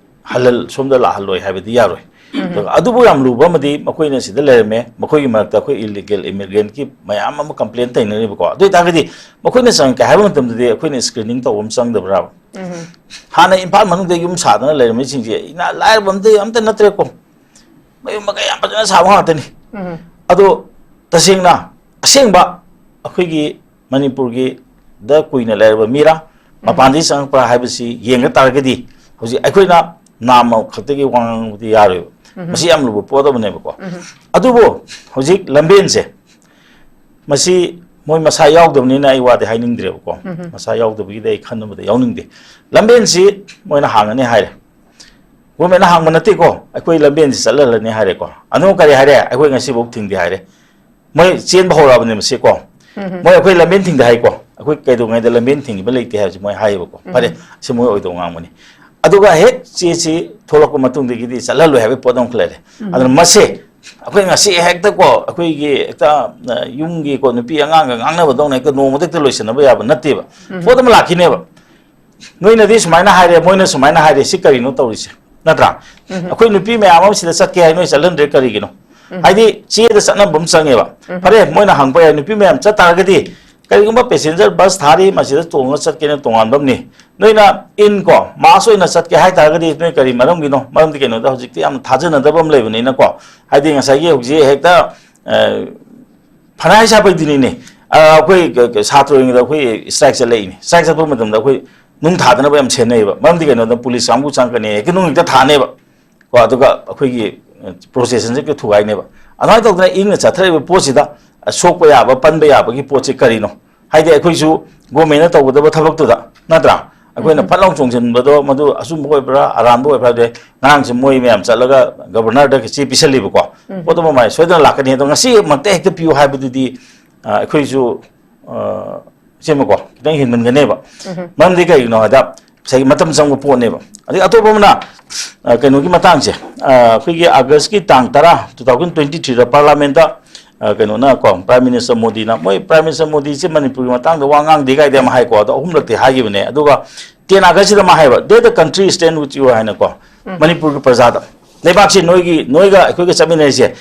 ꯍꯜꯍꯜ-, ꯁꯣꯝꯗ ꯂꯥꯛꯍꯜꯂꯣꯏ ꯍꯥꯏꯕꯗꯤ ꯌꯥꯔꯣꯏ꯫ ꯎꯝ꯫ ꯑꯗꯨꯒ ꯑꯗꯨꯕꯨ ꯌꯥꯝ ꯂꯨꯕ ꯑꯃꯗꯤ, ꯃꯈꯣꯏꯅ ꯁꯤꯗ ꯂꯩꯔꯝꯃꯦ, ꯃꯈꯣꯏꯒꯤ ꯃꯔꯛꯇ ꯑꯩꯈꯣꯏ ꯏꯂꯤꯒꯦꯜ ꯏꯃꯤꯒ꯭ꯔꯦꯟꯠꯀꯤ ꯃꯌꯥꯝ ꯑꯃ ꯀꯝꯄ꯭ꯂꯦꯟ ꯇꯧꯅꯔꯤꯕꯀꯣ꯫ ꯑꯗꯨ ꯑꯣꯏꯇꯥꯔꯒꯗꯤ ꯃꯈꯣꯏꯅ ꯆꯪꯉꯛꯀꯦ ꯍꯥꯏꯕ ꯃꯇꯝꯗꯗꯤ ꯑꯩꯈꯣꯏꯅ ꯁ꯭ꯀ꯭ꯔꯤꯅꯤꯡ ꯇꯧꯕ ꯑꯃ ꯆꯪꯗꯕ꯭ꯔꯥꯕ? ꯎꯝ꯫ ꯍꯥꯟꯅ ꯏꯝꯐꯥꯜ ꯃꯅꯨꯡꯗ ꯌꯨꯝ ꯁꯥꯗꯅ ꯂꯩꯔꯝꯃꯤꯁꯤꯡꯁꯦ ꯏꯅꯥ ꯂꯥꯏꯔꯕ ꯑꯝꯇ, ꯑꯝꯇ ꯅꯠꯇ꯭ꯔꯦꯀꯣ꯫ ꯃꯌꯨꯝ ꯃꯀꯩ ꯌꯥꯝ ꯐꯖꯅ ꯁꯥꯕ ꯉꯥꯛꯇꯅꯤ꯫ ꯎꯝ꯫ ꯑꯗꯣ ꯇꯁꯦꯡꯅ ꯑꯁꯦꯡꯕ ꯑꯩꯈꯣꯏꯒꯤ ꯃꯅꯤꯄꯨꯔꯒꯤꯗ ꯀꯨꯏꯅ ꯂꯩꯔꯕ ꯃꯤꯔꯥ, ꯎꯝ꯫ ꯃꯄꯥꯟꯗꯒꯤ ꯆꯪꯉꯛꯄ꯭ꯔꯥ ꯍꯥꯏꯕꯁꯤ ꯌꯦꯡꯕ ꯇꯥꯔꯒꯗꯤ ꯍꯧꯖꯤꯛ ꯑꯩꯈꯣꯏꯅ ꯅꯥꯝꯃ ꯈꯛꯇꯒꯤ ꯋꯥ ꯉꯥꯡꯕꯗꯤ ꯌꯥꯔꯣꯏꯕ꯫ ꯎꯝ꯫ ꯃꯁꯤ ꯌꯥꯝ ꯂꯨꯕ ꯄꯣꯠ ꯑꯃꯅꯦꯕꯀꯣ꯫ ꯎꯝ꯫ ꯑꯗꯨꯕꯨ ꯍꯧꯖꯤꯛ ꯂꯝꯕꯦꯟꯁꯦ, ꯃꯁꯤ ꯃꯣꯏ ꯃꯁꯥ ꯌꯥꯎꯗꯕꯅꯤꯅ ꯑꯩ ꯋꯥꯗꯤ ꯍꯥꯏꯅꯤꯡꯗ꯭ꯔꯦꯕꯀꯣ꯫ ꯎꯝ꯫ ꯃꯁꯥ ꯌꯥꯎꯗꯕꯒꯤꯗꯤ ꯑꯩ ꯈꯟꯅꯕꯗ ꯌꯥꯎꯅꯤꯡꯗꯦ꯫ ꯂꯝꯕꯦꯟꯁꯤ ꯃꯣꯏꯅ ꯍꯥꯡꯉꯅꯤ ꯍꯥꯏꯔꯦ꯫ ꯒꯣꯔꯃꯦꯟꯅ ꯍꯥꯡꯕ ꯅꯠꯇꯦꯀꯣ, ꯑꯩꯈꯣꯏ ꯂꯝꯕꯦꯟꯁꯤ ꯆꯠꯍꯜꯂꯅꯤ ꯍꯥꯏꯔꯦꯀꯣ꯫ ꯑꯗꯨ ꯀꯔꯤ ꯍꯥꯏꯔꯦ? ꯑꯩꯈꯣꯏ ꯉꯁꯤꯐꯥꯎ ꯊꯤꯡꯗꯦ ꯍꯥꯏꯔꯦ꯫ ꯃꯣꯏ ꯆꯦꯟꯕ ꯍꯧꯔꯛꯑꯕꯅꯦ ꯃꯁꯤꯀꯣ꯫ ꯎꯝ꯫ ꯃꯣꯏ ꯑꯩꯈꯣꯏ ꯂꯝꯕꯦꯟ ꯊꯤꯡꯗꯦ ꯍꯥꯏꯀꯣ꯫ ꯑꯩꯈꯣꯏ ꯀꯩꯗꯧꯉꯩꯗ ꯂꯝꯕꯦꯟ ꯊꯤꯡꯈꯤꯕ ꯂꯩꯇꯦ ꯍꯥꯏꯕꯁꯤ ꯃꯣꯏ ꯍꯥꯏꯌꯦꯕꯀꯣ꯫ ꯎꯝ꯫ ꯐꯔꯦ, ꯁꯤ ꯃꯣꯏ ꯑꯣꯏꯗꯧ ꯉꯥꯡꯕꯅꯤ꯫ ꯑꯗꯨꯒ ꯍꯦꯛ ꯆꯦꯁꯤ ꯊꯣꯛꯂꯛꯄ ꯃꯇꯨꯡꯗꯒꯤꯗꯤ ꯆꯠꯍꯜꯂꯣꯏ ꯍꯥꯏꯕꯒꯤ ꯄꯣꯠ ꯑꯃꯈꯛ ꯂꯩꯔꯦ꯫ ꯎꯝ꯫ ꯑꯗꯨꯅ ꯃꯁꯦ ꯑꯩꯈꯣꯏ ꯉꯁꯤ ꯍꯦꯛꯇꯀꯣ, ꯑꯩꯈꯣꯏꯒꯤ ꯍꯦꯛꯇ, ꯑ, ꯌꯨꯝꯒꯤꯀꯣ, ꯅꯨꯄꯤ ꯑꯉꯥꯡꯒ ꯉꯥꯡꯅꯕꯗꯧꯅ ꯍꯦꯛꯇ ꯅꯣꯡꯃꯗ ꯍꯦꯛꯇ ꯂꯣꯏꯁꯤꯟꯅꯕ ꯌꯥꯕ ꯅꯠꯇꯦꯕ꯫ ꯎꯝ꯫ ꯄꯣꯠ ꯑꯃ ꯂꯥꯛꯈꯤꯅꯦꯕ꯫ ꯅꯣꯏꯅꯗꯤ ꯁꯨꯃꯥꯏꯅ ꯍꯥꯏꯔꯦ, ꯃꯣꯏꯅ ꯁꯨꯃꯥꯏꯅ ꯍꯥꯏꯔꯦ, ꯁꯤ ꯀꯔꯤꯅꯣ ꯇꯧꯔꯤꯁꯦ? ꯅꯠꯇ꯭ꯔꯥ? ꯎꯝ꯫ ꯑꯩꯈꯣꯏ ꯅꯨꯄꯤ ꯃꯌꯥꯝ ꯑꯃ ꯁꯤꯗ ꯆꯠꯀꯦ ꯍꯥꯏ, ꯅꯣꯏ ꯆꯠꯍꯟꯗ꯭ꯔꯦ ꯀꯔꯤꯒꯤꯅꯣ? ꯎꯝ꯫ ꯍꯥꯏꯗꯤ ꯆꯦꯗ ꯆꯠꯅꯕ ꯑꯃ ꯆꯪꯉꯦꯕ꯫ ꯎꯝ꯫ ꯐꯔꯦ, ꯃꯣꯏꯅ ꯍꯪꯕ ꯌꯥꯏ, ꯅꯨꯄꯤ ꯃꯌꯥꯝ ꯆꯠ ꯇꯥꯔꯒꯗꯤ ꯀꯔꯤꯒꯨꯝꯕ passenger bus ꯊꯥꯔꯤ, ꯃꯁꯤꯗ ꯇꯣꯡꯉꯒ ꯆꯠꯀꯦꯅ ꯇꯣꯉꯥꯟꯕ ꯑꯃꯅꯤ꯫ ꯅꯣꯏꯅ in ꯀꯣ, mask ꯑꯣꯏꯅ ꯆꯠꯀꯦ ꯍꯥꯏꯇꯥꯔꯒꯗꯤ ꯅꯣꯏ ꯀꯔꯤ ꯃꯔꯝꯒꯤꯅꯣ? ꯃꯔꯝꯗꯤ ꯀꯩꯅꯣꯗ ꯍꯧꯖꯤꯛꯇꯤ ꯌꯥꯝꯅ ꯊꯥꯖꯅꯗꯕ ꯑꯃ ꯂꯩꯕꯅꯤꯅꯀꯣ꯫ ꯍꯥꯏꯗꯤ ꯉꯁꯥꯏꯒꯤ ꯍꯧꯖꯤꯛ ꯍꯦꯛꯇ, ꯑ, ꯐꯅꯥꯏ ꯁꯥꯕꯩꯗꯨꯅꯤꯅꯦ꯫ ꯑ, ꯑꯩꯈꯣꯏ ꯀ-, ꯀ-, ꯁꯥꯇ꯭ꯔ ꯑꯣꯏꯔꯤꯉꯩꯗ ꯑꯩꯈꯣꯏ strike ꯆꯠꯂꯛꯏꯅꯦ꯫ Strike ꯆꯠꯄ ꯃꯇꯝꯗ ꯑꯩꯈꯣꯏ ꯅꯨꯡ ꯊꯥꯗꯅꯕ ꯌꯥꯝ ꯁꯦꯝꯅꯩꯌꯦꯕ꯫ ꯃꯔꯝꯗꯤ ꯀꯩꯅꯣꯗ police ꯀꯥꯡꯕꯨ ꯆꯪꯉꯛꯀꯅꯤ, ꯍꯦꯛꯇ ꯅꯨꯡ ꯍꯦꯛꯇ ꯊꯥꯅꯦꯕ꯫ ꯀꯣ, ꯑꯗꯨꯒ ꯑꯩꯈꯣꯏꯒꯤ, ꯑ, processionꯁꯦ ꯍꯦꯛꯇ ꯊꯨꯒꯥꯏꯅꯦꯕ꯫ ꯑꯗꯨꯃꯥꯏꯅ ꯇꯧꯗꯅ in ꯅ ꯆꯠꯊꯔꯛꯏꯕ ꯄꯣꯠꯁꯤꯗ, ꯑ, ꯁꯣꯛꯄ ꯌꯥꯕ, ꯄꯟꯕ ꯌꯥꯕꯒꯤ ꯄꯣꯠꯁꯤ ꯀꯔꯤꯅꯣ? ꯍꯥꯏꯗꯤ ꯑꯩꯈꯣꯏꯁꯨ government ꯅ ꯇꯧꯒꯗꯕ ꯊꯕꯛꯇꯨꯗ, ꯅꯠꯇ꯭ꯔꯥ? ꯑꯩꯈꯣꯏꯅ ꯎꯝ꯫ ꯐꯠ ꯂꯥꯎ ꯆꯣꯡꯁꯤꯟꯕꯗꯣ ꯃꯗꯨ ꯑꯆꯨꯝꯕ ꯑꯣꯏꯕ꯭ꯔꯥ, ꯑꯔꯥꯟꯕ ꯑꯣꯏꯕ꯭ꯔꯥ ꯍꯥꯏꯕꯗꯤ ꯉꯔꯥꯡꯁꯦ ꯃꯣꯏ ꯃꯌꯥꯝ ꯆꯠꯂꯒ governor ꯗ ꯆꯦ ꯄꯤꯁꯜꯂꯤꯕꯀꯣ꯫ ꯎꯝ꯫ ꯄꯣꯠ ꯑꯃ ꯃꯥꯏ ꯁꯣꯏꯗꯅ ꯂꯥꯛꯀꯅꯤ, ꯑꯗꯣ ꯉꯁꯤꯃꯛꯇ ꯍꯦꯛꯇ ꯄꯤꯌꯨ ꯍꯥꯏꯕꯗꯨꯗꯤ, ꯑ, ꯑꯩꯈꯣꯏꯁꯨ, ꯑ, ꯁꯦꯝꯕꯀꯣ, ꯈꯤꯇꯪ ꯍꯦꯟꯃꯟꯒꯅꯦꯕ꯫ ꯎꯝ꯫ ꯃꯔꯝꯗꯤ ꯀꯩꯒꯤꯅꯣ ꯍꯥꯏꯗ, ꯉꯁꯥꯏꯒꯤ ꯃꯇꯝ ꯆꯪꯕ ꯄꯣꯠꯅꯦꯕ꯫ ꯑꯗꯩ ꯑꯇꯣꯞꯄ ꯑꯃꯅ, ꯑ, ꯀꯩꯅꯣꯒꯤ ꯃꯇꯥꯡꯁꯦ, ꯑ, ꯑꯩꯈꯣꯏꯒꯤ August ꯀꯤ ꯇꯥꯡ ꯇꯔꯥ, two thousand twenty three ꯗ parliament ꯇ, ꯑ, ꯀꯩꯅꯣꯅ ꯀꯣ, Prime Minister ꯃꯣꯗꯤꯅ, ꯃꯣꯏ Prime Minister ꯃꯣꯗꯤꯁꯦ ꯃꯅꯤꯄꯨꯔꯒꯤ ꯃꯇꯥꯡꯗ ꯋꯥ ꯉꯥꯡꯗꯦ ꯀꯥꯏꯗꯤ ꯌꯥꯝ ꯍꯥꯏꯀꯣ, ꯑꯗꯣ ꯑꯍꯨꯝꯂꯛꯇꯤ ꯍꯥꯏꯈꯤꯕꯅꯦ꯫ ꯑꯗꯨꯒ ten August ꯁꯤꯗ ꯃꯥ ꯍꯥꯏꯕ, "Let the country stand with you" ꯍꯥꯏꯅꯀꯣ, ꯎꯝ꯫ ꯃꯅꯤꯄꯨꯔꯒꯤ ꯄ꯭ꯔꯖꯥꯗ, ꯂꯩꯕꯥꯛꯁꯦ ꯅꯣꯏꯒꯤ, ꯅꯣꯏꯒ ꯑꯩꯈꯣꯏꯒ ꯆꯠꯃꯤꯟꯅꯔꯤꯁꯦ,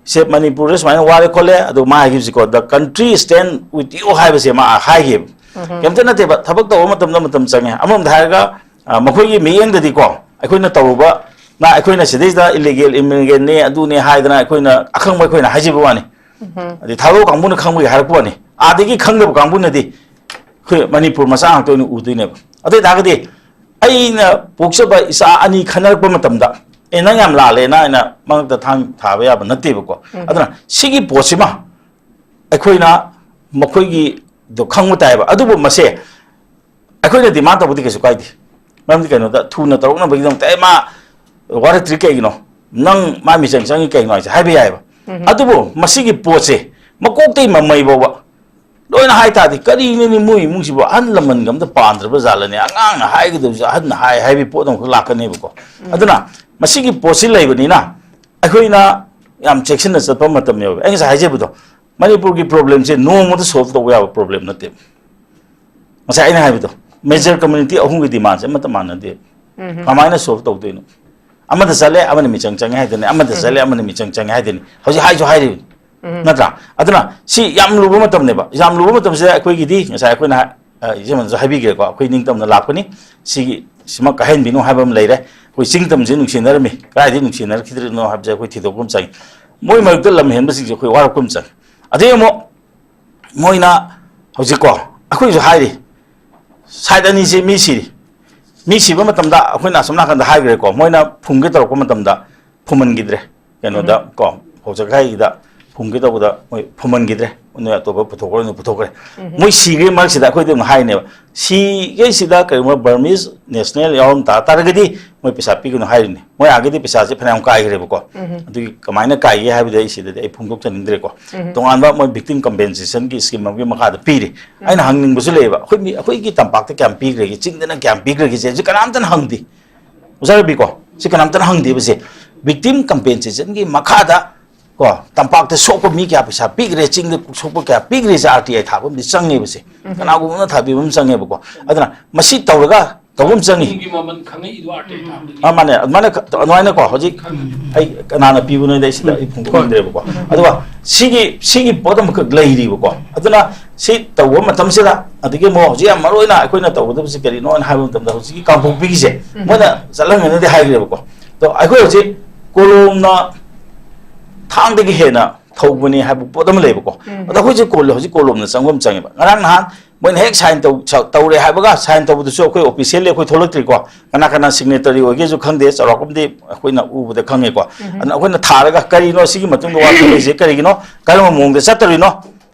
ꯁꯦ ꯃꯅꯤꯄꯨꯔꯗ ꯁꯨꯃꯥꯏꯅ ꯋꯥꯔꯦ ꯈꯣꯠꯂꯦ, ꯑꯗꯣ ꯃꯥ ꯍꯥꯏꯈꯤꯕꯁꯤꯀꯣ, "The country stand with you" ꯍꯥꯏꯕꯁꯦ ꯃꯥ ꯍꯥꯏꯈꯤꯕ꯫ ꯎꯝ꯫ ꯀꯩꯝꯇ ꯅꯠꯇꯦꯕ, ꯊꯕꯛ ꯇꯧꯕ ꯃꯇꯝꯗ ꯃꯇꯝ ꯆꯪꯉꯦ꯫ ꯑꯃꯔꯣꯝꯗ ꯍꯥꯏꯔꯒ, ꯑ, ꯃꯈꯣꯏꯒꯤ ꯃꯤꯠꯌꯦꯡꯗꯗꯤꯀꯣ, ꯑꯩꯈꯣꯏꯅ ꯇꯧꯔꯨꯕ, ꯅ ꯑꯩꯈꯣꯏꯅ ꯁꯤꯗꯩꯁꯤꯗ illegal immigrant ꯅꯦ, ꯑꯗꯨꯅꯦ ꯍꯥꯏꯗꯅ ꯑꯩꯈꯣꯏꯅ ꯑꯈꯪꯕ ꯑꯩꯈꯣꯏꯅ ꯍꯥꯏꯖꯕ ꯋꯥꯅꯤ꯫ ꯎꯝ꯫ ꯑꯗꯩ ꯊꯥꯗꯣꯛ ꯀꯥꯡꯕꯨꯅ ꯈꯪꯕꯒꯤ ꯍꯥꯏꯔꯛꯄ ꯋꯥꯅꯤ꯫ ꯑꯥꯗꯒꯤ ꯈꯪꯗꯕ ꯀꯥꯡꯕꯨꯅꯗꯤ ꯑꯩꯈꯣꯏ ꯃꯅꯤꯄꯨꯔ ꯃꯆꯥ ꯉꯥꯛꯇ ꯑꯣꯏꯅ ꯎꯗꯣꯏꯅꯦꯕ꯫ ꯑꯗꯨ ꯑꯣꯏ ꯇꯥꯔꯒꯗꯤ ꯑꯩꯅ ꯄꯣꯛꯆꯕ ꯏꯆꯥ ꯑꯅꯤ ꯈꯟꯅꯔꯛꯄ ꯃꯇꯝꯗ, "ꯑꯦ, ꯅꯪ ꯌꯥꯝ ꯂꯥꯜꯂꯦ, ꯅꯪ ꯑꯩꯅ ꯃꯉꯛꯇ ꯊꯥꯡ ꯊꯥꯕ ꯌꯥꯕ ꯅꯠꯇꯦꯕꯀꯣ"꯫ ꯎꯝ꯫ ꯑꯗꯨꯅ ꯁꯤꯒꯤ ꯄꯣꯠꯁꯤꯃ ꯑꯩꯈꯣꯏꯅ ꯃꯈꯣꯏꯒꯤꯗꯣ ꯈꯪꯕ ꯇꯥꯏꯕ꯫ ꯑꯗꯨꯕꯨ ꯃꯁꯦ ꯑꯩꯈꯣꯏꯅ demand ꯇꯧꯕꯗꯤ ꯀꯩꯁꯨ ꯀꯥꯏꯗꯦ꯫ ꯃꯔꯝꯗꯤ ꯀꯩꯅꯣꯗ ꯊꯨꯅ ꯇꯧꯔꯛꯅꯕꯒꯤꯗꯃꯛꯇ, "ꯑꯦ, ꯃꯥ ꯋꯥꯔꯛꯇ꯭ꯔꯤ ꯀꯩꯒꯤꯅꯣ? ꯅꯪ ꯃꯥ ꯃꯤꯆꯪ ꯆꯪꯉꯤ ꯀꯩꯒꯤꯅꯣ?" ꯍꯥꯏꯁꯦ ꯍꯥꯏꯕ ꯌꯥꯏꯑꯕ꯫ ꯎꯝ꯫ ꯑꯗꯨꯕꯨ ꯃꯁꯤꯒꯤ ꯄꯣꯠꯁꯦ ꯃꯀꯣꯛꯇꯩ ꯃꯃꯩ ꯐꯥꯎꯕ ꯂꯣꯏꯅ ꯍꯥꯏ ꯇꯥꯔꯗꯤ, "ꯀꯔꯤꯅꯣꯅꯦ ꯃꯣꯏ ꯏꯃꯨꯡꯁꯤꯕꯨ? ꯑꯍꯜ ꯂꯃꯟꯒ ꯑꯝꯇ ꯄꯥꯟꯗ꯭ꯔꯕ ꯖꯥꯠꯂꯅꯦ? ꯑꯉꯥꯡꯅ ꯍꯥꯏꯒꯗꯕꯁꯨ ꯑꯍꯟꯅ ꯍꯥꯏ" ꯍꯥꯏꯕꯒꯤ ꯄꯣꯠ ꯑꯃꯈꯛ ꯂꯥꯛꯀꯅꯦꯕꯀꯣ꯫ ꯎꯝ꯫ ꯑꯗꯨꯅ ꯃꯁꯤꯒꯤ ꯄꯣꯠꯁꯤ ꯂꯩꯕꯅꯤꯅ ꯑꯩꯈꯣꯏꯅ ꯌꯥꯝ ꯆꯦꯛꯁꯤꯟꯅ ꯆꯠꯄ ꯃꯇꯝ ꯌꯧꯔꯦ꯫ ꯑꯩ ꯉꯁꯥꯏ ꯍꯥꯏꯖꯕꯗꯣ, ꯃꯅꯤꯄꯨꯔꯒꯤ problemꯁꯦ ꯅꯣꯡꯃꯗ solve ꯇꯧꯕ ꯌꯥꯕ problem ꯅꯠꯇꯦ꯫ ꯉꯁꯥꯏ ꯑꯩꯅ ꯍꯥꯏꯕꯗꯣ, major community ꯑꯍꯨꯝꯒꯤ demandꯁꯦ ꯑꯃꯠꯇ ꯃꯥꯟꯅꯗꯦ꯫ ꯎꯝ꯫ ꯀꯃꯥꯏꯅ solve ꯇꯧꯗꯣꯏꯅꯣ? ꯑꯃꯗ ꯆꯠꯂꯦ, ꯑꯃꯅ ꯃꯤꯆꯪ ꯆꯪꯉꯦ ꯍꯥꯏꯗꯣꯏꯅꯦ, ꯑꯃꯗ ꯎꯝ꯫ ꯆꯠꯂꯦ, ꯑꯃꯅ ꯃꯤꯆꯪ ꯆꯪꯉꯦ ꯍꯥꯏꯗꯣꯏꯅꯦ꯫ ꯍꯧꯖꯤꯛ ꯍꯥꯏꯁꯨ ꯍꯥꯏꯔꯤꯕꯅꯤ, ꯅꯠꯇ꯭ꯔꯥ? ꯑꯗꯨꯅ ꯁꯤ ꯌꯥꯝ ꯂꯨꯕ ꯃꯇꯝꯅꯦꯕ꯫ ꯌꯥꯝ ꯂꯨꯕ ꯃꯇꯝꯁꯤꯗ ꯑꯩꯈꯣꯏꯒꯤꯗꯤ ꯉꯁꯥꯏ ꯑꯩꯈꯣꯏꯅ ꯍꯥꯏ-, ꯑ, ꯏꯆꯦꯃꯅꯁꯨ ꯍꯥꯏꯕꯤꯈ꯭ꯔꯦꯀꯣ, ꯑꯩꯈꯣꯏ ꯅꯤꯡꯇꯝꯅ ꯂꯥꯛꯄꯅꯤ, ꯁꯤꯒꯤ ꯁꯤꯃ ꯀꯥꯏꯍꯟꯕꯤꯅꯨ ꯍꯥꯏꯕ ꯑꯃ ꯂꯩꯔꯦ꯫ ꯑꯩꯈꯣꯏ ꯆꯤꯡ ꯇꯝꯁꯦ ꯅꯨꯡꯁꯤꯅꯔꯝꯃꯤ, ꯀꯗꯥꯏꯗꯒꯤ ꯅꯨꯡꯁꯤꯅꯔꯛꯈꯤꯗ꯭ꯔꯤꯅꯣ ꯍꯥꯏꯕꯁꯦ ꯑꯩꯈꯣꯏ ꯊꯤꯗꯣꯛꯄ ꯑꯃ ꯆꯪꯉꯤ꯫ ꯃꯣꯏ ꯃꯔꯛꯇ ꯂꯝ ꯍꯦꯟꯕꯁꯤꯡꯁꯦ ꯑꯩꯈꯣꯏ ꯋꯥꯔꯛꯄ ꯑꯃ ꯆꯪꯉꯤ꯫ ꯑꯗꯩ ꯑꯃꯨꯛ ꯃꯣꯏꯅ ꯍꯧꯖꯤꯛꯀꯣ ꯑꯩꯈꯣꯏꯁꯨ ꯍꯥꯏꯔꯤ, ꯁꯥꯏꯠ ꯑꯅꯤꯁꯦ ꯃꯤ ꯁꯤꯔꯤ꯫ ꯃꯤ ꯁꯤꯕ ꯃꯇꯝꯗ ꯑꯩꯈꯣꯏꯅ ꯑꯁꯣꯝ ꯅꯥꯀꯟꯗ ꯍꯥꯏꯈ꯭ꯔꯦꯀꯣ, ꯃꯣꯏꯅ ꯐꯨꯝꯒꯦ ꯇꯧꯔꯛꯄ ꯃꯇꯝꯗ ꯐꯨꯝꯍꯟꯈꯤꯗ꯭ꯔꯦ꯫ ꯀꯩꯅꯣꯗ ꯀꯣ, ꯐꯧꯖꯈꯥꯏꯒꯤꯗ ꯐꯨꯝꯒꯦ ꯇꯧꯕꯗ ꯃꯣꯏ ꯐꯨꯝꯍꯟꯈꯤꯗ꯭ꯔꯦ꯫ ꯅꯣꯏ ꯑꯇꯣꯞꯄ ꯄꯨꯊꯣꯛꯈ꯭ꯔꯣ, ꯅꯣꯏ ꯄꯨꯊꯣꯛꯈ꯭ꯔꯦ꯫ ꯃꯣꯏ ꯁꯤꯈ꯭ꯔꯦ ꯃꯔꯛꯁꯤꯗ ꯑꯩꯈꯣꯏꯗ ꯑꯃꯨꯛ ꯍꯥꯏꯅꯦꯕ, ꯁꯤꯈꯩꯁꯤꯗ ꯀꯔꯤꯒꯨꯝꯕ ꯕꯔꯃꯤꯁ ꯅꯦꯁꯅꯦꯜ ꯌꯥꯎꯔꯝ ꯇꯥ ꯇꯥꯔꯒꯗꯤ ꯃꯣꯏ ꯄꯩꯁꯥ ꯄꯤꯒꯅꯨ ꯍꯥꯏꯔꯤꯅꯤ꯫ ꯃꯣꯏ ꯑꯥꯒꯤꯗꯤ ꯄꯩꯁꯥꯁꯦ ꯐꯅꯌꯥꯝ ꯀꯥꯏꯈ꯭ꯔꯦꯕꯀꯣ꯫ ꯑꯗꯨꯒꯤ ꯀꯃꯥꯏꯅ ꯀꯥꯏꯒꯦ ꯍꯥꯏꯕꯗꯤ ꯑꯩ ꯁꯤꯗꯗꯤ ꯑꯩ ꯐꯣꯡꯗꯣꯛꯆꯅꯤꯡꯗ꯭ꯔꯦꯀꯣ꯫ ꯇꯣꯉꯥꯟꯕ ꯃꯣꯏ ꯚꯤꯛꯇꯤꯝ ꯀꯝꯄꯦꯟꯁꯦꯁꯟꯒꯤ ꯁ꯭ꯀꯤꯝ ꯑꯃꯒꯤ ꯃꯈꯥꯗ ꯄꯤꯔꯤ꯫ ꯑꯩꯅ ꯍꯪꯅꯤꯡꯕꯁꯨ ꯂꯩꯌꯦꯕ, ꯑꯩꯈꯣꯏ ꯃꯤ-, ꯑꯩꯈꯣꯏꯒꯤ ꯇꯝꯄꯥꯛꯇ ꯀꯌꯥꯝ ꯄꯤꯈ꯭ꯔꯒꯦ, ꯆꯤꯡꯗꯅ ꯀꯌꯥꯝ ꯄꯤꯈ꯭ꯔꯒꯦꯁꯦ ꯍꯧꯖꯤꯛ ꯀꯅꯥꯝꯇꯅ ꯍꯪꯗꯦ꯫ ꯑꯣꯖꯥ ꯔꯕꯤꯀꯣ, ꯁꯤ ꯀꯅꯥꯝꯇꯅ ꯍꯪꯗꯦꯕꯁꯦ꯫ ꯚꯤꯛꯇꯤꯝ ꯀꯝꯄꯦꯟꯁꯦꯁꯟꯒꯤ ꯃꯈꯥꯗ ꯀꯣ, ꯇꯝꯄꯥꯛꯇ ꯁꯣꯛꯄ ꯃꯤ ꯀꯌꯥ ꯄꯩꯁꯥ ꯄꯤꯈ꯭ꯔꯦ, ꯆꯤꯡꯗ ꯁꯣꯛꯄ ꯀꯌꯥ ꯄꯤꯈ꯭ꯔꯦꯁꯦ ꯑꯥꯔ ꯇꯤ ꯑꯥꯏ ꯊꯥꯕ ꯑꯃꯗꯤ ꯆꯪꯉꯦꯕꯁꯦ꯫ ꯀꯅꯥꯒꯨꯝꯕ ꯑꯃꯅ ꯊꯥꯕꯤꯕ ꯑꯃ ꯆꯪꯉꯦꯕꯀꯣ꯫ ꯑꯗꯨꯅ ꯃꯁꯤ ꯇꯧꯔꯒ ꯇꯧꯕ ꯑꯃ ꯆꯪꯉꯤ꯫ ꯊꯨꯝꯒꯤ ꯃꯃꯜ ꯈꯪꯉꯛꯏꯗꯣ ꯑꯥꯔ ꯇꯤ ꯑꯥꯏ ꯊꯥꯕꯗꯒꯤ꯫ ꯑꯥ, ꯃꯥꯅꯦ, ꯑꯗꯨꯃꯥꯏꯅ ꯈ-, ꯑꯗꯨꯃꯥꯏꯅꯀꯣ ꯍꯧꯖꯤꯛ ꯈꯪꯉꯦ꯫ ꯑꯩ ꯀꯅꯥꯅ ꯄꯤꯕꯅꯣꯗꯤ ꯑꯩ ꯁꯤꯗ ꯑꯩ ꯐꯣꯡꯗꯣꯛꯅꯤꯡꯗ꯭ꯔꯦꯕꯀꯣ꯫ ꯑꯗꯨꯒ ꯁꯤꯒꯤ, ꯁꯤꯒꯤ ꯄꯣꯠ ꯑꯃꯈꯛ ꯂꯩꯔꯤꯕꯀꯣ꯫ ꯑꯗꯨꯅ ꯁꯤ ꯇꯧꯕ ꯃꯇꯝꯁꯤꯗ, ꯑꯗꯒꯤ ꯑꯃꯨꯛ ꯍꯧꯖꯤꯛ ꯌꯥꯝ ꯃꯔꯨ ꯑꯣꯏꯅ ꯑꯩꯈꯣꯏꯅ ꯇꯧꯒꯗꯕꯁꯤ ꯀꯔꯤꯅꯣ ꯍꯥꯏꯅ ꯍꯥꯏꯕ ꯃꯇꯝꯗ, ꯍꯧꯖꯤꯛꯀꯤ ꯀꯥꯡꯄꯣꯛꯄꯤꯒꯤꯁꯦ ꯃꯣꯏꯅ ꯆꯠꯍꯟꯒꯅꯤꯗꯤ ꯍꯥꯏꯈ꯭ꯔꯦꯕꯀꯣ꯫ ꯑꯗꯣ ꯑꯩꯈꯣꯏ ꯍꯧꯖꯤꯛ ꯀꯣꯂꯣꯝꯅ ꯊꯥꯡꯗꯒꯤ ꯍꯦꯟꯅ ꯊꯧꯕꯅꯤ ꯍꯥꯏꯕ ꯄꯣꯠ ꯑꯃ ꯂꯩꯕꯀꯣ꯫ ꯑꯗꯣ ꯑꯩꯈꯣꯏꯁꯦ ꯀꯣꯜ-, ꯍꯧꯖꯤꯛ ꯀꯣꯂꯣꯝꯅ ꯆꯪꯕ ꯑꯃ ꯆꯪꯉꯦꯕ꯫ ꯉꯔꯥꯡ ꯅꯍꯥꯟ ꯃꯣꯏꯅ ꯍꯦꯛ ꯁꯥꯏꯟ ꯇꯧ-, ꯁ-, ꯇꯧꯔꯦ ꯍꯥꯏꯕꯒ, ꯁꯥꯏꯟ ꯇꯧꯕꯗꯨꯁꯨ ꯑꯩꯈꯣꯏ ꯑꯣꯐꯤꯁꯤꯌꯦꯜꯂꯤ ꯑꯩꯈꯣꯏ ꯊꯣꯛꯂꯛꯇ꯭ꯔꯤꯀꯣ꯫ ꯀꯅꯥ ꯀꯅꯥ ꯁꯤꯒꯅꯦꯇꯔꯤ ꯑꯣꯏꯒꯦꯁꯨ ꯈꯪꯗꯦ, ꯆꯥꯎꯔꯥꯛꯄ ꯑꯃꯗꯤ ꯑꯩꯈꯣꯏꯅ ꯎꯕꯗ ꯈꯪꯉꯦꯀꯣ꯫ ꯑꯗꯨꯅ ꯑꯩꯈꯣꯏꯅ ꯊꯥꯔꯒ ꯀꯔꯤꯅꯣ ꯁꯤꯒꯤ ꯃꯇꯨꯡꯗ ꯋꯥ ꯈꯟꯅꯔꯤꯁꯦ ꯀꯔꯤꯒꯤꯅꯣ, ꯀꯔꯝꯕ ꯃꯑꯣꯡꯗ ꯆꯠꯇꯣꯔꯤꯅꯣ,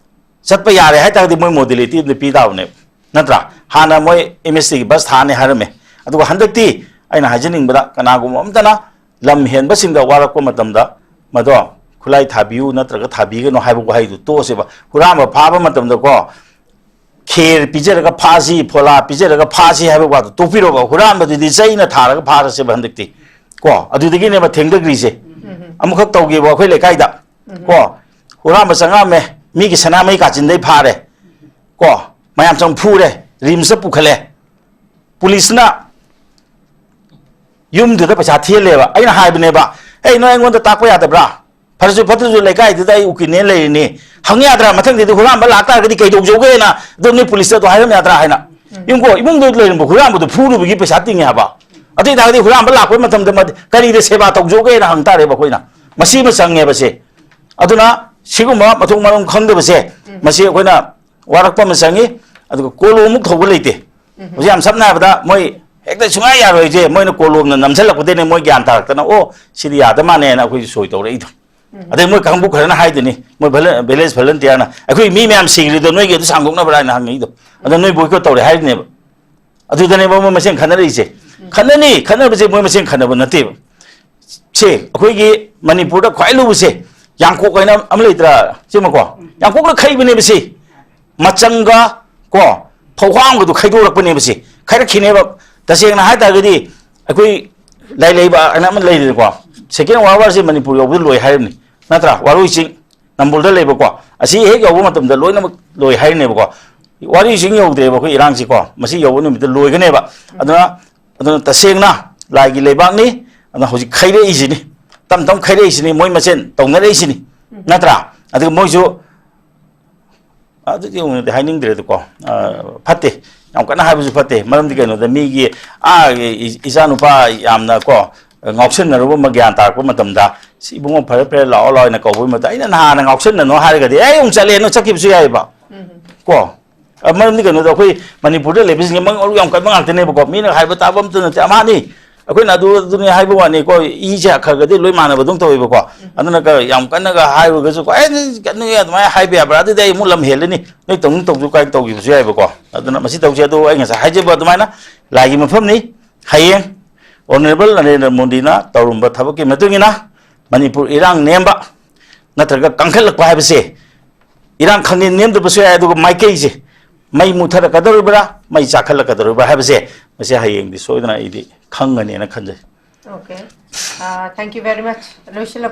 ꯆꯠꯄ ꯌꯥꯔꯦ ꯍꯥꯏ ꯇꯥꯔꯒꯗꯤ ꯃꯣꯏ ꯃꯣꯗꯦꯂꯤꯇꯤ ꯑꯃꯗꯤ ꯄꯤ ꯇꯥꯕꯅꯦꯕ, ꯅꯠꯇ꯭ꯔꯥ? ꯍꯥꯟꯅ ꯃꯣꯏ ꯑꯦꯝ ꯑꯦꯁ ꯇꯤꯒꯤ ꯕꯁ ꯊꯥꯅꯤ ꯍꯥꯏꯔꯝꯃꯦ, ꯑꯗꯨꯒ ꯍꯟꯗꯛꯇꯤ ꯑꯩꯅ ꯍꯥꯏꯖꯅꯤꯡꯕꯗ ꯀꯅꯥꯒꯨꯝꯕ ꯑꯝꯇꯅ ꯂꯝ ꯍꯦꯟꯕꯁꯤꯡꯗ ꯋꯥꯔꯛꯄ ꯃꯇꯝꯗ ꯃꯗꯣ ꯈꯨꯠꯂꯥꯏ ꯊꯥꯕꯤꯌꯨ ꯅꯠꯇ꯭ꯔꯒ ꯊꯥꯕꯤꯒꯅꯨ ꯍꯥꯏꯕ ꯋꯥꯍꯩꯗꯨ ꯇꯣꯛꯑꯁꯦꯕ꯫ ꯍꯨꯔꯥꯟꯕ ꯐꯥꯕ ꯃꯇꯝꯗꯀꯣ, ꯈꯦꯔ ꯄꯤꯖꯔꯒ ꯐꯥꯁꯤ, ꯐꯣꯂꯥ ꯄꯤꯖꯔꯒ ꯐꯥꯁꯤ ꯍꯥꯏꯕ ꯋꯥꯗꯨ ꯇꯣꯛꯄꯤꯔꯣꯕ꯫ ꯍꯨꯔꯥꯟꯕꯗꯨꯗꯤ ꯆꯩꯅ ꯊꯥꯔꯒ ꯐꯥꯔꯁꯦꯕ ꯍꯟꯗꯛꯇꯤ꯫ ꯀꯣ, ꯑꯗꯨꯗꯒꯤꯅꯦꯕ ꯊꯦꯡꯊꯈ꯭ꯔꯤꯁꯦ꯫ ꯑꯃꯈꯛ ꯇꯧꯒꯦꯕ ꯑꯩꯈꯣꯏ ꯂꯩꯀꯥꯏꯗ꯫ ꯀꯣ, ꯍꯨꯔꯥꯟꯕ ꯆꯪꯉꯛꯑꯝꯃꯦ, ꯃꯤꯒꯤ ꯁꯅꯥꯃꯍꯤ ꯀꯥꯆꯤꯟꯗꯩ ꯐꯥꯔꯦ꯫ ꯀꯣ, ꯃꯌꯥꯝ ꯆꯪ ꯐꯨꯔꯦ, ꯔꯤꯝꯁꯇ ꯄꯨꯈꯠꯂꯦ꯫ ꯄꯨꯂꯤꯁꯅ ꯌꯨꯝꯗꯨꯗ ꯄꯩꯁꯥ ꯊꯤꯍꯜꯂꯦꯕ꯫ ꯑꯩꯅ ꯍꯥꯏꯕꯅꯦꯕ, "ꯑꯩ ꯅꯣꯏ ꯑꯩꯉꯣꯟꯗ ꯇꯥꯛꯄ ꯌꯥꯗꯕ꯭ꯔꯥ? ꯐꯔꯁꯨ ꯐꯠꯇ꯭ꯔꯁꯨ ꯂꯩꯀꯥꯏꯗꯨꯗ ꯑꯩ ꯎꯀꯤꯜꯅꯦ ꯂꯩꯔꯤꯅꯤ, ꯍꯪ ꯌꯥꯗ꯭ꯔꯥ? ꯃꯊꯪꯗꯗꯤ ꯍꯨꯔꯥꯟꯕ ꯂꯥꯛꯇꯥꯔꯒꯗꯤ ꯀꯩꯗꯧꯖꯧꯒꯦꯅ ꯑꯗꯨꯝ ꯅꯣꯏ ꯄꯨꯂꯤꯁꯇ ꯑꯗꯨ ꯍꯥꯏꯔꯝ ꯌꯥꯗ꯭ꯔꯥ ꯍꯥꯏꯅ꯫ ꯌꯦꯡꯉꯨꯀꯣ, ꯏꯃꯨꯡꯗ ꯂꯩꯔꯝꯕ ꯍꯨꯔꯥꯟꯕꯗꯨ ꯐꯨꯔꯨꯕꯒꯤ ꯄꯩꯁꯥ ꯇꯤꯡꯉꯦ ꯍꯥꯏꯕ꯫ ꯑꯗꯨ ꯑꯣꯏꯇꯥꯔꯒꯗꯤ ꯍꯨꯔꯥꯟꯕ ꯂꯥꯛꯄ ꯃꯇꯝꯗ ꯃꯗꯤ ꯀꯔꯤꯗ ꯁꯦꯕꯥ ꯇꯧꯖꯧꯒꯦꯅ ꯍꯪ ꯇꯥꯔꯦꯕ ꯑꯩꯈꯣꯏꯅ꯫ ꯃꯁꯤ ꯑꯃ ꯆꯪꯉꯦꯕꯁꯦ꯫ ꯑꯗꯨꯅ ꯁꯤꯒꯨꯝꯕ ꯃꯊꯣꯡ ꯃꯔꯝ ꯈꯪꯗꯕꯁꯦ, ꯃꯁꯤ ꯑꯩꯈꯣꯏꯅ ꯋꯥꯔꯛꯄ ꯑꯃ ꯆꯪꯉꯤ꯫ ꯑꯗꯨꯒ ꯀꯣꯂꯣꯝꯃꯨꯛ ꯊꯧꯕ ꯂꯩꯇꯦ꯫ ꯍꯧꯖꯤꯛ ꯌꯥꯝ ꯁꯝꯅ ꯍꯥꯏꯔꯕꯗ ꯃꯣꯏ ꯍꯦꯛꯇ ꯁꯨꯡꯌꯥ ꯌꯥꯔꯣꯏꯁꯦ, ꯃꯣꯏꯅ ꯀꯣꯂꯣꯝꯅ ꯅꯝꯁꯤꯜꯂꯛꯄꯗꯩꯅꯦ ꯃꯣꯏ ꯒ꯭ꯌꯥꯟ ꯇꯥꯔꯛꯇꯅ, "ꯑꯣ, ꯁꯤꯗꯤ ꯌꯥꯗ ꯃꯥꯜꯂꯦꯅ" ꯑꯩꯈꯣꯏꯁꯨ ꯁꯣꯏ ꯇꯧꯔꯛꯏꯗꯣ꯫ ꯑꯗꯩ ꯃꯣꯏ ꯀꯥꯡꯕꯨ ꯈꯔꯅ ꯍꯥꯏꯗꯨꯅꯤ, ꯃꯣꯏ ꯚꯤꯂꯦꯖ ꯚꯣꯂꯟꯇꯤꯌꯥꯔꯅ, "ꯑꯩꯈꯣꯏ ꯃꯤ ꯃꯌꯥꯝ ꯁꯤꯈ꯭ꯔꯤꯗꯣ ꯅꯣꯏꯒꯤ ꯑꯗꯨ ꯁꯥꯡꯗꯣꯛꯅꯕ꯭ꯔꯥ?" ꯍꯥꯏꯅ ꯍꯪꯉꯛꯏꯗꯣ꯫ ꯑꯗꯣ ꯅꯣꯏ ꯕꯣꯏꯀꯣꯠ ꯇꯧꯔꯦ ꯍꯥꯏꯔꯤꯅꯦꯕ꯫ ꯑꯗꯨꯗꯅꯦꯕ ꯃꯣꯏ ꯃꯁꯦꯟ ꯈꯟꯅꯔꯛꯏꯁꯦ꯫ ꯈꯟꯅꯅꯤ, ꯈꯟꯅꯕꯁꯦ ꯃꯣꯏ ꯃꯁꯦꯟ ꯈꯟꯅꯕ ꯅꯠꯇꯦꯕ꯫ ꯁꯦ, ꯑꯩꯈꯣꯏꯒꯤ ꯃꯅꯤꯄꯨꯔꯗ ꯈ꯭ꯋꯥꯏ ꯂꯨꯕꯁꯦ ꯌꯥꯡꯀꯣꯛ ꯍꯥꯏꯅ ꯑꯃ ꯂꯩꯇ꯭ꯔꯥ? ꯁꯤꯃꯀꯣ, ꯌꯥꯡꯀꯣꯛꯅ ꯈꯩꯕꯅꯦꯕ ꯁꯤ꯫ ꯃꯆꯪꯒ ꯀꯣ, ꯐꯧꯍꯥꯝꯒꯗꯣ ꯈꯩꯗꯣꯔꯛꯄꯅꯦꯕ ꯁꯤ꯫ ꯈꯥꯏꯔꯛꯈꯤꯅꯦꯕ꯫ ꯇꯁꯦꯡꯅ ꯍꯥꯏ ꯇꯥꯔꯒꯗꯤ ꯑꯩꯈꯣꯏ ꯂꯥꯏ ꯂꯩꯕ ꯍꯥꯏꯅ ꯑꯃ ꯂꯩꯔꯤꯀꯣ, Second World War ꯁꯦ ꯃꯅꯤꯄꯨꯔ ꯌꯧꯕꯗ ꯂꯣꯏ ꯍꯥꯏꯔꯤꯕꯅꯤ, ꯅꯠꯇ꯭ꯔꯥ? ꯋꯥꯔꯣꯏ ꯆꯤꯡ, ꯅꯝꯕꯣꯜꯗ ꯂꯩꯕꯀꯣ, ꯑꯁꯤ ꯍꯦꯛ ꯌꯧꯕ ꯃꯇꯝꯗ ꯂꯣꯏꯅꯃꯛ ꯂꯣꯏ ꯍꯥꯏꯔꯤꯅꯦꯕꯀꯣ꯫ ꯋꯥꯔꯣꯏ ꯆꯤꯡ ꯌꯧꯗ꯭ꯔꯦꯕ ꯑꯩꯈꯣꯏ ꯏꯔꯥꯡꯁꯤꯀꯣ, ꯃꯁꯤ ꯌꯧꯕ ꯅꯨꯃꯤꯠꯇ ꯂꯣꯏꯒꯅꯦꯕ꯫ ꯑꯗꯨꯅ, ꯑꯗꯨꯅ ꯇꯁꯦꯡꯅ ꯂꯥꯏꯒꯤ ꯂꯩꯕꯥꯛꯅꯤ꯫ ꯑꯗꯨꯅ ꯍꯧꯖꯤꯛ ꯈꯩꯔꯛꯏꯁꯤꯅꯤ, ꯇꯞ ꯇꯞ ꯈꯩꯔꯛꯏꯁꯤꯅꯤ, ꯃꯣꯏ ꯃꯁꯦꯟ ꯇꯧꯅꯔꯛꯏꯁꯤꯅꯤ, ꯅꯠꯇ꯭ꯔꯥ? ꯑꯗꯨꯒ ꯃꯣꯏꯁꯨ ꯑꯗꯨꯗꯤ ꯑꯃꯨꯛ ꯍꯥꯏꯅꯤꯡꯗ꯭ꯔꯦꯗꯀꯣ꯫ ꯑ, ꯐꯠꯇꯦ, ꯌꯥꯝ ꯀꯟꯅ ꯍꯥꯏꯕꯁꯨ ꯐꯠꯇꯦ꯫ ꯃꯔꯝꯗꯤ ꯀꯩꯅꯣꯗ ꯃꯤꯒꯤ, ꯑꯥ, ꯏ-, ꯏꯆꯥꯅꯨꯄꯥ ꯌꯥꯝꯅ ꯀꯣ, ꯉꯥꯎꯁꯟꯅꯔꯨꯕ ꯑꯃ ꯒ꯭ꯌꯥꯟ ꯇꯥꯔꯛꯄ ꯃꯇꯝꯗ, "ꯁꯤ ꯏꯕꯨꯡꯉꯣ ꯐꯔꯦ ꯐꯔꯦ ꯂꯥꯛꯑꯣ ꯂꯥꯛꯑꯣ" ꯍꯥꯏꯅ ꯀꯧꯕꯒꯤ ꯃꯇꯝꯗ, ꯑꯩꯅ ꯅꯍꯥꯟꯅ "ꯉꯥꯎꯁꯟꯅꯅꯣ" ꯍꯥꯏꯔꯒꯗꯤ ꯑꯩ ꯑꯃꯨꯛ ꯆꯠꯂꯦꯅ ꯆꯠꯈꯤꯕꯁꯨ ꯌꯥꯏꯑꯕ꯫ ꯀꯣ? ꯑ, ꯃꯔꯝꯗꯤ ꯀꯩꯅꯣꯗ ꯑꯩꯈꯣꯏ ꯃꯅꯤꯄꯨꯔꯗ ꯂꯩꯕꯁꯤꯡꯁꯦ ꯃꯉꯛ ꯃꯔꯨ ꯌꯥꯝ ꯀꯟꯕ ꯉꯥꯛꯇꯅꯦꯕꯀꯣ꯫ ꯃꯤꯅ ꯍꯥꯏꯕ ꯇꯥꯕ ꯑꯝꯇ ꯅꯠꯇꯦ꯫ ꯑꯃꯍꯥꯅꯤ, ꯑꯩꯈꯣꯏꯅ ꯑꯗꯨ ꯑꯗꯨꯅꯤ ꯍꯥꯏꯕ ꯋꯥꯅꯤꯀꯣ, ꯏꯁꯦ ꯈꯔ ꯈꯔꯗꯤ ꯂꯣꯏ ꯃꯥꯟꯅꯕ ꯑꯗꯨꯝ ꯇꯧꯋꯦꯕꯀꯣ꯫ ꯑꯗꯨꯅ ꯀ-, ꯌꯥꯝ ꯀꯟꯅꯒ ꯍꯥꯏꯔꯨꯔꯒꯁꯨꯀꯣ, "ꯑꯦ, ꯅꯣꯏ, ꯅꯣꯏ ꯑꯗꯨꯃꯥꯏꯅ ꯍꯥꯏꯕ ꯌꯥꯕ꯭ꯔꯥ? ꯑꯗꯨꯗꯤ ꯑꯩ ꯑꯃꯨꯛ ꯂꯝ ꯍꯦꯜꯂꯅꯤ, ꯅꯣꯏ ꯇꯧꯅꯤꯡ ꯇꯧꯁꯨ" ꯀꯥꯏꯅ ꯇꯧꯈꯤꯕꯁꯨ ꯌꯥꯏꯕꯀꯣ꯫ ꯑꯗꯨꯅ ꯃꯁꯤ ꯇꯧꯁꯦ꯫ ꯑꯗꯣ ꯑꯩ ꯉꯁꯥꯏ ꯍꯥꯏꯖꯕ ꯑꯗꯨꯃꯥꯏꯅ ꯂꯥꯏꯒꯤ ꯃꯐꯝꯅꯤ꯫ ꯍꯌꯦꯡ Honourable ꯅꯔꯦꯟꯗ꯭ꯔ ꯃꯣꯗꯤꯅ ꯇꯧꯔꯝꯕ ꯊꯕꯛꯀꯤ ꯃꯇꯨꯡ ꯏꯟꯅ ꯃꯅꯤꯄꯨꯔ ꯏꯔꯥꯡ ꯅꯦꯝꯕ ꯅꯠꯇ꯭ꯔꯒ ꯀꯟꯈꯠꯂꯛꯄ ꯍꯥꯏꯕꯁꯦ, ꯏꯔꯥꯡ ꯈꯪꯅꯦꯝ ꯅꯦꯝꯗꯕꯁꯨ ꯌꯥꯏ, ꯑꯗꯨꯒ ꯃꯥꯏꯀꯩꯁꯦ ꯃꯩ ꯃꯨꯊꯔꯛꯀꯗꯧꯔꯤꯕ꯭ꯔꯥ, ꯃꯩ ꯆꯥꯛꯈꯠꯂꯛꯀꯗꯧꯔꯤꯕ꯭ꯔꯥ ꯍꯥꯏꯕꯁꯦ, ꯃꯁꯤ ꯍꯌꯦꯡꯗꯤ ꯁꯣꯏꯗꯅ ꯑꯩꯗꯤ ꯈꯪꯒꯅꯦꯅ ꯈꯟꯖꯩ꯫ Okay. Uh, thank you very much. ꯂꯣꯏꯁꯤꯜꯂꯛꯄ